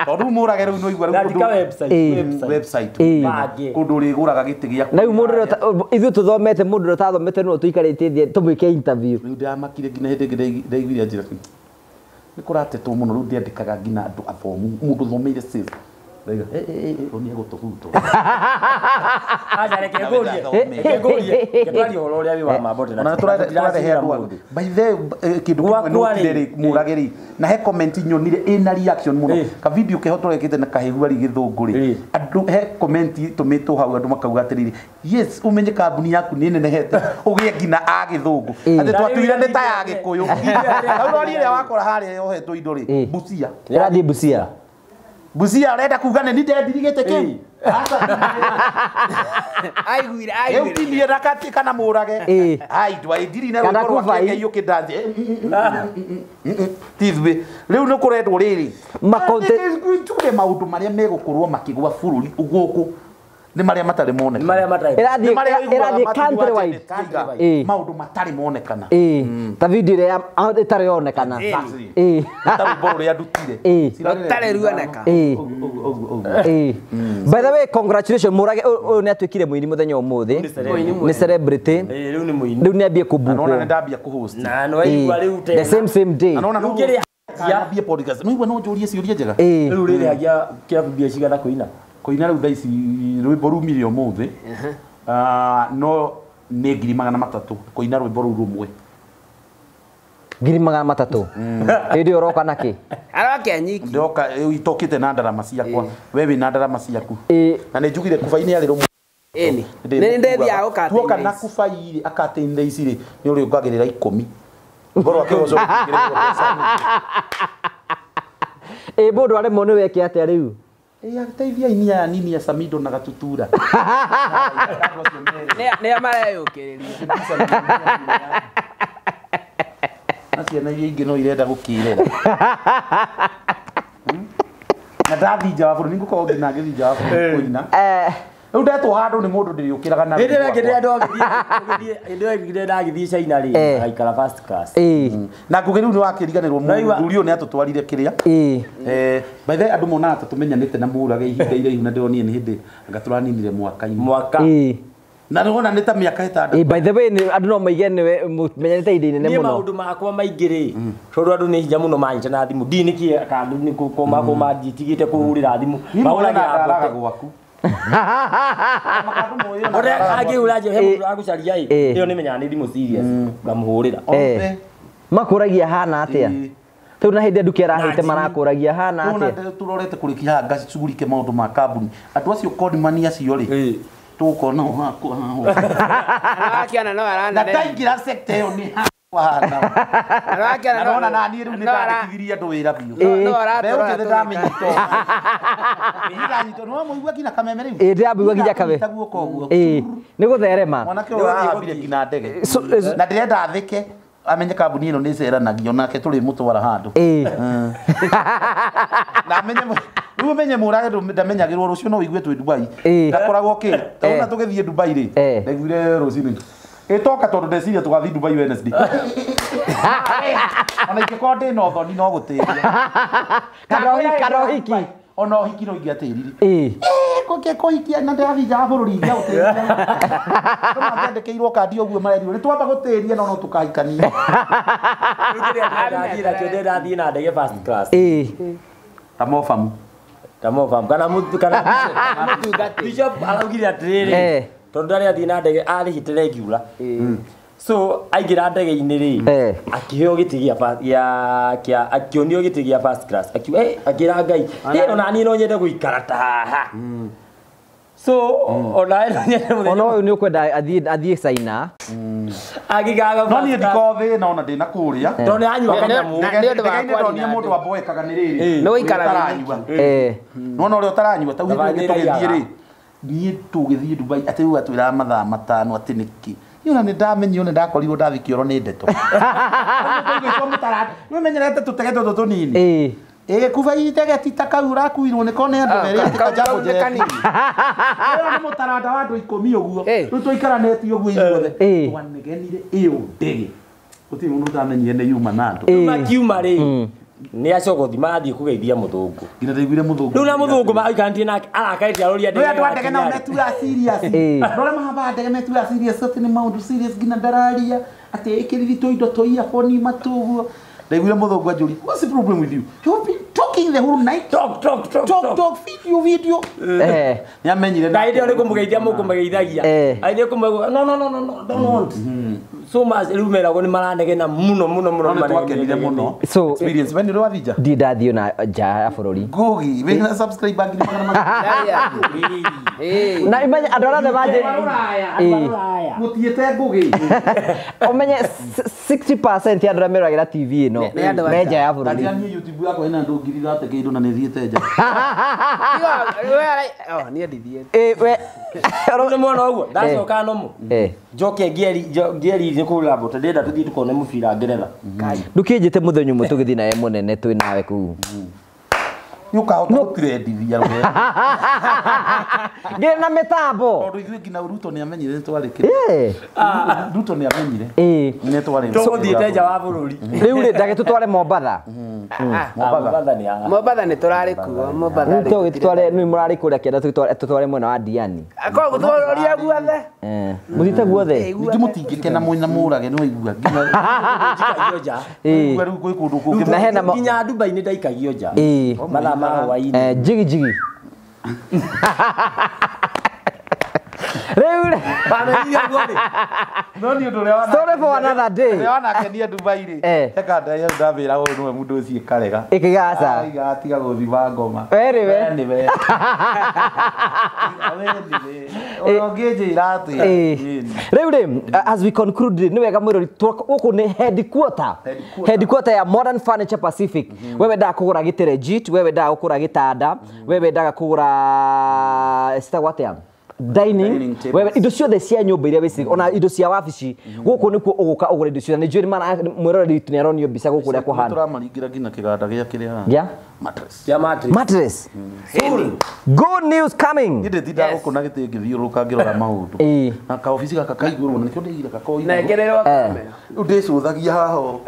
tondũ mũrage rĩu nĩwaigua Na rĩu andĩka website website Bange. kũndũ ũrĩgũraga gĩtĩ gĩaku Na rĩu mũndũ ũrĩa ithuĩ tũthomete mũndũ ũrĩa ũtathomete no tũikarĩte thĩ tũmwĩke interview. Rĩu ndamakire nginya hĩndĩ ĩngĩ ndaiguire njĩra nĩ kũratetwo mũno rĩu ndĩandĩkaga nginya andũ athomu mũndũ ũthomeire sales ndaiga ũyũ nĩ egũtũhutwo. Aca reke ngũrie reke ngũrie reke twarie ũhoro ũrĩa wĩ wa mambote ona tũrarehe andũ by the kĩndũ kĩmwe notire rĩ mũrage rĩ na he comment nyonire ĩna reaction mũno ka video keho tũrekĩte na kahĩhu ari gĩthũngũ rĩ andũ he comment tũmĩtwo hau andũ makauga atĩrĩrĩ yes ũmenye kambuni yaku nĩ nenehete ũgĩe nginya a gĩthũngũ atĩ twatuire nĩ ta ya gĩkũyũ hau rori ĩrĩa wakora harĩa yohetwo indo rĩ Busia ĩrathiĩ Busia. Busia arenda kuga nĩ ndendirigĩte kĩu. Aiguire aiguire. Rĩu tinie na kati kana mũrage. Ai ndwai ndiri na rwĩmbo rwa kenge ũkĩndanji. Ti ithuĩ. Rĩu nĩ kũrendwo rĩrĩ. Tuge maũndũ marĩa megũkorwo makĩgwa bũrũri gũkũ nĩ marĩa matarĩ monekana. Marĩa matarĩ. Ĩrathiĩ country wide. Maũndũ matarĩ monekana. Ta video ĩrĩa ĩtarĩ yonekana. Ta rwĩmbo rũrĩa ndutire. Rũtarĩ ruoneka. By the way, congratulations Mũrage ũyũ nĩ atuĩkire mũini mũthenya ũmũthĩ. Nĩ celebrity. Rĩu nĩ mũini. Rĩu nĩ ambie kũbukwo. Na nona nĩ ndambia kũhost. Na nĩ waigua rĩu tena. The same day. Na nona ambie podcast. No igua no njũrie ciũria njega. Rĩu rĩrĩ kĩrabu mbia cigana kũina? Kũina rĩu thaa ici rwĩmbo rumire ũmũthĩ no nĩ 300,000 kũina rwĩmbo rũu rũmwe. 300,000 hĩndĩ ĩyo ũroka nakĩ? Aroke nyiki. Ndoka itokĩte na ndarama ciakwa. We wĩ na ndarama ciaku. Na nĩ njugire kuba-inĩ arĩ rũmwe. Ĩni. Nĩ ndethiaga gũkatĩ. Tuoka na kuba-inĩ akatĩ-inĩ ici rĩ nĩ ũrĩongagĩrĩra 10. Ngoro akĩgoco kũingĩrĩrwo mbeca. Mũndũ aremwo nĩ weke atĩa rĩu? Teithia ini aya nini ya Samido na Gatutura. Nĩa mareyũkĩrĩria. Na ciana iria ingĩ no irenda gũkĩrera. Na ndathiĩ nja wa bũrũri nĩngũkorwo nginya ngĩthiĩ nja wa bũrũri kũina. Rĩu ndetwo handũ nĩ mũndũ ndĩrĩũkĩraga na Hĩndĩ ĩrĩa ĩngĩ ndagĩthiĩ China rĩ, ngaikara first class. Na ngũgĩ rĩu nĩ wakĩriganĩrwo mũthuri ũyũ nĩ atũtwarire kĩrĩa. By the way andũ monaga ta tũmenyanĩte na Mũrage ihinda iraihu na ndĩronire nĩ hĩndĩ anga tũraninire mwaka-inĩ. Mwaka. Na nĩwona nĩ ta mĩaka ĩtandatũ. By the way andũ no maige nĩwe menyanĩte ihinda inene Niĩ mũno. maũndũ makwa maingĩ rĩ, tondũ andũ nĩ hinya mũno manyita na thimũ. Ndiĩ nĩkĩ kana nĩ kũma nditigĩte kũhũrĩra thimũ. Mahũragĩra ndaraga gwaku. Angĩhũra he mũndũ agũcaria ĩ, ĩyo nĩmenyaga nĩ thimũ serious ngamũhũrĩra. Makũragia hana atĩa? Rĩu na hĩndĩ nduki arahĩte marakũragia hana atĩa? Tũrorete kũrĩkia haha ngacugurike maũndũ ma kambuni. Andũ acio condimani acio rĩ, tũgũkorwo nao hakwa haha. Akiona no arana. Na ndaingĩra sector ĩyo nĩ hakwa haha. Na nona na niĩ rĩu nĩ ndandĩkithirie andũ wĩra biũ. No Mbeũ njĩthĩ ndamĩnyita ũguo. Ndanyitwo nĩ wamũigua nginya kameme rĩu? Ndĩramũigua nginya kameme. Ndanyita guoko ũguo. Nĩ gũtherema. Mwanake ũyũ arahambire nginya ndege. Na ndĩrenda athĩke amenye kambuni ĩno nĩ ĩceranagio nake tũrĩmũtwara handũ. Na amenye rĩu ũmenye Mũrage ndamenyagĩrwo rũciũ no ũigue twĩ Dubai. Ndakoragwo kĩ? Tondũ tũgĩthiĩ Dubai rĩ, ndaiguire rũcinĩ. Ĩtoka tondũ ndeciria tũgathiĩ Dubai Wednesday. Ona ingĩkorwo ndĩ na ũthoni no gũtĩria. Kana ũhiki. Ona ũhiki no ingĩatĩririe. Kũngĩ kũhikia na ndĩrathiĩ nja wa bũrũri ingĩagũtĩria. Andũ mangĩandĩkĩirwo kandi ũguo marerirwo nĩ twamba gũtĩria no no tũkahikania. Rĩu kĩrĩa ndathiĩ nakĩo ndathiĩ na ndege first class. Ta mobamu. Ta mobamu kana Bishop araugire atĩrĩrĩ, tondũ ndarĩ athiĩ na ndege arĩhĩte regular. So aingĩra ndege-inĩ rĩ, akĩheo gĩtĩ gĩa akĩonio gĩtĩ gĩa first class. Akiuga akĩra Ngai, ona niĩ no nyende gũikara ta haha. So ona no nyende mũthenya. Ona ũyũ nĩ ũkwenda athiĩ China. Agĩgaga No niĩ ndiko thĩna ona ndĩna kũrĩa. Tondũ nĩ anyua kanyamũ. Ndege-inĩ ndonire mũndũ amboekaga nĩ rĩrĩ. Nĩ ũikaraga ũtaranyua. Nĩwona ũrĩa ũtaranyua ta hĩndĩ ĩngĩ tũgĩthiĩ rĩ. Niĩ tũgĩthiĩ Dubai atĩ rĩu atwĩraga mathaa 5 atĩ nĩkĩ. Niĩ ona nĩ ndamenyire nĩ ndakorirwo ndathiĩ kĩoro nĩ ndeto. Nĩ ũmenyerete tũtege tũtũ tũnini. Kuba itege ti ta kau ũrakuirwo nĩko nĩ andũ erĩ atĩ kajambo Kau nĩ kanini. Ĩyo nĩ mũtaranda wa andũ 10 ũguo. Rĩu tũikaranĩtie ũguo ithuothe. Twanegenire ĩyo ndege. Gũtirĩ mũndũ ũtamenyire nĩ yuma na andũ. Makiuma rĩ, nĩ acogothi marathiĩ kũgeithia mũthũngũ. Nginya ndaiguire mũthũngũ. Rĩu na mũthũngũ maikantie nake arakarĩte aroria ndege. Andũ a ndege nao metuaga serious. Andũ arĩa mahambaga ndege metuaga serious atĩ nĩ maũndũ serious nginya ndararia atĩ ĩkĩrire tũindo tũ earphone matũ ũguo. Ndaiguire mũthũngũ anjũria, what's the problem with you? You've been talking the whole night. Talk talk talk talk talk video video. Nĩ amenyire na hĩndĩ ĩyo nĩ kũmũgeithia mũkũmũgeithagia. Aithĩ kũmũgeithia no no no no don't want. So much rĩu meragwo nĩ maranegena mũno mũno mũno nĩ twakenire mũno. So experience when nĩ wathija ndi ndathiĩ na nja ya bũrũri. Ngugi wĩna subscriber ngiri magana Eh. Na imenye andũ arĩa othe manjĩ mũtiĩte Ngugi. Ũmenye 60% ya andũ arĩa meroragĩra TV ĩno Nĩ andũ a me nja ya bũrũri. Ndanjia niĩ YouTube yakwa ĩna andũ ngiri thate kĩndũ na nĩ thiĩte nja. Tiga we oh niĩ ndithiĩte. Eh we Nĩ mwona ũguo ndacoka nomo. Eh. Njoke ngĩeri nĩ kũgũra mbote ndĩrenda tũthiĩ tũkone mũbira Ngeretha. Ndũkĩnjĩte mũthenya ũmwe tũgĩthiĩ nawe mũnene twĩ nawe kũu. Nĩ ũkahota gũtirendithia rũhĩa. Ngĩrĩ na mĩtambo. Tondũ ithuĩ nginya Ruto nĩ amenyire nĩ twarĩ kĩrĩa. Eh. Ruto nĩ amenyire. Eh. Nĩ twarĩ. Tũgũthiĩte nja wa bũrũri. Rĩu rĩ ndagĩtũtware Mombatha. Mombatha nĩ haha. Mombatha nĩ tũrarĩ kuo. Mombatha. Tũgĩtware nĩ mũrarĩ kũrĩa kĩanda tũtware mwena wa Diani. Koguo tũroria guothe. Eh. Mũthiĩte guothe. Ningĩ mũtingĩkena mwĩna mũrage nĩ waigua. Nginya Njikagio nja. Eh. rĩu gwĩ kũndũ kũngĩ. Na hena nginya Dubai nĩ ndaikagio nja. Eh. Mathaa ma hwaĩ-inĩ. Eh jigi jigi. Rĩu rĩ Bamenyire ũguo rĩ. No nĩ ũndũ ũrĩa wana. Story for another day. Ũrĩa wanakenia Dubai rĩ. Eh. Eka ndaya ndamĩra ũyũ nĩwe mũndũ ũcio ĩkarega. Ĩkĩgaca. Aiga atiga gũthima ngoma. We nĩwe. We nĩwe. We nĩwe. Ona ũngĩnjĩra atĩa. Eh. Rĩu rĩ as we conclude nĩ wega mwĩrori gũkũ nĩ headquarter. Headquarter ya Modern Furniture Pacific. We wendaga kũgũra gĩtĩ legit, we wendaga kũgũra gĩtanda, we wendaga kũgũra citagwo atĩa? Dining, wewe indo ciothe cia nyũmba iria wĩciria ona indo cia wabici gũkũ nĩkuo ũgũka ũgũre indo ciothe. Nĩ njũĩ mwĩroreri witũ nĩ aronio mbica gũkũ ũrĩa kũhana. Tũramaringĩra nginya kĩganda gĩa kĩrĩa. Gĩa? Mattress. Gĩa mattress. Mattress. Good news coming. Niĩ ndĩtindaga gũkũ na gĩtĩ ngĩthiũrũrũka ngĩrora maũndũ. Na kaobici gaka ka igũrũ na nĩkĩo ndĩigire gaka o igũrũ. Na ngererwo kamera. Rĩu ndĩcũthagia haha ũũ.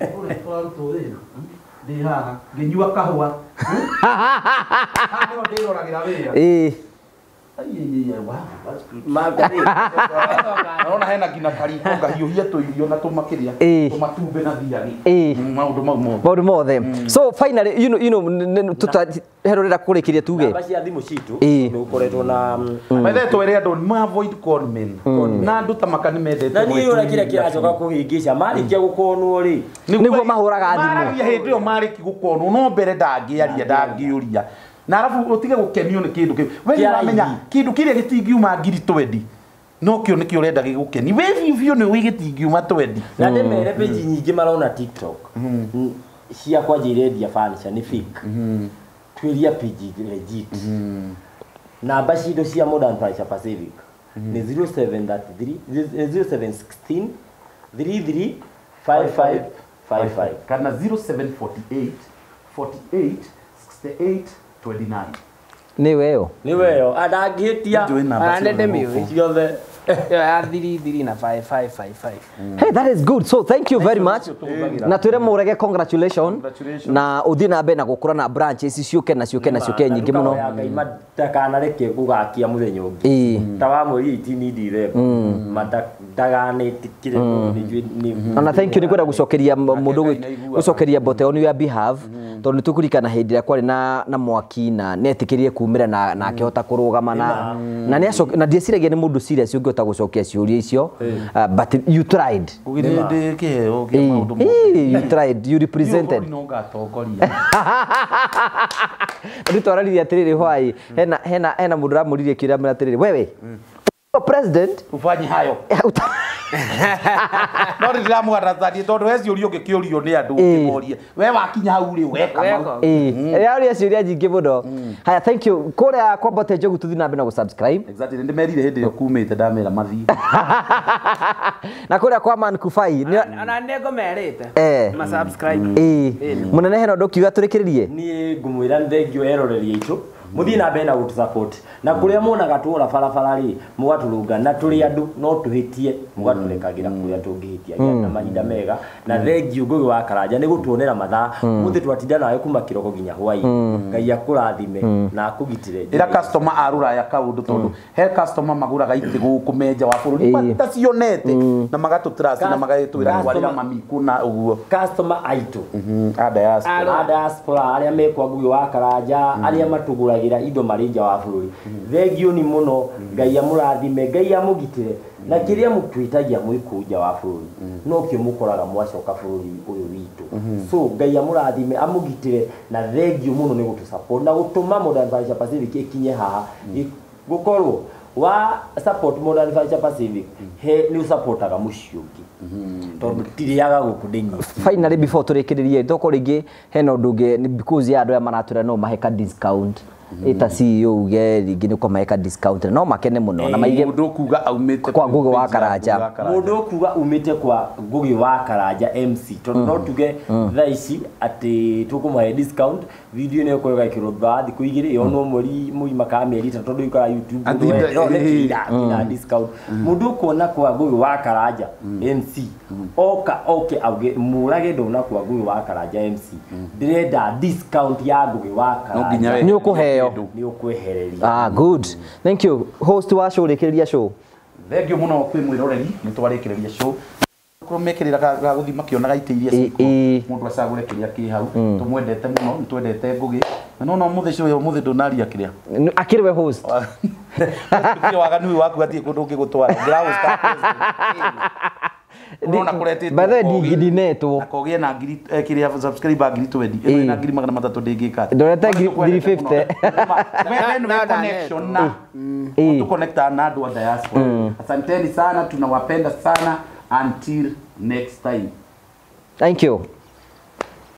Ũrĩa tũrarutwo wĩra. Ndĩ haha ngĩnyua kahũa. Haha nĩho ndĩroragĩra wĩra. Eh. Wow, that's good. Naona hena nginya kariko ngahiũhia tũirio na tũmakĩria tũmatumbĩ na thiagi. Maũndũ mau mothe. Maũndũ mothe. So finally you know herorera kũrĩkĩria tuge. Namba cia thimũ citũ nĩ ũkoretwo na Maithe twere andũ ma avoid conmen. Na andũ ta makani mendete. Na niĩ ũrĩa kĩrĩa kĩracoka kũhĩngĩca marĩkia gũkonwo rĩ. Nĩguo mahũraga thimũ. Maragia hĩndĩ ĩyo marĩki gũkonwo no mbere ndangĩaria ndangĩũria. Na arabu utige gukenio ni kindu kiu we ni wamenya kindu kiria gitingiuma ngiri 20 no kio nikio urenda gigukeni we biu biu ni wi gitingiuma 20 na ndimere page nyingi marona TikTok cia kwanjirendia furniture ni fake twiria page legit namba cindo cia Modern Furniture Pacific ni 0733 0716 33 5555 kana 0748 48 68 29. Nĩ weyo. Nĩ weyo. Andangĩhĩtia. Nĩ ndĩmĩũĩ. Ciothe. Ĩyo ya 33 na 5555. Hey, that is good. So thank you very much. Na twĩre Mũrege congratulations. Na ũthiĩ na mbere na gũkũra na branches ciũke na ciũke na ciũke nyingĩ mũno. Ngai matakanareke gũgakia mũthenya ũngĩ. Ta wa mweri 18 December. Ndaganĩtĩkĩre nĩ. Ona thank you nĩ kwenda gũcokeria mũndũ gũcokeria Mbote on your behalf tondũ nĩ tũkũririkana hĩndĩ ĩrĩa kwarĩ na mwaki na nĩetĩkĩrire kumĩra na akĩhota kũrũgama na na ndieciragia nĩ mũndũ serious ũngĩhota gũcokia ciũria icio, but you tried. Ndĩ kĩheo kĩa maũndũ mothe. You tried, you represented. No ngatongoria. Rĩu twararirie atĩrĩrĩ hwaĩ hena mũndũ ũramũririe kĩũria amwĩra atĩrĩrĩ wewe president ufanye hayo. No ndiramũgathathanie tondũ he ciũria ũngĩkĩũrio nĩ andũ ũkĩmorie we wakinya hau rĩ weka mau. Yaũria ciũria nyingĩ mũno. Haya, thank you. Kũrĩa kwa Mbote Njogu tũthiĩ na mbere na gũ-subscribe. Exactly, nĩndĩmerire hĩndĩ ĩyo kumĩte ndamera mathiĩ. Na kũrĩa kwa Man Kufai ona nĩngũmerĩte ma subscribe. Mũnene hena ũndũ ũkiuga tũrĩkĩrĩrie? Niĩ ngũmwĩra nĩ thengiũ eroreri aitũ muthie na mbere na gũtũ support na kuria muonaga tuora barabara ri mugatũrũnga na tũrĩ andũ no tũhĩtie mũgatũrekagĩra kũrĩa tũngĩhĩtia na mahinda mega na thengiũ Ngugi wa Karanja nĩ gũtuonera mathaa mũthĩ twatinda nawe kuma kĩroko nginya hwaĩ-inĩ. Ngai akũrathime na akũgitĩre. Ĩra customer a rũraya kaũndũ tondũ he customer magũraga itĩ gũkũ menja wa bũrũri matacionete na magatũ trust na magatwĩra kwarĩra mami kũna ũguo customer aitũ a diaspora arĩa mekwa Ngugi wa Karanja arĩa matũgũragĩra matũgũragĩra indo marĩ nja wa bũrũri. Thengio ni mũno, Ngai amũrathime, Ngai amũgitĩre, na kĩrĩa mũtwĩtagia mwĩ kũu nja wa bũrũri nokĩo mũkoraga mwacoka bũrũri ũyũ witũ. So Ngai amũrathime, amũgitĩre, na thengio mũno nĩ gũtũ support na gũtũma Modern Furniture Pacific ĩkinye haha. Gũkorwo wa support Modern Furniture Pacific he nĩ ũsupportaga mũciĩ ũngĩ, tondũ tirĩaga gũkũ ndĩ. Finally, before tũrĩkĩrĩrie, toko rĩngĩ hena ũndũ ũngĩ nĩ because ya andũ aya maratwĩra no mahe ka discount, ĩta CEO uge rĩngĩ nĩ ũkũmahe ka discount no makene mũno na maige. Mũndũ kuga aumĩte kwa Ngugi wa Karanja. Mũndũ ũkuga umĩte kwa Ngugi wa Karanja MC, tondũ no tuge thaa ici atĩ tũkũmahe discount, video ĩno ĩkorwo ĩgekĩrwo thutha wa thikũ 2, yonwo mweri mũgima kana mĩeri 3, tondũ ikara YouTube ĩna discount. Mũndũ ũkuona kwa Ngugi wa Karanja MC oka oke auge mũrage ndona kwa Ngugi wa Karanja MC, ndĩrenda discount ya Ngugi wa Karanja, nĩ ũkũheo, nĩ ũkwehereria. Ah, good, thank you. Host wa show, rĩkĩrĩria show. Thengio mũno kwĩ mwĩroreri, nĩ twarĩkĩrĩria show. Korwo mekĩrĩra ga gũthiĩ makĩonaga itĩ iria cikuo, mũndũ acagũre kĩrĩa kĩ hau. Tũmwendete mũno, nĩ twendete Ngugi. Na no mũthĩ show ya ũmũthĩ ndũnaria kĩrĩa. Akĩrĩ we host. Kĩrĩa waganu ũyũ waku atirĩ kũndũ ũngĩgũtwara. Ndĩragũstart. Ũrona kũretĩtwo. By the way, ndinetwo. Na kogĩe na ngiri kĩrĩa subscriber ngiri 20. Ĩno ĩna ngiri 300 ndĩngĩka atĩa. Ndorete ngiri 50. We nĩ connection na tuconnecta na andũ a diaspora. Asanteni sana, tunawapenda sana. Until next time. Thank you.